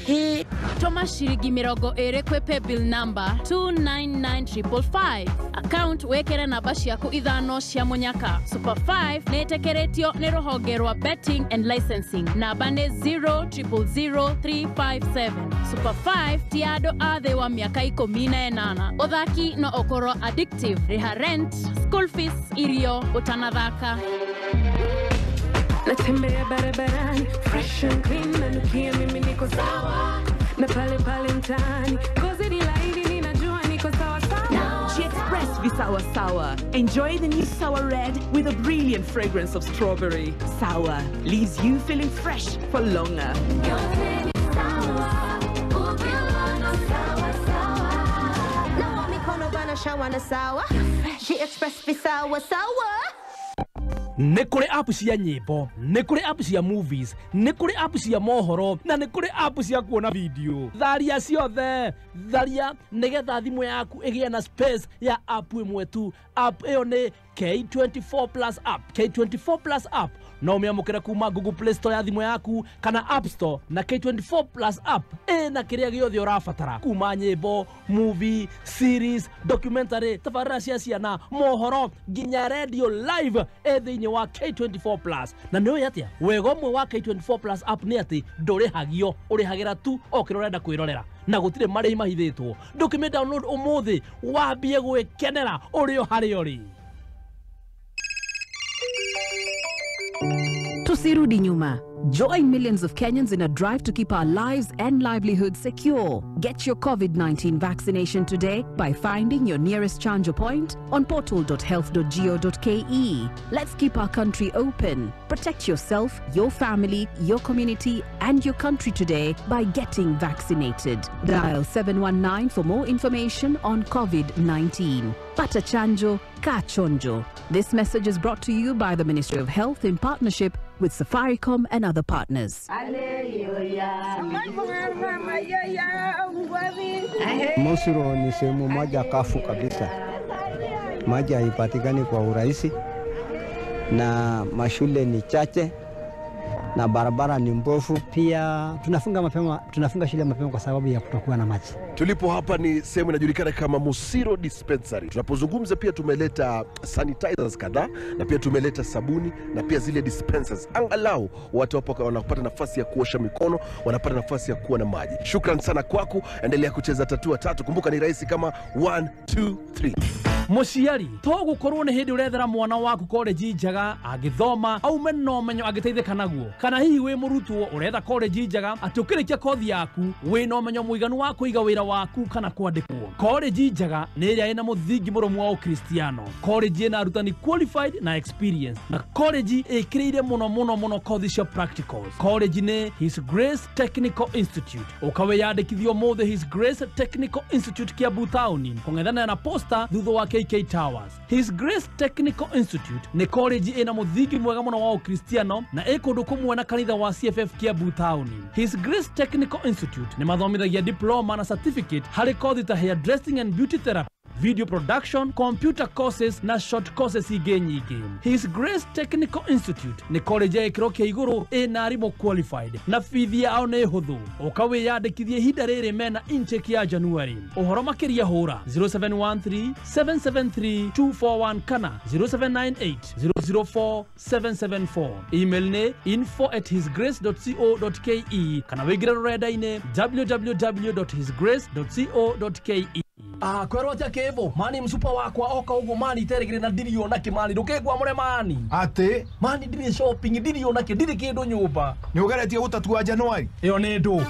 Ĩĩ. Tũma ciringi 20 kwĩ paybill number 299555 account wĩkĩre namba ciaku 5 cia mũnyaka. Super 5 nĩ ĩtĩkĩrĩtio nĩ rũhonge rwa betting and licensing, namba nĩ 0000357. Super 5 ti andũ a thĩ wa mĩaka 18. Ũthaki no ũkorwo addictive. Rĩha rent, school fees, irio ũtanathaka. Natembea barabarani fresh and clean, nanukia mimi niko sawa, na pale pale mtaani ngozi ni laini, ninajua niko sawa sawa. She Express Visawa Sour. Enjoy the new Sour Red with a brilliant fragrance of strawberry. Sour leaves you feeling fresh for longer. She Express Visawa Sour. Nĩ kũrĩ app cia nyĩmbo, nĩ kũrĩ app cia movies, nĩ kũrĩ app cia mohoro na nĩ kũrĩ app cia kuona video. Tharia ciothe, tharia nĩgetha thimũ yaku ĩgĩe na space ya app ĩmwe tu. App ĩyo nĩ K24 Plus app. K24 Plus app no ũmĩamũkĩre kuma Google Play Store ya thimũ yaku kana App Store, na K24 Plus app ĩna kĩrĩa gĩothe ũrabatara kuma nyĩmbo, movie, series, documentary, tabarĩra cia ciana, mohoro nginya radio live ĩ thĩinĩ wa K24 Plus. Na nĩ ũĩ atĩa wega ũmwe wa K24 Plus app nĩ atĩ ndũrĩhagio, ũrĩhagĩra tu o kĩrĩa ũrenda kwĩrorera na gũtirĩ marĩhi mahithĩtwo. Ndũkĩmĩ download ũmũthĩ wambie gwĩkenera ũrĩ o harĩa ũrĩ. Tusirudi nyuma. Join millions of Kenyans in a drive to keep our lives and livelihoods secure. Get your COVID-19 vaccination today by finding your nearest Chanjo point on portal.health.go.ke. Let's keep our country open. Protect yourself, your family, your community, and your country today by getting vaccinated. Dial 719 for more information on COVID-19. Pata Chanjo, Ka Chonjo. This message is brought to you by the Ministry of Health in partnership with Safaricom and other partners. Mosiro ni sehemu moja kafu kabisa, maji haipatikani kwa urahisi na mashule ni chache. na barabara ni mbovu. Pia tunafunga mapema, tunafunga shule mapema kwa sababu ya kutokuwa na maji. Tulipo hapa ni sehemu inajulikana kama Musiro Dispensary. Tunapozungumza pia tumeleta sanitizers kadhaa na pia tumeleta sabuni na pia zile dispensers. Angalau watu hapo wanapata nafasi ya kuosha mikono, wanapata nafasi ya kuwa na maji. Shukran sana kwako, endelea kucheza tatua tatu. Kumbuka ni rahisi kama 1 2 3. Mũciari to gũkorwo nĩ hĩndĩ ũrethera mwana waku koreji njega agĩthoma aume na ũmenyo agĩteithĩka naguo, kana hihi wĩ mũrutwo ũretha koreji njega atĩ ũkĩrĩkia kothi yaku wĩ na ũmenyo mũiganu wa kũiga wĩra waku kana kwandĩkwo. Koreji njega nĩ ĩrĩa ĩna mũthingi mũrũmu wa ũkristiano, koreji ĩna arutani qualified na experience, na koreji ĩkĩrĩire mũno mũno mũno kothi cia practicals. Koreji nĩ His Grace Technical Institute. Ũkawĩyandĩkithia ũmũthĩ His Grace Technical Institute Kiambu Town, kũng'ethanĩra na Posta thutha wa KK Towers. His Grace Technical Institute nĩ college ĩna mũthingi mwega mũno wa ũkristiano na ĩ kũndũ kũmwe na kanitha wa CFF Kiambu Town. His Grace Technical Institute nĩ mathomithagia diploma na certificate harĩ kothi ta hairdressing and beauty therapy, video production, computer courses na short courses ingĩ nyingĩ. His Grace Technical Institute nĩ college ya gĩkĩro kĩa igũrũ ĩna arimũ qualified na bithi yao nĩ hũthũ. Ũka wĩyandĩkithie ihinda rĩrĩ mena intake ya January. Ũhoro makĩria hũra 0713 773 241 kana 0798 004 774. Email nĩ info@hisgrace.co.ke kana wĩingĩre rũrenda-inĩ www.hisgrace.co.ke. Kwerwo atia kivu mani msupa wakwa oka uguo mani iterigire na ndiri ona ki mani ndukigwa mure mani ati mani ndiri shopping ndiri ona ki ndiri kindu nyumba ni ugeretie gutatua January iyo ni ndu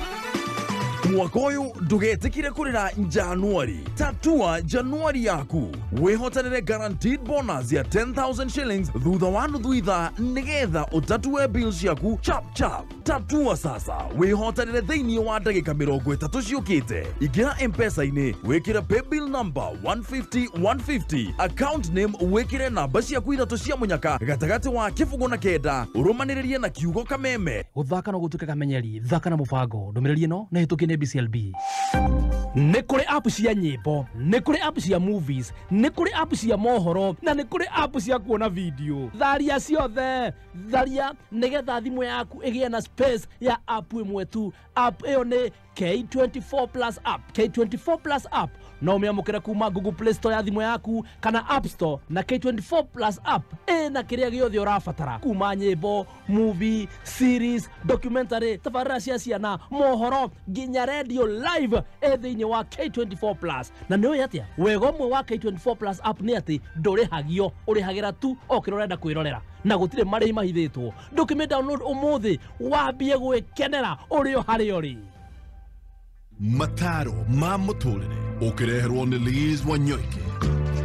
Mwaka ũyũ ndũgetĩkire kũrĩra Januari. Tatua Januari yaku wĩhotanĩre guaranteed bonus ya 10,000 shillings thutha wa nuthu ithaa nĩgetha ũtatue bills ciaku chap chap. Tatua sasa wĩhotanĩre thĩinĩ wa ndagĩka 30 ciũkĩte. Ingĩra M-Pesa-inĩ wĩkĩre paybill number 150 150, account name wĩkĩre namba ciaku ithatũ cia mũnyaka gatagatĩ wa 0 na 9, ũrũmanĩrĩrie na kiugo kameme. Gũthaka no gũtuĩke kamenyeri, thaka na mũbango. Ndũmĩrĩri ĩno nĩ hĩtũkie nĩ BCLB. Nĩ kũrĩ app cia nyĩmbo, nĩ kũrĩ app cia movies, nĩ kũrĩ app cia mohoro na nĩ kũrĩ app cia kuona video. Tharia ciothe, tharia nĩgetha thimũ yaku ĩgĩe na space ya app ĩmwe tu. App ĩyo nĩ K24 Plus app. K24 Plus app no ũmĩamũkĩre kuma Google Play Store ya thimũ yaku kana App Store, na K24 Plus app ĩna kĩrĩa gĩothe ũrabatara kuma nyĩmbo, movie, series, documentary, tabarĩra cia ciana, mohoro nginya radio live ĩ thĩinĩ wa K24 Plus. Na nĩ ũĩ atĩa wega ũmwe wa K24 Plus app nĩ atĩ ndũrĩhagio, ũrĩhagĩra tu o kĩrĩa ũrenda kwĩrorera na gũtirĩ marĩhi mahithĩtwo. Ndũkĩmĩ download ũmũthĩ wambie gwĩkenera ũrĩ o harĩa ũrĩ. Mataro ma mũtũrĩre ũkĩreherwo nĩ Liz Wanyoike.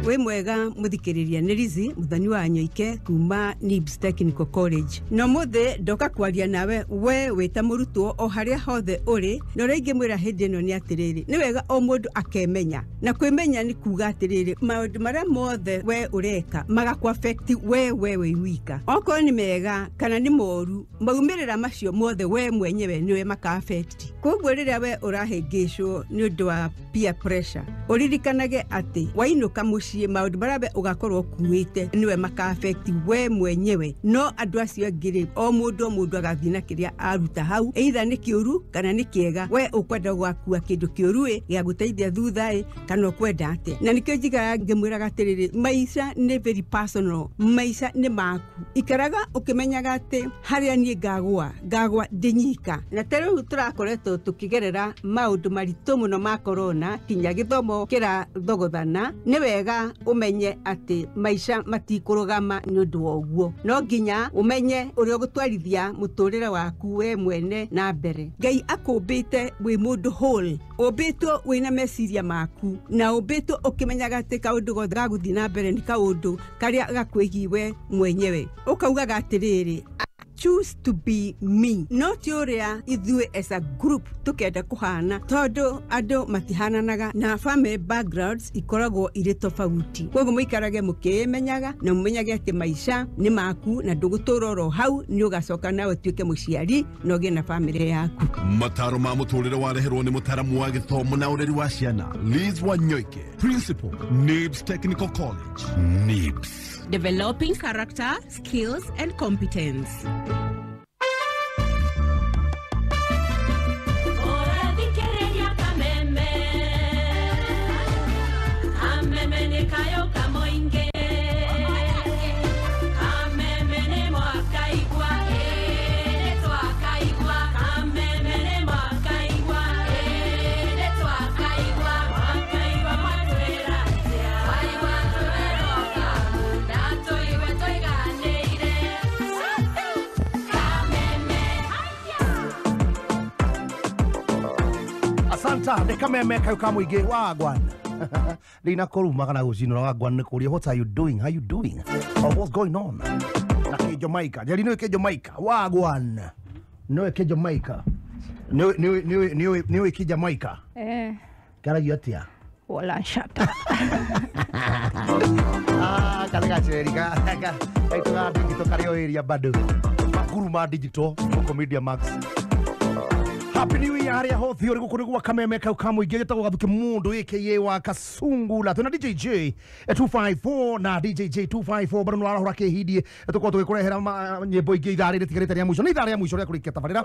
Wĩ mwega mũthikĩrĩria, nĩ Liz Muthoni wa Nyoike kuma NIBS Technical College. Na ũmũthĩ ndoka kwaria nawe we wĩ ta mũrutwo o harĩa hothe ũrĩ, na ũrĩa ingĩmwĩra hĩndĩ ĩno nĩ atĩrĩrĩ, nĩ wega o mũndũ akemenya, na kwĩmenya nĩ kuga atĩrĩrĩ, maũndũ marĩa mothe we ũreka magakũ affect we wĩ wika, okorwo nĩ mega kana nĩ moru, maumĩrĩra macio mothe we mwenyewe nĩwe maka affect. Koguo rĩrĩa we ũrahĩngĩcwo nĩ ũndũ wa peer pressure, ũririkanage atĩ wainũka mũciĩ maũndũ marĩa we ũgakorwo ũkuĩte nĩwe maka affect we mwenyewe, no andũ acio angĩ rĩ, o mũndũ agathiĩ na kĩrĩa aruta hau, either nĩ kĩũru kana nĩ kĩega. We ũkwenda gwakua kĩndũ kĩũru ĩ gĩa gũteithia thutha ĩ kana ũkwenda atĩa? Na nĩkĩo njigaga ngĩmwĩraga atĩrĩrĩ, maica nĩ very personal, maica nĩ maku. Ikaraga ũkĩmenyaga atĩ harĩa niĩ ngagwa ndĩ nyika. Na ta rĩu tũrakoretwo tũkĩgerera maũndũ maritũ mũno ma corona kinya gĩthomo kĩrathogothana, nĩ wega ũmenye atĩ maica matikũrũgama nĩ ũndũ wa ũguo. No nginya ũmenye ũrĩa ũgũtwarithia mũtũrĩre waku we mwene na mbere. Ngai akũmbĩte wĩ mũndũ whole, ũmbĩtwo wĩna meciria maku, na ũmbĩtwo ũkĩmenyaga atĩ kaũndũ gothe gagũthiĩ na mbere nĩ kaũndũ karĩa gakwĩgiĩ we mwenyewe. Ũkaugaga atĩrĩrĩ, choose to be me, not ũrĩa ithuĩ as a group tukenda kuhana, tondu andu matihananaga na family backgrounds ikoragwo irĩ tofauti. Koguo mũikarage mũkĩmenyaga na mũmenyage atĩ maica nĩ maku na ndũgũtũra oro hau, nĩ ũgacoka nawe ũtuĩke mũciari na ũgĩe na family yaku. Mataro ma mũtũrĩre wareherwo nĩ mũtaramu wa gĩthomo na ũreri wa ciana Liz Wanyoike, Principal, NIBS Technical College. NIBS, developing character, skills and competence. Asanta nĩ kameme kayo ka mũingĩ wa gwan. Ndina kũruma kana gũcinũra wa gwan nĩ kũria what are you doing, how you doing or what's going on. Na kĩ Jamaica njeri nĩ kĩ Jamaica wa gwan. Nĩ kĩ Jamaica. Nĩ kĩ Jamaica. Eh. Karagio atia? Wala shata. Ah, kale gaceri ka kaitũ ga digital karĩ o area bado. Makuru ma digital gũkũ Media Max. Happy New Year haria hothe uri guku niguo kameme kau ka muingi getagwo Gathuki Mundu aka wa Kasungula. Twina DJJ 254 na DJJ 254 bado nwarahura kihindie tukorwo tugikurehera nyimbo ingi ithaa riri tigarite ria mwico. Ni ithaa ria mwico ria kurikia tabarira.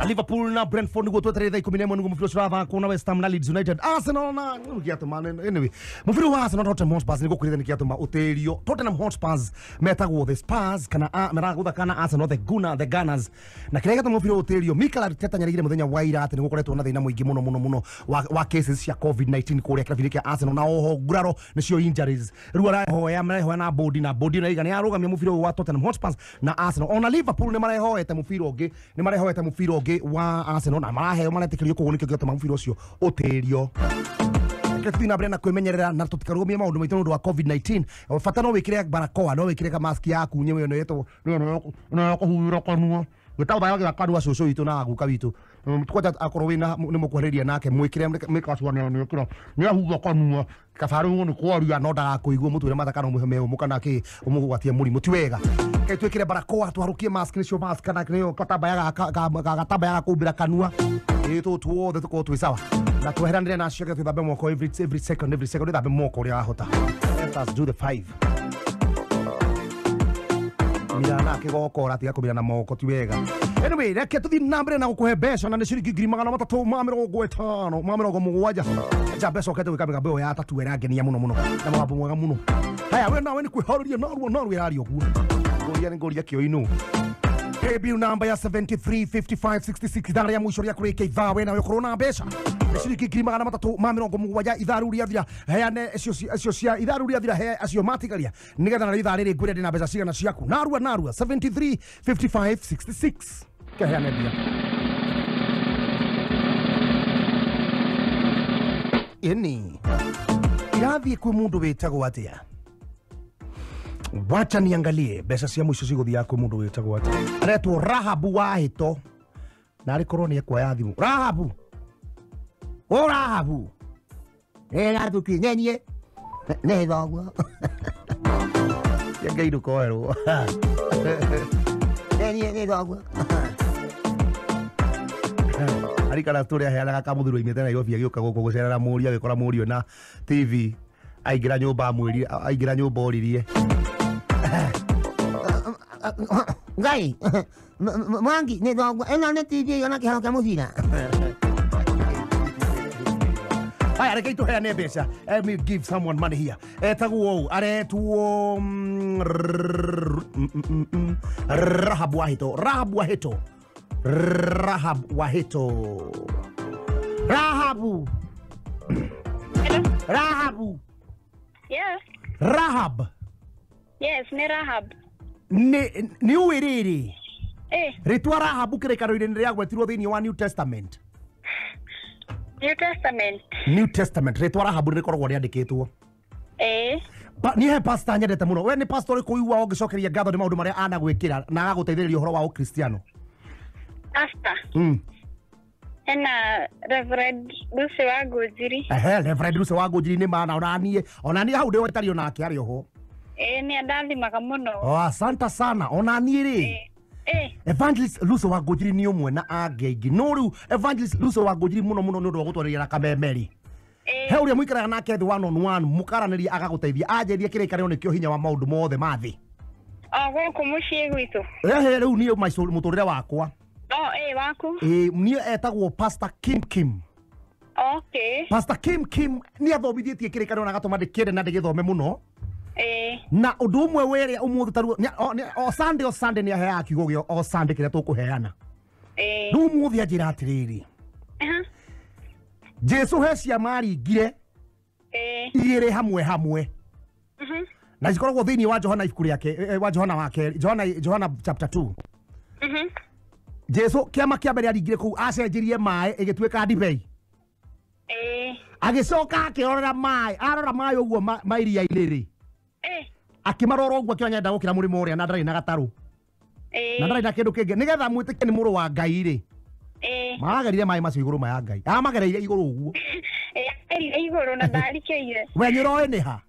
Liverpool na Brentford niguo twetereire thaa 11 niguo mũbira ũcio ũrathakwo na West Ham na Leeds United. Arsenal na gĩatũma anyway mũbira wa Arsenal Tottenham Hotspurs niguo kwĩrĩte nĩ gĩatũma ũtĩrio. Tottenham Hotspurs metagwo the Spurs kana maragũthaka na Arsenal the Gunner the Gunners, na kĩrĩa gĩatũma mũbira ũtĩrio Mikel Arteta nĩarĩgire mũthenya wa ira atĩ nĩgũkoretwo na thĩna mũingĩ mũno mũno mũno wa cases cia COVID-19 kũrĩa kĩrabu-inĩ kĩa Arsenal, na oho nguraro nĩcio injuries. Rĩu arahoya marehoya na bodi na bodi na iga nĩarũgamia mũbira ũyũ wa Tottenham Hotspurs na Arsenal. Ona Liverpool nĩmarehoete mũbira ũngĩ, nĩmarehoete mũbira ũngĩ wa Arsenal na maraheo maretĩkĩrio koguo nĩkĩo gĩatũma mũbira ũcio ũtĩrio. Reke na mbere na kwĩmenyerera na tũtikarũgamie maũndũ maitũ nĩ ũndũ wa COVID-19. Bata no wĩkĩre barakoa, no wĩkĩre mask yaku nyewe ĩno ĩtagwo ĩno ya kũhuhĩra kanua gwĩtagwo bayagĩra kanua cũcũ witũ na guka witũ kwanja akorwo wĩna nĩ mũkuhĩrĩria nake mwĩkĩre mĩkacũanĩra nĩekĩra nĩahuha kanua kaba rĩu nĩ kwaria no ndagakũigua mũtwĩre mata kana ũmũhe meũmũ kana kĩ ũmũgwatie mũrimũ ti wega. Reke twĩkĩre barakoa tũharũkie mask nĩcio mask kana nĩyo gatambaya ga kũhumbĩra kanua ĩ tũũ tuothe tũkorwo twĩ sawa na tweheranĩre na acio twĩthambe moko every second every second wĩthambe moko ũrĩa wahota. Let us do the five. Mirana kĩgokora tiga kũmira na moko ti wega. Anyway, reke tũthiĩ na mbere na gũkũhe mbeca na nĩ ciringi 350 70 nja mbeca ũkete gwĩka mĩgambo ĩyo ya tatu ĩrangenia mũno mũno na mũgambo mwega mũno. Haya we nawe nĩ kwĩharĩria narua narua ĩraria ũguo ngũria nĩ ngũria kĩoinũ. Paybill number ya 735566 ithaa rĩa mũico rĩa kũrĩkia ithaa we nawe ũkorwo na mbeca nĩ ciringi 370 ithaa rĩu rĩathira heane acio cia ithaa rĩu rĩathira he acio matigaria nĩgetha narĩo ithaa rĩrĩ ngwĩre ndĩna mbeca cigana ciaku narua narua 735566 keheane mbia. Ĩni irathiĩ kwĩ mũndũ wĩtagwo atĩa? Wacha niangalie mbeca cia mũico cigũthiaga kwĩ mũndũ wĩtagwo atĩa. Aretwo Rahabu Wahĩto na arĩ korwo nĩ ekuoya thimũ. Rahabu, o Rahabu Gathuki nenie nĩ thoguo Ngai ndũkoerwo nenie nĩ thoguo arikara tũrĩa aheanaga kamũthuro oimĩte Nairobi agĩũka gũkũ gũcerera mũriũ agĩkora mũriũ na TV aingĩra nyũmba amwĩrire aingĩra nyũmba oririe Ngai Mwangi nĩ thoguo ĩno nĩ TV ĩyo na kĩharo kĩa mũbira. Haya reke tũheane mbeca. Let me give someone money here. Etagwo ũũ aretwo Rahab Wahĩto Rahab Wahĩto Rahab Wahĩto Rahabu Rahabu. Yes. Rahab. Yes, nĩ Rahab. Nĩ ũĩ rĩrĩ rĩtwa Rahabu kĩrĩkanĩro-inĩ nĩ rĩagwetirwo thĩinĩ wa New Testament. New Testament. New Testament rĩtwa Rahabu nĩ rĩkoragwo rĩandĩkĩtwo. Niĩ he pastor nyendete mũno. We nĩ pastor ũrĩkũ ũiguaga ũngĩcokeria ngatho nĩ maũndũ marĩa anagwĩkĩra na agagũteithĩrĩria ũhoro wa ũkristiano? Pastor. Hena Reverend Lucy wa Ngũnjiri. Ehe, Reverend Lucy wa Ngũnjiri nĩ mana onaniĩ onaniĩ hau ndĩwe ĩtarĩ onake arĩ oho. Nĩ andathimaga mũno. Oh, asante sana onaniĩ rĩ. Evangelist Lucy wa Ngũnjiri nĩ ũmwe na angĩ aingĩ no rĩu Evangelist Lucy wa Ngũnjiri mũno mũno nĩ ũndũ wa gũtwarĩria na kameme-rĩ. He ũrĩa mũikaraga nake thĩ one on one mũkaranĩria agagũteithia anjĩrie kĩrĩkanĩro nĩkĩo hinya wa maũndũ mothe ma thĩ. O gũkũ mũciĩ gwitũ. Ehe rĩu niĩ mũtũrĩre wakwa. Oh, waku. Niĩ etagwo Pastor Kim Kim. Okay. Pastor Kim Kim nĩ athomithĩtie kĩrĩkanĩro na agatũma ndĩkĩende na ndĩgĩthome mũno. Na ũndũ ũmwe wĩrĩa ũmũthĩ taruo o Sunday o Sunday nĩ aheaga kiugo gĩa o Sunday kĩrĩa tũkũheana. Rĩu ũmũthĩ anjĩra atĩrĩrĩ. Jesu he ciama aringire igĩrĩ hamwe hamwe na cikoragwo thĩinĩ wa Johana ibuku rĩake wa Johana wake Johana chapter 2. Jesu kiama kia mbere aringire kuu acenjirie maĩ ĩgĩtuĩka ndibei. Agĩcoka akĩrorera maĩ, arora maĩ ũguo ma iria-inĩ rĩ. Akĩmarora ũguo akĩona nyenda gũkĩra mũrĩmo ũrĩa na ndarĩ na gatarũ. Na ndarĩ na kĩndũ kĩngĩ nĩgetha mwĩtĩkie nĩ mũrũ wa Ngai rĩ. Magerire maĩ macio igũrũ ma Ngai. Amagereire igũrũ ũguo. Agerire igũrũ na ndarikĩire. We nĩũroĩ nĩ ha?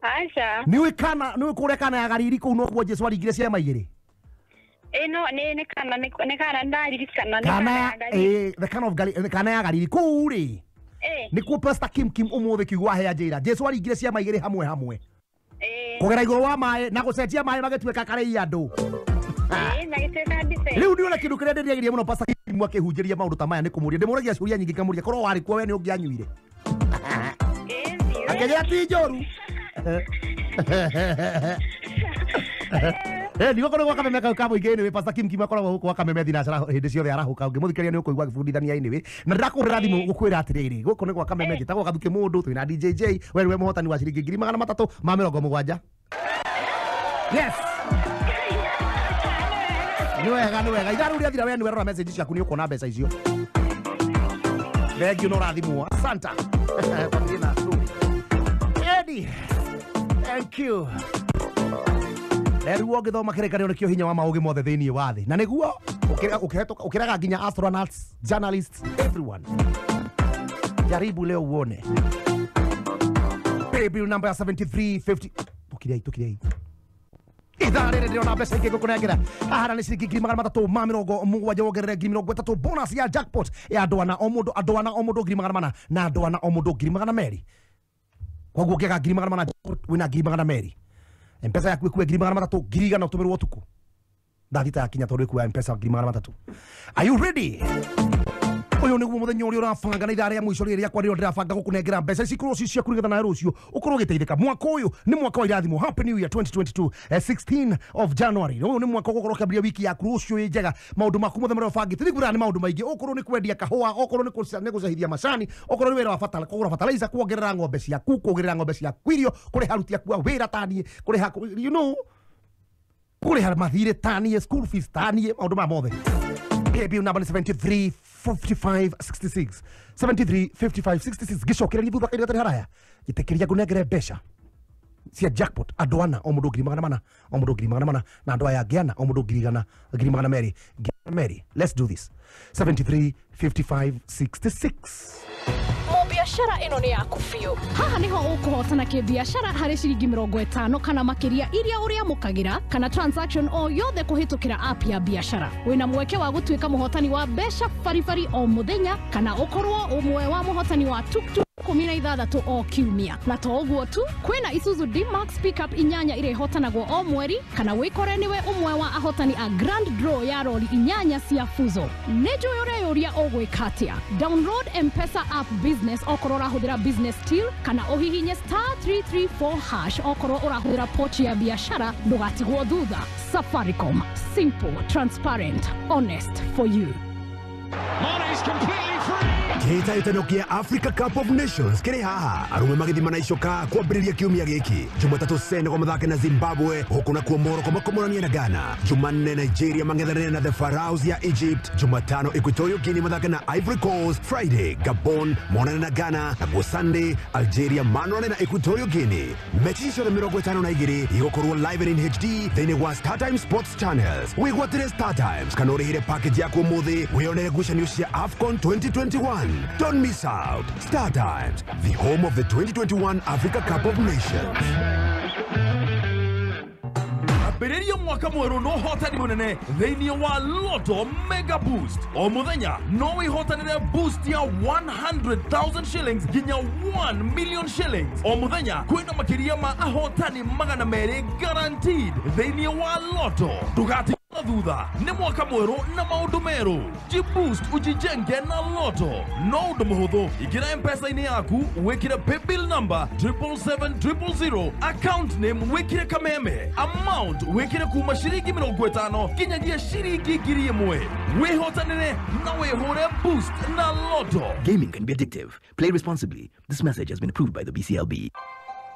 Aca. Nĩũĩ kana nĩũĩ kũrĩa Kana ya Galili kũu nokuo Jesu aringire ciama igĩrĩ? No nĩ kana nĩ kana ndaririkana nĩ Kana ya Galili. The Kana of Galili, Kana ya Galili kũu rĩ. Nĩkuo Pastor Kim Kim ũmũthĩ kiugo ahea njĩra. Jesu aringire ciama igĩrĩ hamwe hamwe. Kũgera igũrũ wa maĩ na gũcenjia maĩ magĩtuĩka karĩi andũ. Magĩtuĩka ndibei. Rĩu ndiona kĩndũ kĩrĩa ndĩrĩagĩria mũno Pastor Kim akĩhunjĩria maũndũ ta maya nĩ kũmũria. Ndĩmũragia ciũria nyingĩ ngamũria korwo warĩ kuo we nĩ ũngĩanyuire. Akĩnjĩra ti njũru. Niguo kũrĩ gwa Kameme kau ka mũingĩ anyway, Pastor Kim Kim akoragwo gũkũ gwa Kameme thinacara hĩndĩ ciothe arahũka ũngĩmũthikĩrĩria nĩ ũkũigua agĩbundithania anyway. Na ndĩrakũhũrĩra thimũ gũkwĩra atĩrĩrĩ, gũkũ nĩ gwa Kameme njĩtagwo Gathuki Mũndũ, twĩna DJJ, we nĩwe mũhotani wa ciringi 370. Yes. Nĩ wega nĩ wega. Ithaa rĩu rĩathira we nĩwe rora message ciaku nĩ ũkuona mbeca icio. Thank you no ũrathimwo. Asante. Twambĩrĩrie na story. Eddie. Thank you. Rĩu ũngĩthoma kĩrĩkanĩro nĩkĩo hinya wa maũgĩ mothe thĩinĩ wa thĩ. Na nĩguo ũkĩraga nginya astronauts, journalists, everyone. Jaribu leo uone. Paybill number 7350. Tukirei tukirei. Ithaa rĩrĩ ndĩrona mbeca ingĩ ngũkũnengera. Haha nĩ ciringi 370 wongerere 30,000 bonus ya jackpot ya andũ ana o mũndũ andũ ana o mũndũ 400 na andũ ana o mũndũ 200. Koguo ũngĩaga 400 wĩna 200. Mpesa yaku ĩkue 300 100,000 ũtũmĩrwo ũtukũ. Thaa thita yakinya tondũ ĩkua Mpesa 300. Are you ready? Ũyũ nĩguo mũthenya ũrĩa ũrabanga na ithaa rĩa mũico rĩrĩ rĩakwa rĩrĩa ndĩrabanga gũkũnengera mbeca ici ikorwo ci ciaku nĩgetha nawe rũciũ ũkorwo ũgĩteithĩka. Mwaka ũyũ nĩ mwaka wa irathimo. Happy New Year 2022, 16 of January. Ũyũ nĩ mwaka ũgũkorwo ũkĩambĩrĩria wiki yaku rũciũ ĩ njega. Maũndũ maku mothe marĩa ũbangĩte nĩ nĩ maũndũ maingĩ, okorwo nĩ kwendia kahũa, okorwo nĩ gũcahithia macani, okorwo nĩ wĩra wa bata, kũgũra fertilizer, kuongerera ng'ombe ciaku, kuongerera ng'ombe ciaku irio, kũrĩha aruti aku a wĩra taniĩ, kũrĩha you know, kũrĩha mathirĩ taniĩ, school fees taniĩ, maũndũ maya mothe. Paybill number 73 55 66 73 55 66. Gĩcokereria thutha kahinda gatarĩ haraya gĩtĩkĩria ngũnengere mbeca cia jackpot andũ ana o mũndũ 400 o mũndũ 400 na andũ aya angĩ ana o mũndũ 100 200 200. Let's do this. 73 55 66. Biashara ĩno nĩ yaku biũ. Haha nĩho ũkũhotana kĩbiashara harĩ ciringi 50 kana makĩria iria ũrĩamũkagĩra kana transaction o yothe kũhĩtũkĩra app ya biashara. Wĩna mweke wa gũtuĩka mũhotani wa mbeca baribari o mũthenya kana ũkorwo ũmwe wa mũhotani wa tuktuk 16 o kiumia. Na to ũguo tu, kwĩna Isuzu D-Max pickup 8 iria ihotanagwo o mweri kana wĩkore nĩwe ũmwe wa ahotani a grand draw ya rori 8 cia Fuso. Nĩ njũĩ ũreyũria ũgwĩka atĩa. Download M-Pesa app business okorwo ũrahũthĩra business till kana ũhihinye star 334 hash okorwo ũrahũthĩra pochi ya biashara ndũgatigwo thutha. Safaricom, simple, transparent, honest for you. Mane's completely free. Kĩhĩtahĩtano kĩa Africa Cup of Nations kĩrĩ haha arũme magĩthima na icoka kwambĩrĩria kiumia gĩkĩ. Jumatatũ Senegal mathake na Zimbabwe, huku nakuo Morocco makomoranie na Ghana. Jumanne Nigeria mang'ethanĩre na the Pharaohs ya Egypt. Jumatano Equatorial Guinea mathake na Ivory Coast. Friday Gabon monane na Ghana, naguo Sunday Algeria manone na Equatorial Guinea. Mechi ciothe 52 igũkorwo live and in HD thĩinĩ wa StarTimes Sports Channels. Wĩgwatĩre StarTimes kana ũrĩhĩre package yaku ũmũthĩ wĩyonere ngucanio cia AFCON 2021. Don't miss out. Star Times, the home of the 2021 Africa Cup of Nations. Ambĩrĩria mwaka mwerũ na ũhotani mũnene thĩinĩ wa Lotto Mega Boost. O mũthenya no wĩhotanĩre boost ya 100,000 shillings nginya 1 million shillings. O mũthenya kwĩna makĩria ma ahotani 200 guaranteed thĩinĩ wa Lotto. Ndũgati thutha nĩ mwaka mwerũ na maũndũ merũ. Jiboost ujijenge na Lotto. No ũndũ mũhũthũ, ingĩra M-Pesa-inĩ yaku wĩkĩre paybill number 777,000, account name wĩkĩre Kameme, amount wĩkĩre kuma ciringi 50 nginyagia ciringi 1,000. Wĩhotanĩre na wĩhũre boost na Lotto. Gaming can be addictive. Play responsibly. This message has been approved by the BCLB.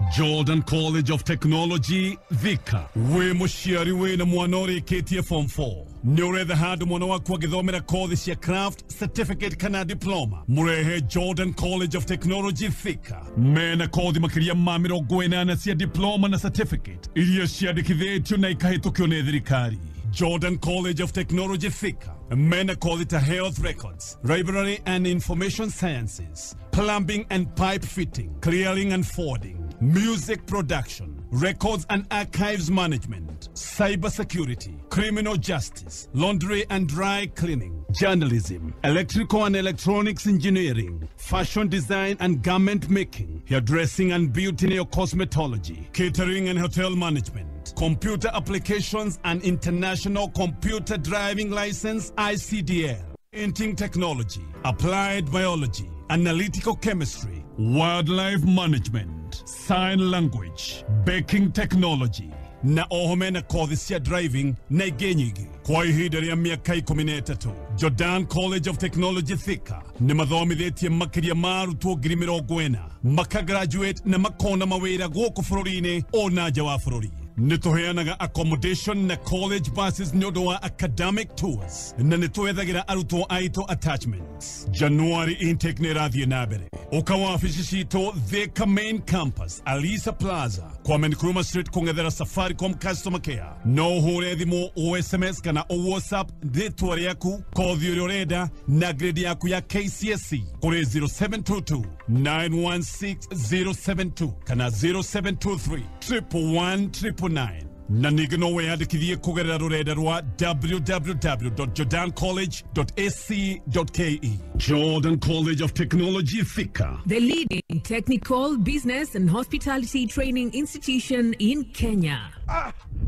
Jordan College of Technology Thika. Wĩ mũciari wĩna mwana ũrĩkĩtie form 4, nĩ ũretha handũ mwana waku agĩthomera kothi cia craft, certificate kana diploma, mũrehe Jordan College of Technology Thika. Mena kothi makĩria ma 80 cia diploma na certificate iria ciandĩkithĩtio na ikahĩtũkio nĩ thirikari. Jordan College of Technology Thika mena kothi ta health records, library and information sciences, plumbing and pipe fitting, clearing and forwarding, music production, records and archives management, cyber security, criminal justice, laundry and dry cleaning, journalism, electrical and electronics engineering, fashion design and garment making, hairdressing and beauty neo cosmetology, catering and hotel management, computer applications and international computer driving license ICDL, printing technology, applied biology, analytical chemistry, wildlife management, sign language, baking technology, na oho mena kothi cia driving na ingĩ nyingĩ. Kwa ihinda rĩa mĩaka 13, Jordan College of Technology Thika nĩ mathomithĩtie makĩria ma arutwo 40,000 makagraduate na makona mawĩra gũkũ bũrũri-inĩ ona nja wa bũrũri. Nĩ tũheanaga accommodation na college buses nĩ ũndũ wa academic tours, na nĩ twethagĩra arutwo aitũ attachments. January intake nĩ ĩrathiĩ na mbere. Ũka wabici citũ Thika main campus, Alisa Plaza, Kwame Nkrumah Street, kũng'ethera Safaricom customer care. No ũhũre thimũ, o SMS kana o WhatsApp rĩtwa rĩaku, kothi ũrĩa ũrenda na grade yaku ya KCSE kũrĩ 0722 916 072 kana 0723 111 999. Na ningĩ no wĩyandĩkithie kũgerera rũrenda rwa www.jordancollege.ac.ke. Jordan College of Technology Thika, the leading technical, business and hospitality training institution in Kenya.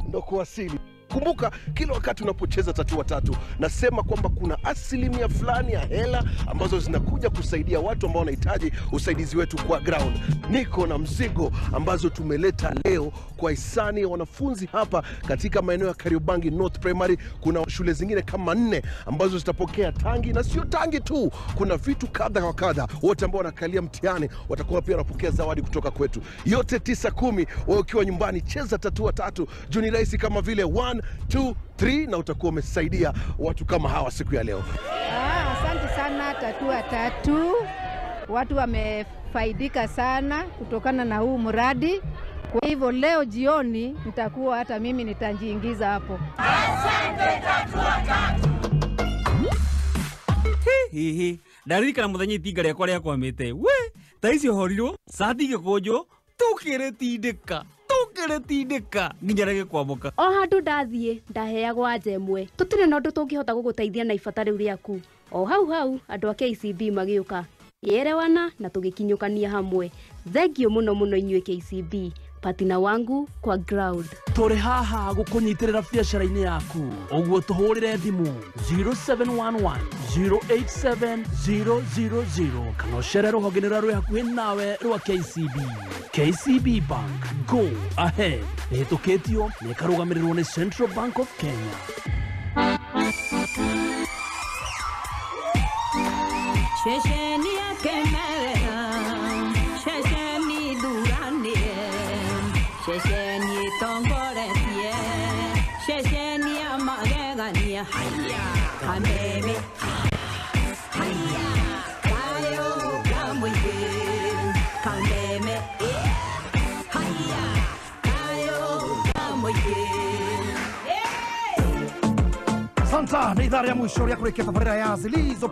Ndo kuwasili. Kumbuka kila wakati unapocheza tatua tatu, nasema kwamba kuna asilimia fulani ya hela ambazo zinakuja kusaidia watu ambao wanahitaji usaidizi wetu kwa ground. Niko na mzigo ambazo tumeleta leo kwa hisani ya wanafunzi hapa katika maeneo ya Kariobangi North Primary. Kuna shule zingine kama 4 ambazo zitapokea tangi, na sio tangi tu, kuna vitu kadha wa kadha. Wote ambao wanakalia mtihani watakuwa pia wanapokea zawadi kutoka kwetu. Yote 9 10, wewe ukiwa nyumbani cheza tatua tatu. Juu ni rahisi kama vile 1 2 3, na utakuwa umesaidia watu kama hawa siku ya leo. Asante sana tatua tatu. Watu wamefaidika sana kutokana na huu mradi. Kwa hivyo leo jioni nitakuwa hata mimi nitajiingiza hapo. Asante tatua tatu. Hihi, ndaririkana muthenya itinga rĩakwa rĩakwamĩte. We, ta icio horirwo, cati igĩkũnjwo, tũkĩrĩtindĩka. Tũkĩrĩtindĩka nginya rĩgĩkwamũka. O handũ ndathiĩ ndaheagwo anja ĩmwe, tũtirĩ na ũndũ tũngĩhota gũgũteithia na ibata rĩu rĩaku. O hau hau andũ a KCB magĩũka, yerewana na tũgĩkinyũkania hamwe. Thengiũ mũno mũno inyuĩ KCB, patina wangu kwa ground. Tũrĩ haha gũkũnyitĩrĩra biacara-inĩ yaku, ũguo tũhũrĩre thimũ 0711 087 000 kana ũcere rũhonge-inĩ rũrĩa rwĩ hakuhĩ nawe rwa KCB. KCB Bank, go ahead. Ĩhĩtũkĩtio na ĩkarũgamĩrĩrwo nĩ Central Bank of Kenya. Ceceni ya Kemera, ceceni thuranĩre, ceceni ĩtongoretie, ceceni ya magegania. Haiya kameme, haiya kayũ ka mũingĩ, kameme, haiya kayũ ka mũingĩ. Santa nĩ ithaa rĩa mũico rĩa kũrĩkia tabarĩra ya Zilizo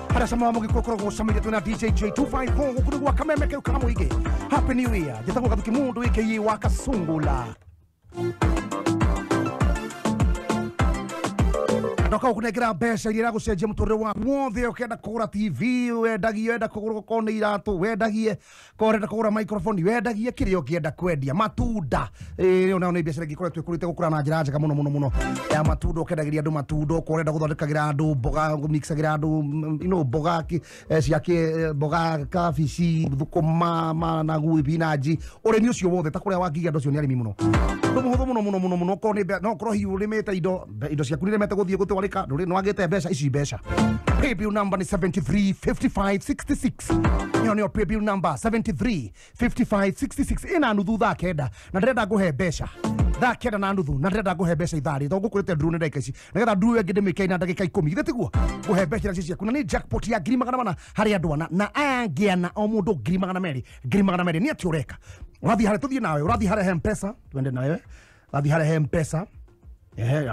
harĩa cama wa mũgĩkũ ũkoragwo ũcamĩire twĩna DJ J254 gũkũ nĩ gwa kameme kau ka mũingĩ. Happy New Year. Njĩtagwo Gathuki Mũndũ aka wa Kasungula. Ndoka gũkũnengera mbeca iria iragũcenjia mũtũrĩre waku wothe. Ũkĩenda kũgũra TV wendagie, wenda kũgũra okorwo nĩ iratũ wendagie, korwo ũrenda kũgũra microphone wendagie, kĩrĩa ũngĩenda kwendia, matunda. Ĩyo nayo nĩ biacara ĩngĩ ĩkoretwo ĩkũrĩte gũkũra na njĩra njega mũno mũno mũno ya matunda. Ũkendagĩria andũ matunda, okorwo ũrenda gũthondekagĩra andũ mboga, mixagĩra andũ mboga cia mboga, kabici, thũkũma, managu, thibinanji, ũrĩmi ũcio wothe ta kũrĩa Wangiga andũ acio nĩ arĩmi mũno. Ũndũ mũhũthũ mũno mũno mũno mũno. Okorwo nĩ no ũkorwo hihi ũrĩmĩte indo ciaku nĩ iremete gũthiĩ gũtwarĩka ndũrarĩka ndũrĩ nĩwagĩte mbeca ici mbeca. Paybill number ni 735566. Ĩyo nĩyo paybill number 735566 ĩna nuthu thaa 9 na ndĩrenda ngũhe mbeca thaa 9:30 na ndĩrenda ngũhe mbeca ithaa rĩ tondũ ngũkũrĩte nduru nĩ ndagĩka ici nĩgetha nduru ĩyo ĩngĩ ndĩmĩke na ndagĩka 10 githĩ tiguo ngũhe mbeca icio ciaku na nĩ jackpot ya 400,000 harĩ andũ ana na aya angĩ ana o mũndũ 200,000 200,000. Nĩ atĩ ũreka ũrathiĩ harĩa tũthiĩ nawe ũrathiĩ harĩa he Mpesa twende nawe ũrathiĩ harĩa he Mpesa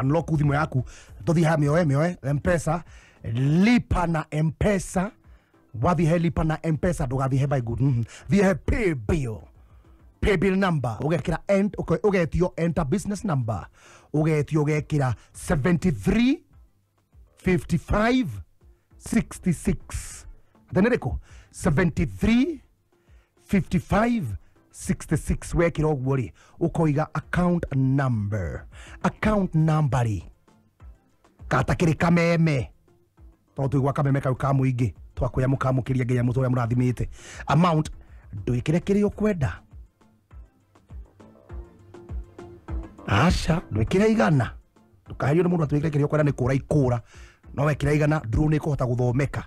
unlock thimũ yaku tũthiĩ harĩa mĩoe Mpesa lipa na Mpesa wathiĩ he lipa na Mpesa ndũgathiĩ he buy good thiĩ he pay bill paybill number ũgekĩra ũgetio enter business number ũgetio ũgekĩra 73 55 66. Atĩ nĩ rĩkũ 73 55 66 wekĩra ũguo rĩ ũkoiga account number rĩ katakĩrĩ kameme tondũ tũigua kameme kau ka mũingĩ twakwĩra mũkamũkĩria nginya mũtũ ũrĩa mũrathimĩte amount ndwĩkĩre kĩrĩa ũkwenda aca ndwĩkĩre igana ndũkaherio nĩ mũndũ atĩ wĩkĩre kĩrĩa ũkwenda nĩ kũra ikũra no wekĩra igana nduru nĩ ĩkũhota gũthomeka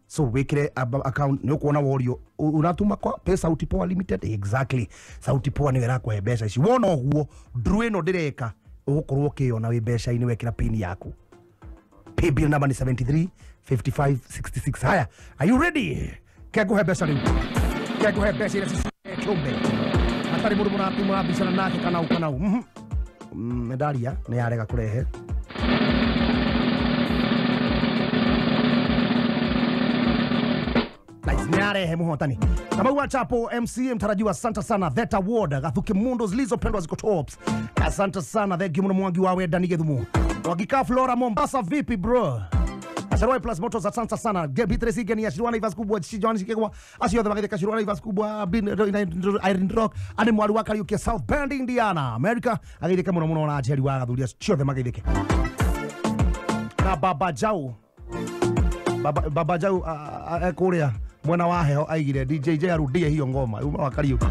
so wĩkĩre account nĩ ũkuona worio unatuma kwa pay Sauti Poa Limited exactly Sauti Poa nĩyo ĩrakũhe mbeca ici wona ũguo nduru ĩno ndĩreka ũgũkorwo ũkĩyona wĩ mbeca-inĩ wekĩra pin yaku. Paybill number ni 73 55 66. Haya, are you ready? Kegũhe mbeca rĩu kegũhe mbeca iria ciumbe hatarĩ mũndũ mũratuma mbicana nake kana ũ kana ũ. Ndaria nĩ yarega kũrehe niarehe muhotani Kamau wa Chapo MC mtarajiwa, asante sana. Theta Ward Gathuki Mundo zilizopendwa ziko tops, asante sana. Thank you muno Mwangi wa Wenda Nigithumu Wagika Flora Mombasa, vipi bro? Asaroi Plus Motors, asante sana. Beatrice Igeni ya Shirwana Ivas kubwa Joan Shikegwa acio othe magithika Shirwana Ivas kubwa Irene Rock ani mwari wa Kariuki South Bend Indiana America agithike muno muno na Njeri wa Gathuria ciothe magithike na Baba Jau Baba Jau kuria mwena wa heho aigire DJ J arudie hiyo ngoma uma wa Kariuki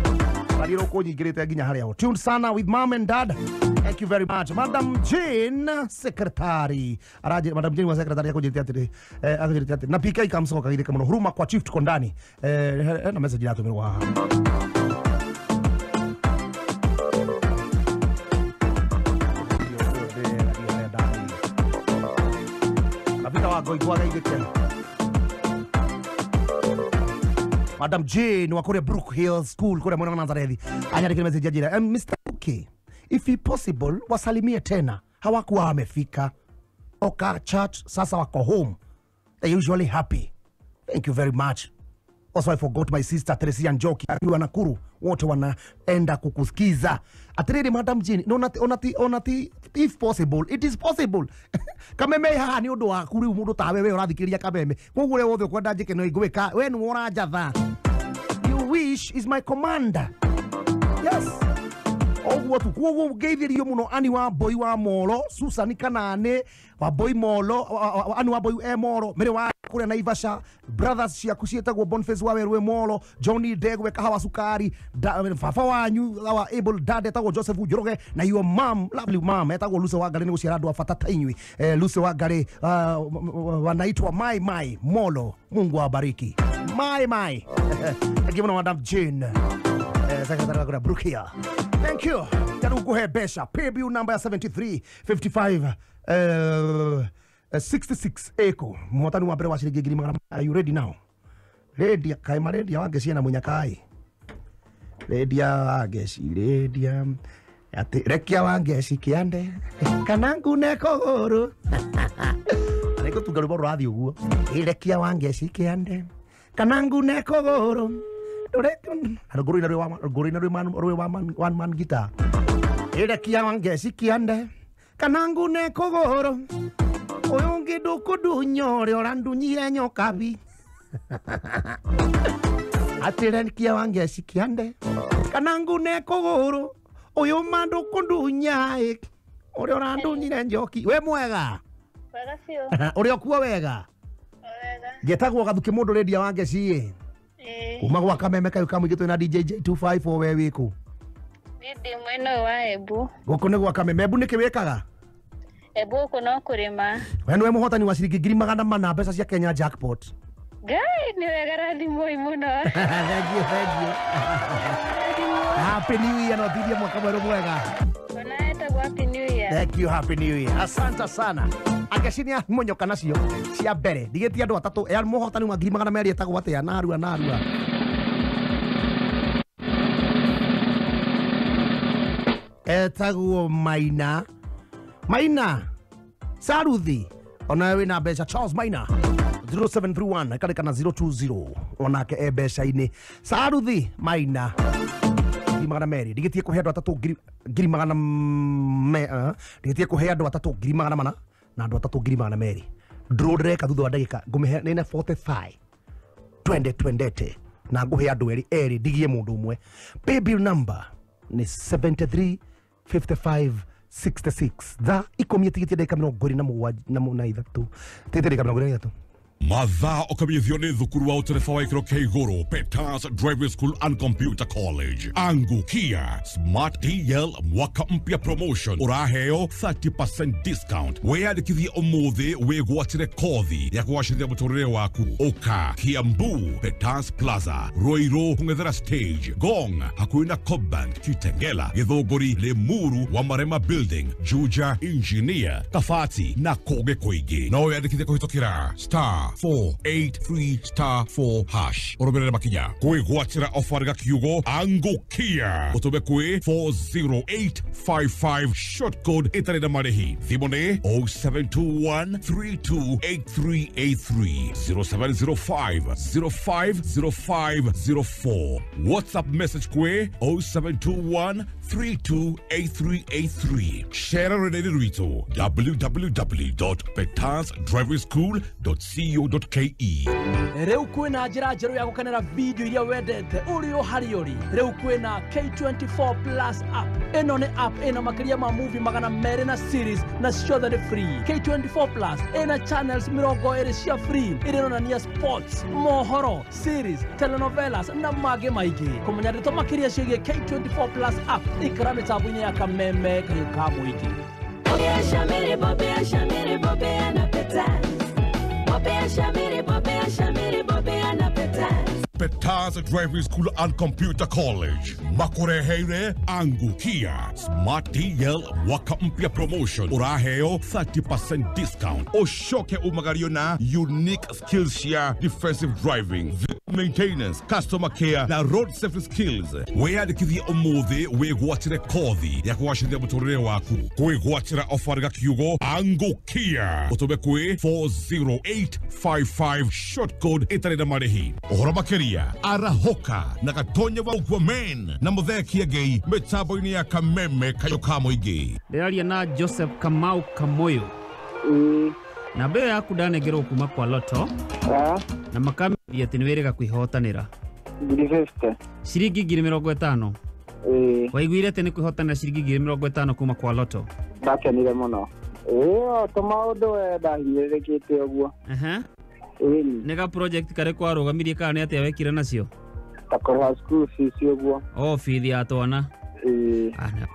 Kariuki kunyingirite nginya haria ho. Tuned sana with mom and dad, thank you very much. Madam Jane secretary araje Madam Jane wa secretary akunjirite atiri akunjirite atiri na PK ikamsoka githike muno huruma kwa chief tuko ndani na message iratumirwa haha. Navita wa goigwa gaithike Madam Jane wa kuria Brook Hill School kuria mwena wa Nazarethi anyandikire message ajira Mr. Okay, if possible wasalimie tena, hawakuwa wamefika oka church, sasa wako home, they usually happy. Thank you very much. Also I forgot my sister Teresia Njoki akiwa Nakuru, wote wanaenda kukusikiza. Atiriri Madam Jane, no onati if possible, it is possible. Kameme haha ni undu waku riu mundu tawe we urathikiria kameme koguo ria wothe ukwenda njike no ingwika we ni uranjatha. You wish is my commander. Yes. Oguo tu koguo ngeithirio muno ani wa boy wa Molo Susan Kanane wa boy Molo ani wa boy e Molo mere wa kuria Naivasha brothers ciaku cietagwo Boniface wa Werwe Molo Johnny Degwe kahawa sukari baba wanyu our able dad etagwo Joseph Njoroge na your mom lovely mom etagwo Lucy Wangari ni guciara andu a bata ta inyui Lucy Wangari wanaitwa Mai Mai Molo, Mungu awabariki Mai Mai. Thank you Madam Jane secretary wa Brookia. Thank you. Taru kuhe besha paybill number 73 55 66 eko muhotani wa mbere wa ciringi 1,200. Are you ready now? Ready kai maredia wangeci na munyakai redia wangeci redia ati rekia wangeci kiande kana ngune kogoro ariko tunga rwimbo rurathi uguo rekia wangeci kiande kana ngune kogoro ngũrũinĩ rwĩ one man guitar rekia wangeci kiande kana ngune kogoro uyu ungi ndukundunya uria urandunyire nyokabi atirekia wangeci kiande kana ngune kuguru uyu ma ndukundunya uria urandunyire njoki. We mwega? Wega biũ. Uria ukuo wega? Wega. Ngetagwo Gathuki mundu redia wangeci kuma gwa kameme kayu kamũingĩ twĩna DJ J254 we wĩkũ? Niĩ ndĩ mwena ũyũ wa Embu. Gũkũ nĩ gwa kameme. Embu nĩkĩ wĩkaga? Ebu gũkũ no kũrĩma. We nĩwe mũhotani wa ciringi 400,000 mbeca cia Kenya jackpot. Ngai nĩ wega rathimoi mũno. Thank you, thank you. Happy New Year na ũthirie mwaka mwerũ mwega. Ona etagwo Happy New Year. Thank you, Happy New Year. Asante sana. Angeci nĩ amonyoka nacio cia mbere. Ndigĩtie andũ atatũ ya mũhotani wa 200,000 etagwo atĩa? Narua narua. Etagwo Maina. Maina Saruthi onawe wĩna mbeca. Charles Maina 0731 karĩkana 020 onake e mbeca-inĩ. Saruthi Maina 200,000. Ndigĩtie kũhe andũ atatũ 200,000. Ndigĩtie kũhe andũ atatũ 400,000 na andũ atatũ 200,000. Draw ndĩreka thutha wa ndagĩka ngũmĩhe nĩna 45. Twende twendete na ngũhe andũ erĩ erĩ ndigie mũndũ ũmwe. Paybill number nĩ 73 55 66. Thaa 10 ĩtigĩtie ndagĩka 23. Tigĩtie ndagĩka 23. Mathaa ũkamenyithio nĩ thukuru wa ũtereba wa gĩkĩro kĩa igũrũ Peters Driving School and Computer College. Angukia Smart DL mwaka mpya promotion ũraheo 30% discount. Wĩyandĩkithie ũmũthĩ wĩgwatĩre kothi ya kũgacĩrithia mũtũrĩre waku. Ũka Kiambu Peters Plaza, Ruiru kũng'ethera stage, Gong hakuhĩ na Cobank, Kitengela, Gĩthũngũri, Limuru wa Marema Building, Juja, Engineer, Kabati na kũngĩ kũingĩ. No wĩyandĩkithie kũhĩtũkĩra star 483 star 4 hash. Ũrũmĩrĩre makinya kwĩgwatĩra ofa rĩga kiugo angukia ũtũme kwĩ 40855 short code ĩtarĩ na marĩhi. Thimũ nĩ 0721 328383 0705 050504. WhatsApp message kwĩ 0721 328383. Share rũrenda-inĩ rwitũ www.petersdrivingschool.co.ke. Rĩu kwĩna njĩra njerũ ya gũkenera video iria wendete ũrĩ o harĩa ũrĩ. Rĩu kwĩna K24 Plus app. Ĩno nĩ app ĩna makĩria ma movie 200 na series na ciothe nĩ free. K24 Plus ĩna channels 20 cia free iria ironania sports, mohoro, series, telenovelas na mangĩ maingĩ. Kũmenya ndeto makĩria ciĩgiĩ K24 Plus app ikara mĩtambo-inĩ ya Kameme kayũ ka mũingĩ. Bobea Shamiri, Bobea Shamiri, Bobea na Peters. Bobea Shamiri, Bobea Shamiri, Bobea na Peters. Peters Driving School and Computer College makureheire Angukia Smart DL mwaka mpya promotion uraheo 30% discount. Ushoke umagario na unique skills cia defensive driving, maintenance, customer care na road safety skills. Wĩyandĩkithie ũmũthĩ wĩgwatĩre kothi ya kũgacĩrithia mũtũrĩre waku. Kwĩgwatĩra ofa rĩga kiugo Angukia ũtũme kwĩ 40855 short code ĩtarĩ na marĩhi. Ũhoro makĩria arahoka na Gatonya wa Ukwamen na Mũthee Kĩengei mĩtambo-inĩ ya Kameme kayũ ka mũingĩ. Ndĩraria na Joseph Kamau Kamoyo. Namba ĩyo yaku ndanengerwo kuma kwa Lotto na makamithia atĩ nĩ wĩrĩga kwĩhotanĩra 50. Ciringi 50,000. Waiguire atĩ nĩ kwĩhotanĩra ciringi 50,000 kuma kwa Lotto? Ndakenire mũno. To maũndũ we ndahinyĩrĩrĩkĩte ũguo. Nĩ ga project karĩkũ warũgamirie kana nĩ atĩa wekire nacio? Ta kũrĩha school fees ũguo. O bithi ya twana.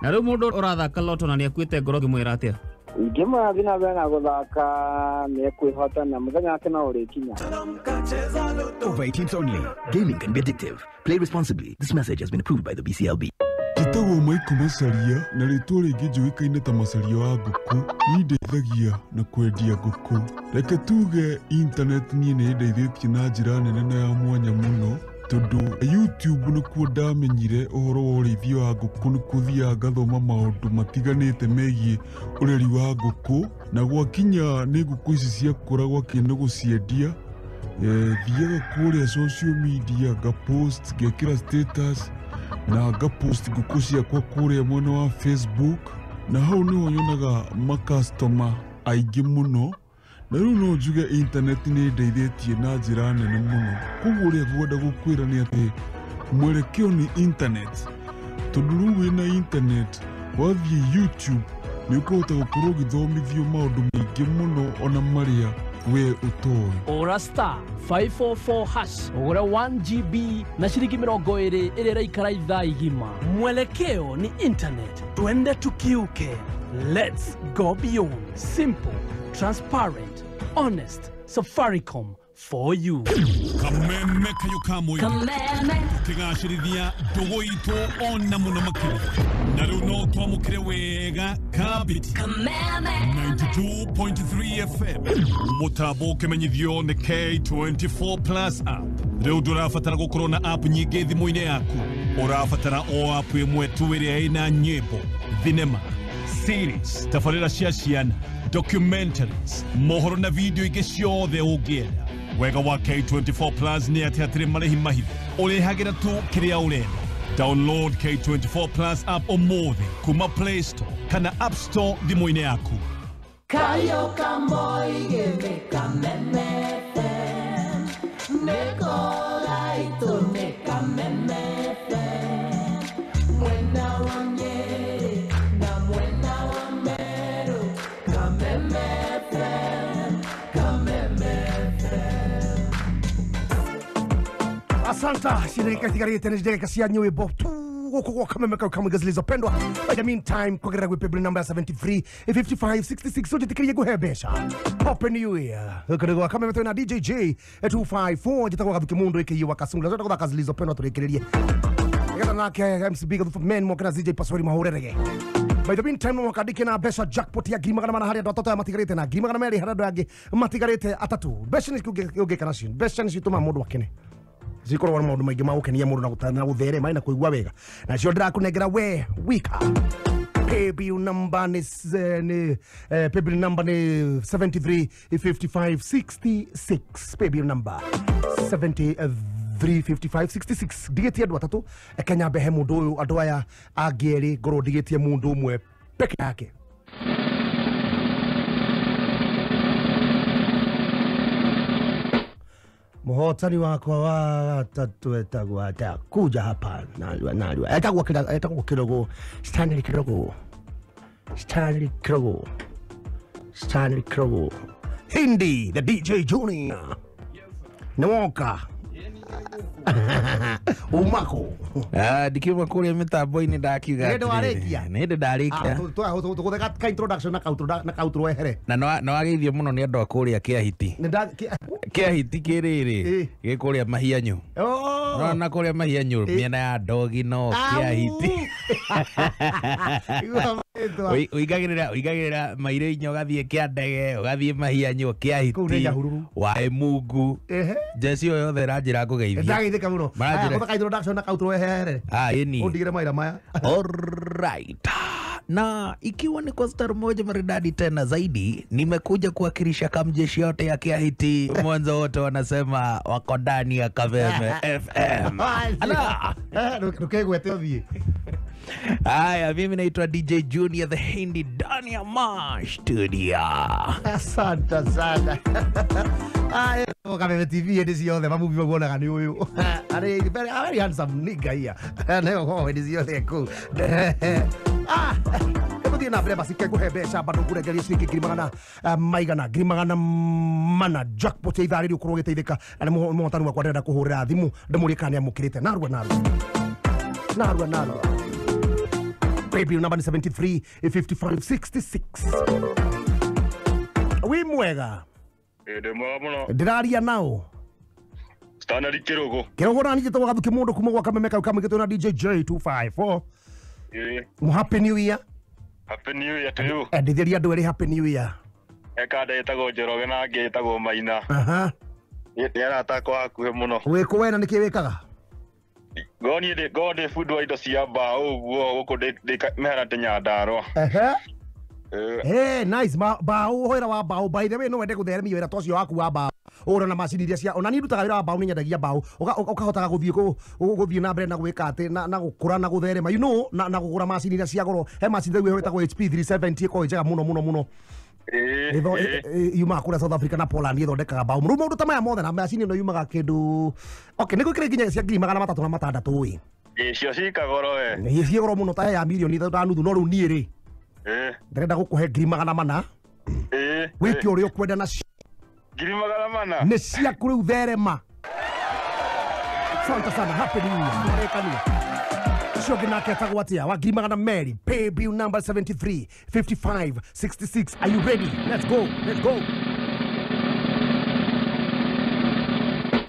Na rĩu mũndũ ũrathaka Lotto na nĩ akuĩte ngoro ũngĩmwĩra atĩa? Ingĩmwĩra thiĩ na mbere na gũthaka nĩ ekwĩhotana mũthenya wake no ũrĩkinya. Over 18s only. Gaming can be addictive. Play responsibly. This message has been approved by the BCLB. Njĩtagwo Michael Macharia na rĩtwa rĩngĩ njũĩkaine ta Macharia wa ngũkũ. Niĩ ndeithagia na kwendia ngũkũ. Reke tuge internet niĩ nĩ ĩndeithĩtie na njĩra nene na ya mwanya mũno tondũ YouTube nĩkuo ndamenyire ũhoro wa ũrĩithia wa ngũkũ, nĩkuo thiaga ngathoma maũndũ matiganĩte megiĩ ũreri wa ngũkũ, na gwakinya nĩ ngũkũ ici ciakũra gwakinya nĩ gũciendia. Thiaga kũrĩa social media ngapost, ngekĩra status na ngapost ngũkũ ciakwa kũrĩa mwena wa Facebook, na hau nĩho nyonaga makastoma aingĩ mũno. Na rĩu no njuge internet nĩ ĩndeithĩtie na njĩra nene mũno. Koguo ũrĩa ngwenda gũkwĩra nĩ atĩ mwerekeo nĩ internet, tondũ rĩu wĩna internet wathiĩ YouTube nĩ ũkũhota gũkorwo ũgĩthomithio maũndũ maingĩ mũno ona marĩa We ũtoĩ. Ora star 544 hash ugure 1 GB na shilingi 20 ĩrĩa ĩraikara ithaa igima. Mwelekeo ni internet, twende tukiuke. Let's go beyond. Simple, transparent, honest. Safaricom for you. Kameme kayo kamwe. Kameme. Tukigacĩrithia ndũgũ itũ ona mũno makĩria. Na rĩu no twamũkĩre wega kabiti. Kameme. 92.3 FM. Mũtambo ũkĩmenyithio nĩ K24 Plus app. Rĩu ndũrabatara gũkorwo na app nyingĩ thimũ-inĩ yaku. Ũrabatara o app ĩmwe tu ĩrĩa ĩna nyĩmbo, thinema, series, tabarĩra cia ciana, documentaries, mohoro na video ingĩ ciothe ũngĩenda. Wega wa K24 Plus nĩ atĩ hatirĩ marĩhi mahithe. Ũrĩhagĩra tu kĩrĩa ũrenda. Download K24 Plus app ũmũthĩ kuma Play Store kana App Store thimũ-inĩ yaku. Kayo kamoige me kameme FM. Neko gaito ne kameme FM. Mwena wa Nyeri na mwena wa Meru. Kameme FM, Kameme FM. Asanta, shirika tigarite ni ndagĩka cia nyĩmbo tu gũkũ gwa Kameme kau kamwe zilizopendwa. By the meantime, kwagĩrĩra gwĩ paybill number 73 55 66 ũnjĩtĩkĩrie ngũhe mbeca. Happy New Year. Gũkũ nĩ gwa Kameme twĩna DJ J 254 njĩtagwo Gathuki Mundu aka wa Kasungula. Twenda gũthaka zilizopendwa tũrĩkĩrĩrie. Nĩgetha nake MCB Gathubu Men moke na ZJ Paswari mahũrerege. By the meantime, no wakandike na mbeca jackpot ya 400,000 harĩ andũ atatũ aya matigarĩte na 200,200 harĩ andũ angĩ matigarĩte atatũ. Mbeca nĩ ũngĩka nacio. Mbeca nĩcio itũmaga mũndũ akene. Zikorwo na maũndũ maingĩ ma gũkenia mũndũ na gũtherema na kũigua wega. Nacio ndĩrakũnengera we wika. Paybill number nĩ paybill number nĩ 73 55 66. Paybill number 73 55 66. Ndigĩtie andũ atatũ Kenya mbehe mũndũ ũyũ andũ aya angĩ erĩ ngorwo ndigĩtie mũndũ ũmwe peke yake. Mũhotani wakwa wa gatatũ etagwo atĩa? Kuja hapa narua narua. Etagwo etagwo Kirogo, Stanley Kirogo. Stanley Kirogo. Stanley Kirogo. Hindi the DJ Junior. Nĩ woka. Umako. Ndikiuma kũrĩa mĩtambo-inĩ ndakiuga Nĩ hĩndĩ warĩkia? Nĩ hĩndĩ ndarĩkia. Tũgũtheka ka introduction na kautro wehere. Na nĩ wageithio mũno nĩ andũ a kũrĩa Kĩahiti. Kĩahiti kĩrĩrĩ gĩ kũrĩa Mahianyũ. Nona kũrĩa Mahianyũ mĩena ya Ndogi no Kĩahiti. Ũingagĩrĩra mairĩ inya ũgathiĩ Kĩandege ũgathiĩ Mahianyũ Kĩahiti waĩ Mungu. Njeci ĩyo yothe ĩranjĩra ngũgeithie. Ndageithĩka mũno. Gũtheka introduction na kautro wehere. Ĩni. Ũndigĩre mawĩra maya. Alright. Na ikiwa ni kwa star moja maridadi tena zaidi, nimekuja kuwakilisha kamjeshi yote ya Kĩahiti. Mwanzo wote wanasema wako ndani ya Kameme FM. Ala. Ndũkegwete ũthiĩ. Haya, mimi naitwa DJ Junior the Hindi ndani ya Mash Studio. Asante sana. Aya, Kameme TV hĩndĩ ciothe mamuvi maguonaga nĩ ũyũ. Arĩ very handsome nigga here. Nĩyo gũkorwo hĩndĩ ciothe kũu. Tũthiĩ na mbere basi kengũhe mbeca bado ngũrengerie ciringi 400,000 maigana 400,000 jackpot ya ithaa rĩrĩ ũkorwo ũgĩteithĩka na nĩ mũhotani wakwa ndĩrenda kũhũrĩra thimũ ndĩmũrie kana nĩamũkĩrĩte narua narua narua narua. Paybill number ni 73 55 66. Wĩ mwega? Ndĩ mwega mũno. Ndĩraria nao. Stanley Kirogo. Kirogo nani njĩtagwo Gathuki Mundu kuma gwa Kameme kau kamwe gĩtwo na DJ J 254. Happy New Year. Happy New Year to you. Endithĩria andũ erĩ Happy New Year. Eka ĩtagwo Njoroge na angĩ ĩtagwo Maina. Aha. Nĩ arata akwa hakuhĩ mũno. Wĩkũ we na nĩkĩ wĩkaga? Ngo niĩ ndĩ bundi wa indo cia mbaũ ũguo gũkũ ndĩ mĩharatĩ Nyandarũa. Ehe. Hey, nice mbaũ wĩra wa mbaũ. By the way, no wende gũtheremia wĩra ta ũcio waku wa mbaũ. Ũrona na macini iria cia ona niĩ ndutaga wĩra wa mbaũ nĩ nyendagia mbaũ. Ũkahotaga gũthiĩ na mbere na gwĩka atĩ na gũkũra na gũtherema you know na kũgũra macini iria cia goro. He macini rĩu ĩtagwo HP 370 ĩkoragwo ĩ njega mũno mũno mũno. Yumaga kũrĩa South Africa na Poland ĩthondekaga mbaũ. Rĩu maũndũ ta maya mothe na macini ĩno yumaga kĩndũ okay nĩ gwĩkĩra nginya cia 306,000 ĩ. Cio cikagoro we. Ciĩ goro mũno ta ya mirioni 3 na nuthu no rĩu niĩ rĩ ndĩrenda gũkũhe 400,000. Wĩke ũrĩa ũkwenda nacio. 400,000. Nĩ ciaku rĩu therema. Asante sana, happy new year. Marekania. Ũcio ũngĩ nake etagwo atĩa? Wa 200,000. Pay bill number 73 55 66. Are you ready? Let's go. Let's go.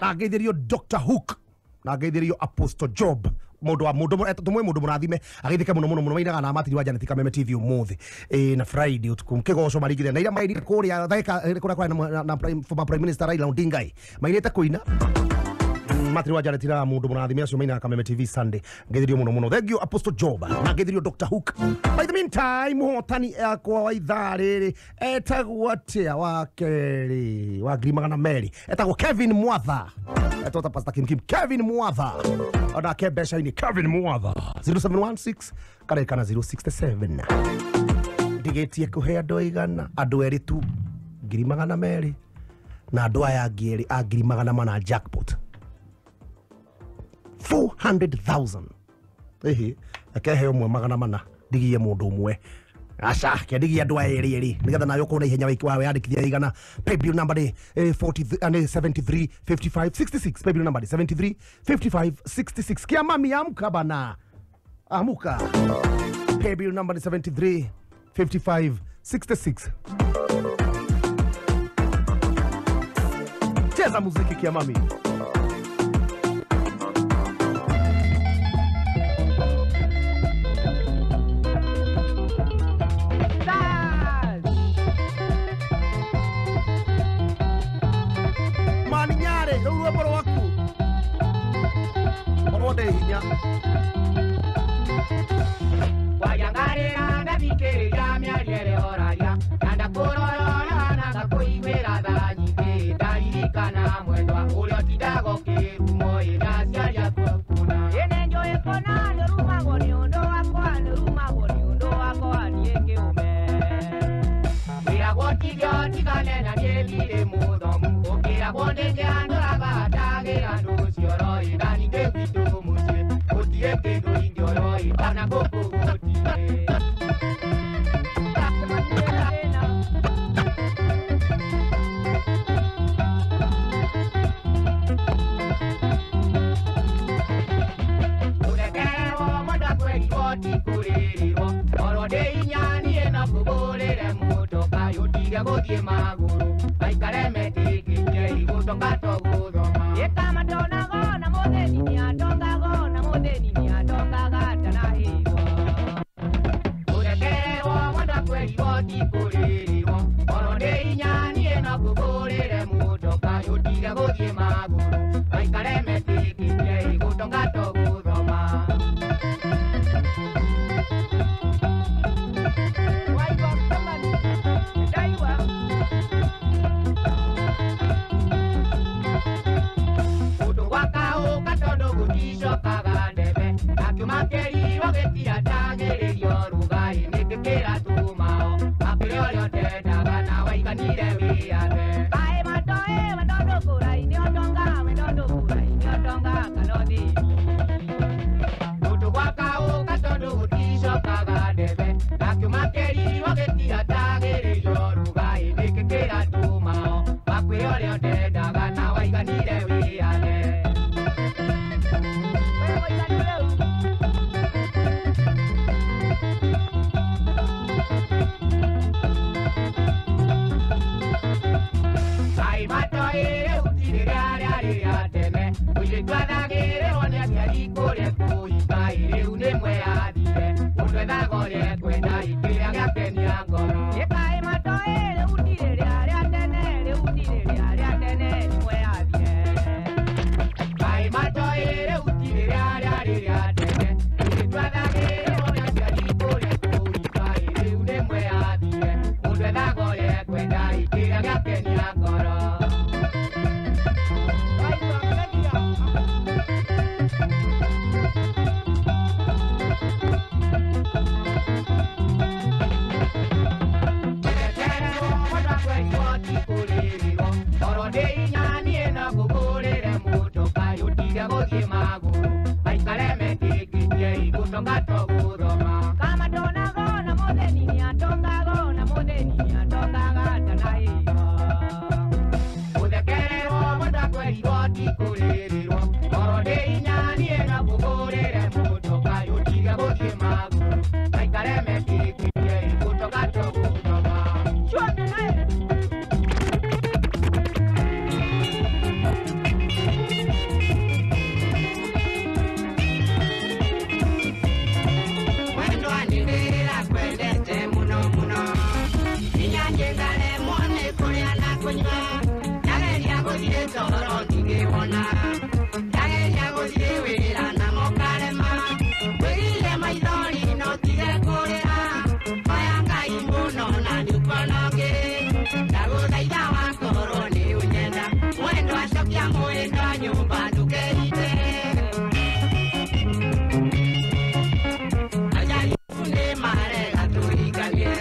Ageithĩrio Dr. Hook na ageithĩrio Apostle Job mundu wa mundu tumwe mundu murathime ageithike muno muno muno mainaga na matiri wa Janet Kameme TV umuthi na Friday utuku kigoco marigire na ira mairire kuria thaika kuria kwa na former Prime Minister Raila Odinga mainite kuina matiri wa Janet na mundu murathime acio mainaga Kameme TV Sunday ngeithirio muno muno. Thank you Apostle Job na ngeithirio Dr. Hook. By the meantime muhotani akwa wa ithaa riri etagwo atia wa keri wa 200,000 etagwo Kevin Mwatha etota Pastor Kim Kim Kevin Mwatha onake mbeca-inĩ Kevin Mwatha 0716 karĩkana 067 ndigĩtie kũhe andũ aigana andũ erĩ tu 200,000 na andũ aya angĩ erĩ a 400,000 jackpot 400,000. Ehe akehe ũmwe 400 ndigie mũndũ ũmwe aca kendigie andũ aya erĩ erĩ nĩgetha nawe ũkorwo na ihenya wa weyandĩkithia igana. Pay bill number nĩ 73 55 66. Pay bill number nĩ 73 55 66. Kia mami amka bana, amuka. Pay bill number nĩ 73 55 66. Cheza muziki kia mami. Wayangarĩra ndathikĩrĩria mĩario ĩrĩa ũraria na ndakũrorora na ngakũiguĩra tha nyingĩ ndaririkana mwendwa ũrĩa ũtindaga ũkĩrumwo ĩ na aciari aku akuna ĩnĩ njũĩ kũna nĩũrumagwo nĩ ũndũ wakwa nĩũrumagwo nĩ ũndũ wakwa niĩ kĩũme wĩragwo tige ũtigane na niĩ ndirĩ mũthomu ũkĩragwo ndĩngĩandũraga ndagĩra andũ cioro ĩ na ningĩ gwitũ mũciĩ gũtirĩ kĩndũ ingĩoyo ĩ kana gũkũ gũtirĩ. Ũrekererwo mũndũ akwerirwo ti kũrĩrĩrwo orwo ndĩ inya niĩ no kũgũrĩre mũtoka ũtige gũthiĩ magũrũ maikare metĩkĩtie igũtonga to gũthoma ĩkamatonago na mũthĩni nĩatongago na mũthĩni nĩatongaga ndanahĩrwo ũrekererwo mũndũ akwerirwo ti kũrĩrĩrwo orwo ndĩ inya niĩ no kũgũrĩre mũtoka ũtige gũthiĩ magũrũ maikare metĩkĩtie igũtonga to gũthoma. Gũticokaga ndebe akiuma kĩrirwo gĩtiatagĩrĩrio rũgai nĩkĩkĩra tumao makĩrĩ ũrĩa ũtendaga na waiganire wĩyathe kaĩ matoĩ wendo ndũkũrai-inĩ ũtonga wendo ndũkũrai-inĩ ũtonga kana ũthĩni kũndũ gwa kaũka tondũ gũticokaga ndebe akiuma kĩrirwo gĩtiatagĩrĩrio rũgai nĩkĩkĩra tumao makwĩre ũrĩa ũtendaga na waiganire wĩyathe. Twathagĩrĩrwo nĩ aciari kũrĩa kũhika rĩu nĩ mweyathire mũndũ ethaga ũrĩa ekwenda kĩrĩa gĩakenia ngoro ĩkaĩ matoĩ rĩu ndirĩ rĩa rĩa tene rĩu ndirĩ rĩa rĩa tene nĩ mweyathire kaĩ matoĩ rĩu ndirĩ rĩa rĩa rĩa tene twathagĩrĩrwo nĩ aciari kũrĩa kũhika rĩu nĩ mweyathire mũndũ ethaga ũrĩa ekwenda kĩrĩa gĩakenia ngoro. toro ndingĩwona ndageria gũthiĩ wĩra na mokarema wĩgire maithori no tige kũrĩra hoya Ngai mũno na nĩũkuona ũngĩ ndagũthaitha wakorwo nĩ ũnyenda mwendwa acokia mwendwa nyũmba ndũkerite aciari aku nĩ marega tũhikanie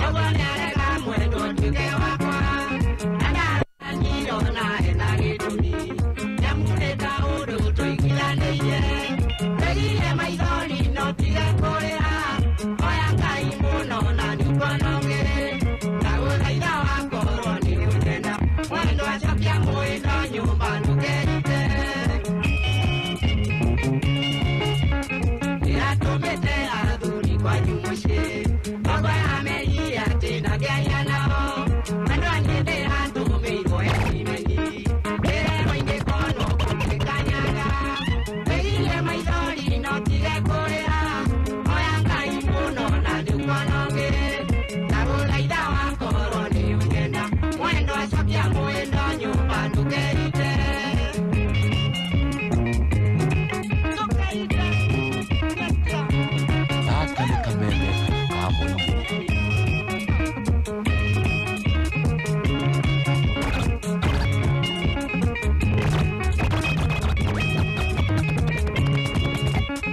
ũguo nĩarega mwendwa ũtuĩke wakwa na ndaranirona ena gĩtũmi nĩamu nĩ kaũndũ tũiguithanĩirie wĩgire maithori no tige kũrĩra hoya Ngai mũno na nĩũkuona ũngĩ ndagũthaitha wakorwo nĩ ũnyenda mwendwa acokia mwendwa nyũmba ndũkerite ndĩratũmĩte athuri kwanyu mũciĩ ũguo amerire atĩ ndangĩaria nao mwendwa niĩ ndĩratũmĩirwo ecimeni ndĩrerwo ingĩkonwo kũngĩkanyaga wĩgire maithori no tige kũrĩra hoya Ngai mũno na nĩũkuona ũngĩ ndagũthaitha wakorwo nĩ ũnyenda mwendwa acokia mwendwa nyũmba ndũkerite. Gaka nĩ kameme ka mũingĩ.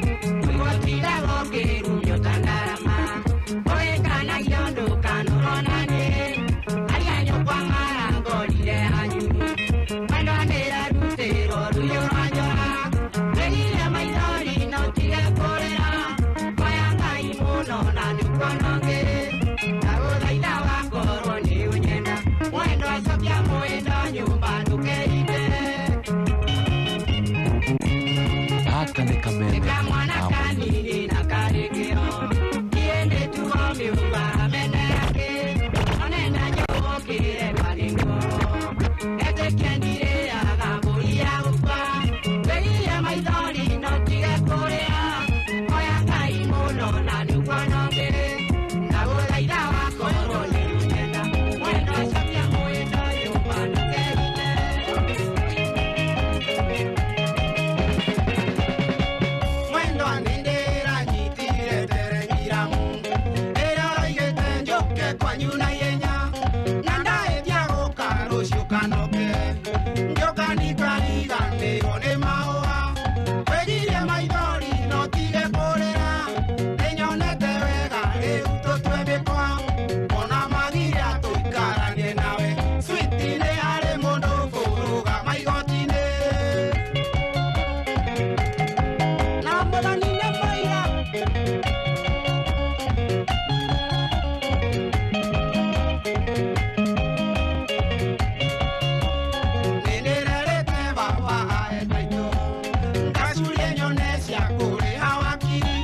Gũtindaga ũkĩrumio ta ndarama ũgĩkanagio ndũkanũrwo na niĩ arĩa nyũkwa marangorire hanyu mwendwa nĩrarutĩrwo rũhiũ rwa njora wĩgire maithori no tige kũrĩra hoya Ngai mũno na nĩũkuona ũngĩ ndagũthaitha wakorwo nĩ ũnyenda mwendwa cokia mwendwa nyũmba ndũkerite. Gaka nĩ kameme Kamwana ka mũingĩ. kanini na karĩkĩo kiendĩtuo mĩũmba mene yake onenda njũkĩre maringo etĩkie ndirĩaga mbũri ya gũkua wĩgire maithori no tige kũrĩra hoya Ngai mũno na nĩũkuona ũngĩ ndagũthaitha wakorwo nĩ ũnyenda mwendwa cokia mwendwa nyũmba ndũkerite. Mwendwa nĩndĩranyitire teregiramu ĩrĩa ũroigĩte njũke kwanyu na ihenya na ndahĩtia gũka rũciũ kanoke njũka nikariganĩrwo nĩ mahũa wĩgirie maithori no tige kũrĩra nĩnyonete wega rĩu tũtue mĩkwa ona magire tũikaranie nawe switi nĩ harĩ mũndũ kũrũgama igoti-inĩ na mũthoni nĩ mũira. Nĩndĩrerĩte baba ae maitũ ngacurie nyone cia kũrĩha wakiri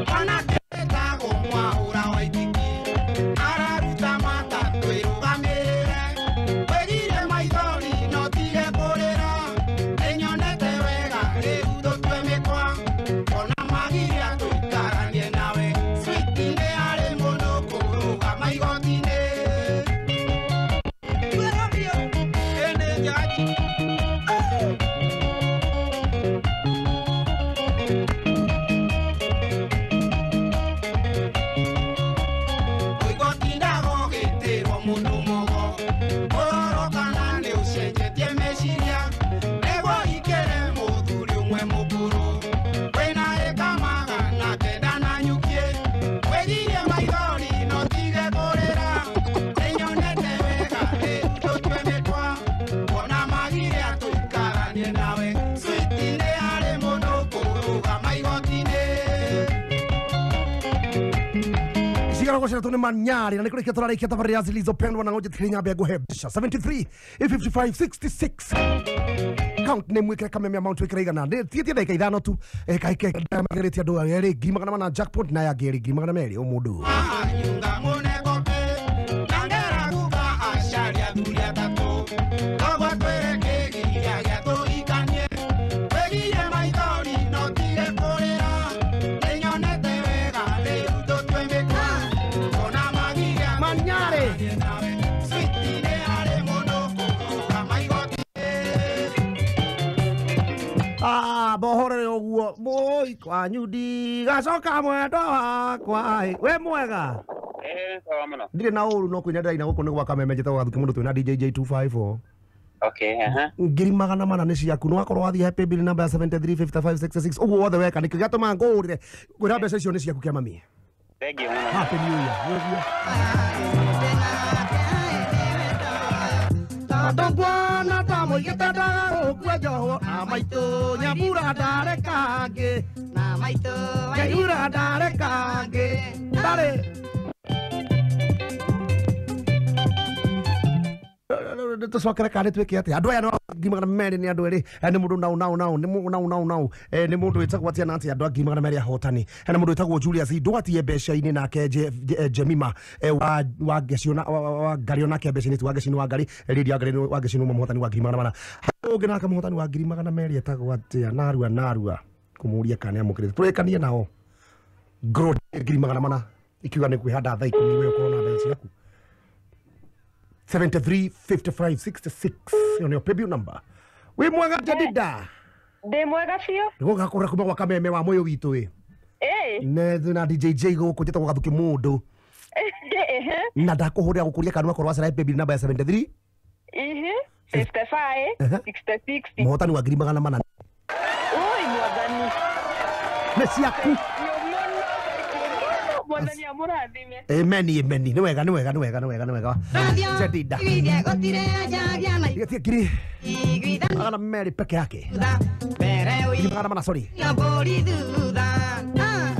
mwanake wĩtagwo Mwaũra wa Itiki araruta matatũ ĩrũgamĩrĩre wĩgire maithori no tige kũrĩra nĩnyonete wega rĩu tũtue mĩkwa ona magire tũikaranie nawe switi nĩ harĩ mũndũ kũrũgama igoti-inĩ. Ene jaji. Ũigotindaga ũgĩtĩrwo mũndũ mũgo ũrorwo kana nĩ ũcenjetie meciria nĩguo ikĩre mũthuri ũmwe mũkũrũ wĩna ĩka magana kenda na nyukie wĩgirie maithori no tige kũrĩra nĩnyonete wega rĩu tũtue mĩkwa kuona magire tũikaranie nawe switi nĩ harĩ mũndũ kũrũgama igoti-inĩ. Cigana gũcera nĩ manyarĩ na nĩ kũrĩkia tũrarĩkia tabarĩra zilizopendwa na ngoja tikiri nyambe nguhe mbeca 73 55 66 count name wikire kameme amount wikire igana tigetie ndagĩka ithano tu kahike mageretie andũ erĩ 400,000 jackpot na yangĩ erĩ 200,000 o mũndũ. Nyunga mũnegoke nangera kuga acaria athuri atatũ koguo twĩre kĩgiria gĩa tũhikanie wĩgirie maithori no tige kũrĩra nĩnyonete wega rĩu tũtue mĩkwa ona magire Manyarĩ. Switi nĩ harĩ mũndũ kũrũgama igoti-inĩ. Oi kwanyu ndigacoka mwendwa wakwa we mwega. Sawa muno. Ndirĩ na ũru no kwĩna ndĩraina gũkũ nĩ gwa Kameme njĩtagwo Gathuki mũndũ twĩna DJ J254. Okay, aha. 400 nĩ ciaku nĩ wakorwo wathiĩ happy bill number 735566 ũguo wothe weka nĩkĩo gĩatũma ngũhũrĩre ngwĩra mbeca icio nĩ ciaku kĩa mami. Thank you muno. Happy New Year. Nĩũguo. Tondũ nguona ta mũigĩte ndagagũkua njohwo na maitũ nyambura ndareka ngĩ na maitũ nyambura ndareka ngĩ ndarĩ tũcokere kana twĩke atĩa andũ aya no 200,000 nĩ andũ erĩ nĩ mũndũ nau nau nau nĩ mũndũ nau nau nau nĩ mũndũ wĩtagwo atĩa na atĩa andũ a 200,000 ahotani hena mũndũ wĩtagwo Julius Ndwatie mbeca-inĩ nake Jemima wa Ngeci wa Ngari onake mbeca-inĩ tu wa Ngeci wa Ngari Lydia Ngari wa Ngeci nĩ mũhotani wa 400,000 ũngĩ nake mũhotani wa 200,000 etagwo atĩa narua narua kũmũria kana nĩamũkĩrĩte tũrĩkanie nao Grod 400,000 ikiuga nĩ kwĩhanda thaa 10 we ũkorwo na mbeca ciaku 73 55 66 iyo nĩyo paybill number. Wĩ mwega Jadida? Ndĩ mwega biũ. Nĩgũgakũra kuma gwa Kameme wa moyo witũ ĩ. Ĩ. Na DJ J gũkũ njĩtagwo Gathuki mũndũ. Na ndakũhũrĩra gũkũria kana wakorwo wacera paybill number ya 73 55 66 mũhotani wa 400,000. Ui mwathani. Nĩ ciaku. Mwathani amũrathime. Amen, amen. Nĩ wega, nĩ wega, nĩ wega, nĩ wega, nĩ wega. Jadida. Ngiri 200 peke yake. 400,000 sorry.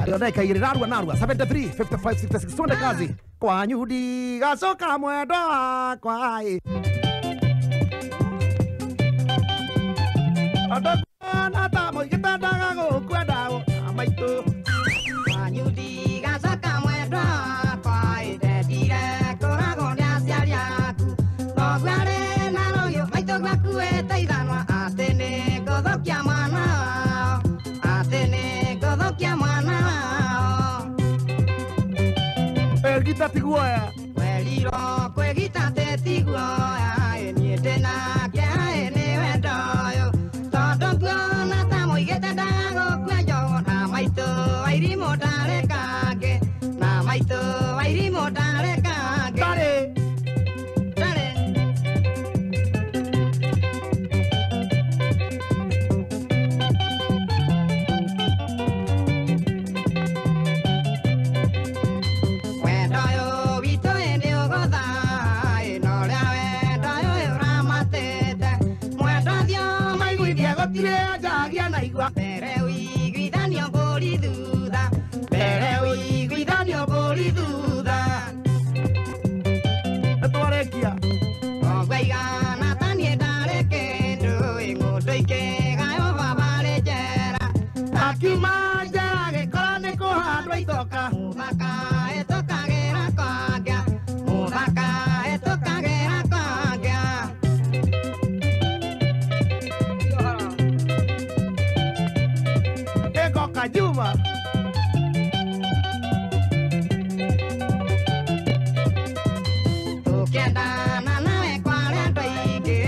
Ndagĩka igĩrĩ narua narua 73 55 66 twende kazi. Kwanyu ndigacoka mwendwa wakwa ĩ. Andũ nguona ta mũigĩte ndagagũkwenda na maitũ. Kwanyu ndigacoka mwendwa wakwa ĩ, ndendire kũragwo nĩ aciari aku. Thoguo arĩ na rũhiũ maitũ gwakuĩte ithanwa atĩ nĩ ngũthũkia mwana wao, atĩ nĩ ngũthũkia mwana wao. Kwĩgita ti guoya. Werirwo kwĩgita atĩ ti guoya ĩ, niĩ ndĩna kĩeha ĩ, nĩ wendo ũyũ. Tondũ nguona ta mũigĩte ndagagũkua njohwo na maitũ wairimũ ndareka ngĩ, na maitũ wairimũ ndareka ngĩ. Ndarĩ. Ndarĩ. Wendo ũyũ witũ ĩ nĩ ũgũthaa ĩ, na ũrĩa wendo ũyũ ũramatĩte. Mwendo ũcio maiguithia gũtirĩ anjagia na igua. Mbere ũiguithanio mbũri thutha, mbere ũiguithanio mbũri thutha. Nĩtwarĩkia. Thoguo aigana ta niĩ ndarĩ kĩndũ ĩ, ng'ũndũ ikĩgaywo baba arĩ njera. Akiuma njera agĩkora nĩ kũhandwo itoka. Mũthaka ĩtũkagĩra kwangĩa, mũthaka ĩtũkagĩra kwangĩa. Ĩgoka Juma. Tũkĩendana nawe kwarĩ andũ aingĩ,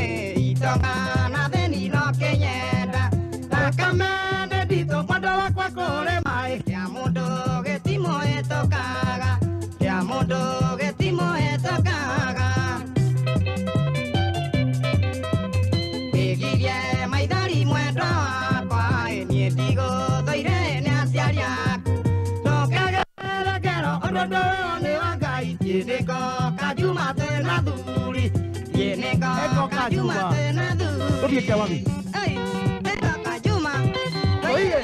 itonga na thĩni no kĩnyenda. Thakame nĩ nditũ mwendwa wakwa kũrĩ maĩ. Kĩa mũndũ gĩtimũhĩtũkaga, kĩa mũndũ gĩtimũhĩtũkaga. Wĩgirie maithori mwendwa wakwa ĩ, niĩ ndigũthũire nĩ aciari aku. Ndũkagere ngero ũndũ ndũĩ nĩ wa Ngai. Niĩ nĩngoka Juma twĩna thuri, niĩ nĩngoka Juma twĩna thuri. Tũthiĩ kĩa wami. Ĩ, nĩngoka Juma. Oiye,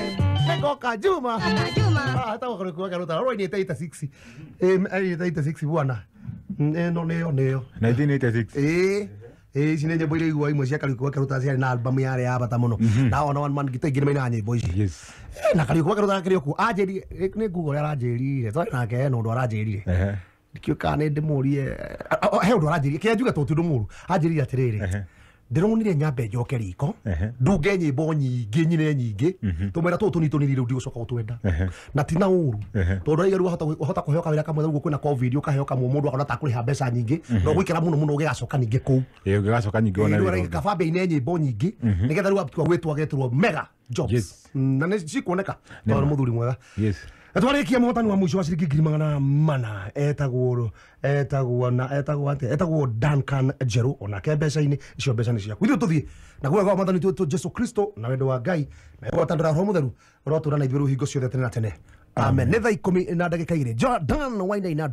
nĩngoka Juma. Nĩngoka Juma. Ah, etagwo Kariũki wa Kĩrũtara. Ũroinĩte 86. Ainĩte 86 bwana. Ĩno nĩyo nĩyo. 1986. Ĩĩ. Ĩĩ ici nĩ nyĩmbo iria igua imwe cia Kariũki wa Kĩrũtara ciarĩ na album yarĩ ya bata mũno. Na ona one man gita ingĩ nĩ mainaga nyĩmbo ici. Yes. Na Kariũki wa Kĩrũtara kĩrĩ o kuo. Anjĩrire nĩ Google ũrĩa aranjĩrire. Twarĩ nake hena ũndũ aranjĩrire. Ndikĩũĩ kana nĩ ndĩmũrie he ũndũ aranjĩrire kĩrĩa njuge to ti ũndũ mũũru. Anjĩrire atĩrĩrĩ ndĩronire nyambe njoke riko ndunge nyĩmbo nyingĩ nyine nyingĩ tũmwĩra tũtũ tũnini tũnini rĩu ndigũcoka gũtwenda na ti na ũru tondũ rĩu wahota kũheo kawĩra kamwe rĩu kwĩna covid ũkaheo kamwe mũndũ akona ta kũrĩha mbeca nyingĩ no gũikara mũno mũno ũgĩgacoka ningĩ kũu Ĩĩ ũngĩgacoka nyingĩ wona rĩu wĩra araiga ũngĩ. kaba ambia ine nyĩmbo nyingĩ nĩgetha rĩu atua gwĩtwo agetĩrwo mega jobs. Yes. Na nĩ cikuoneka Nĩ tondũ nĩ ma. mũthuri mwega. Yes. Na twarĩkia mũhotani wa mũico wa ciringi 400,000 etagwo etagwo na etagwo atĩa, etagwo Duncan Njerũ, onake mbeca-inĩ icio, mbeca nĩ ciaku. Ithuĩ tũthiĩ na guoya gwa mwathani witũ Jesu Kristo na wendo wa Ngai na gwatanĩra Roho Mũtheru ũrotũra na ithuĩ rĩu hingo ciothe tene na tene, amen. Nĩ thaa 12:02. Jordan Wainaina.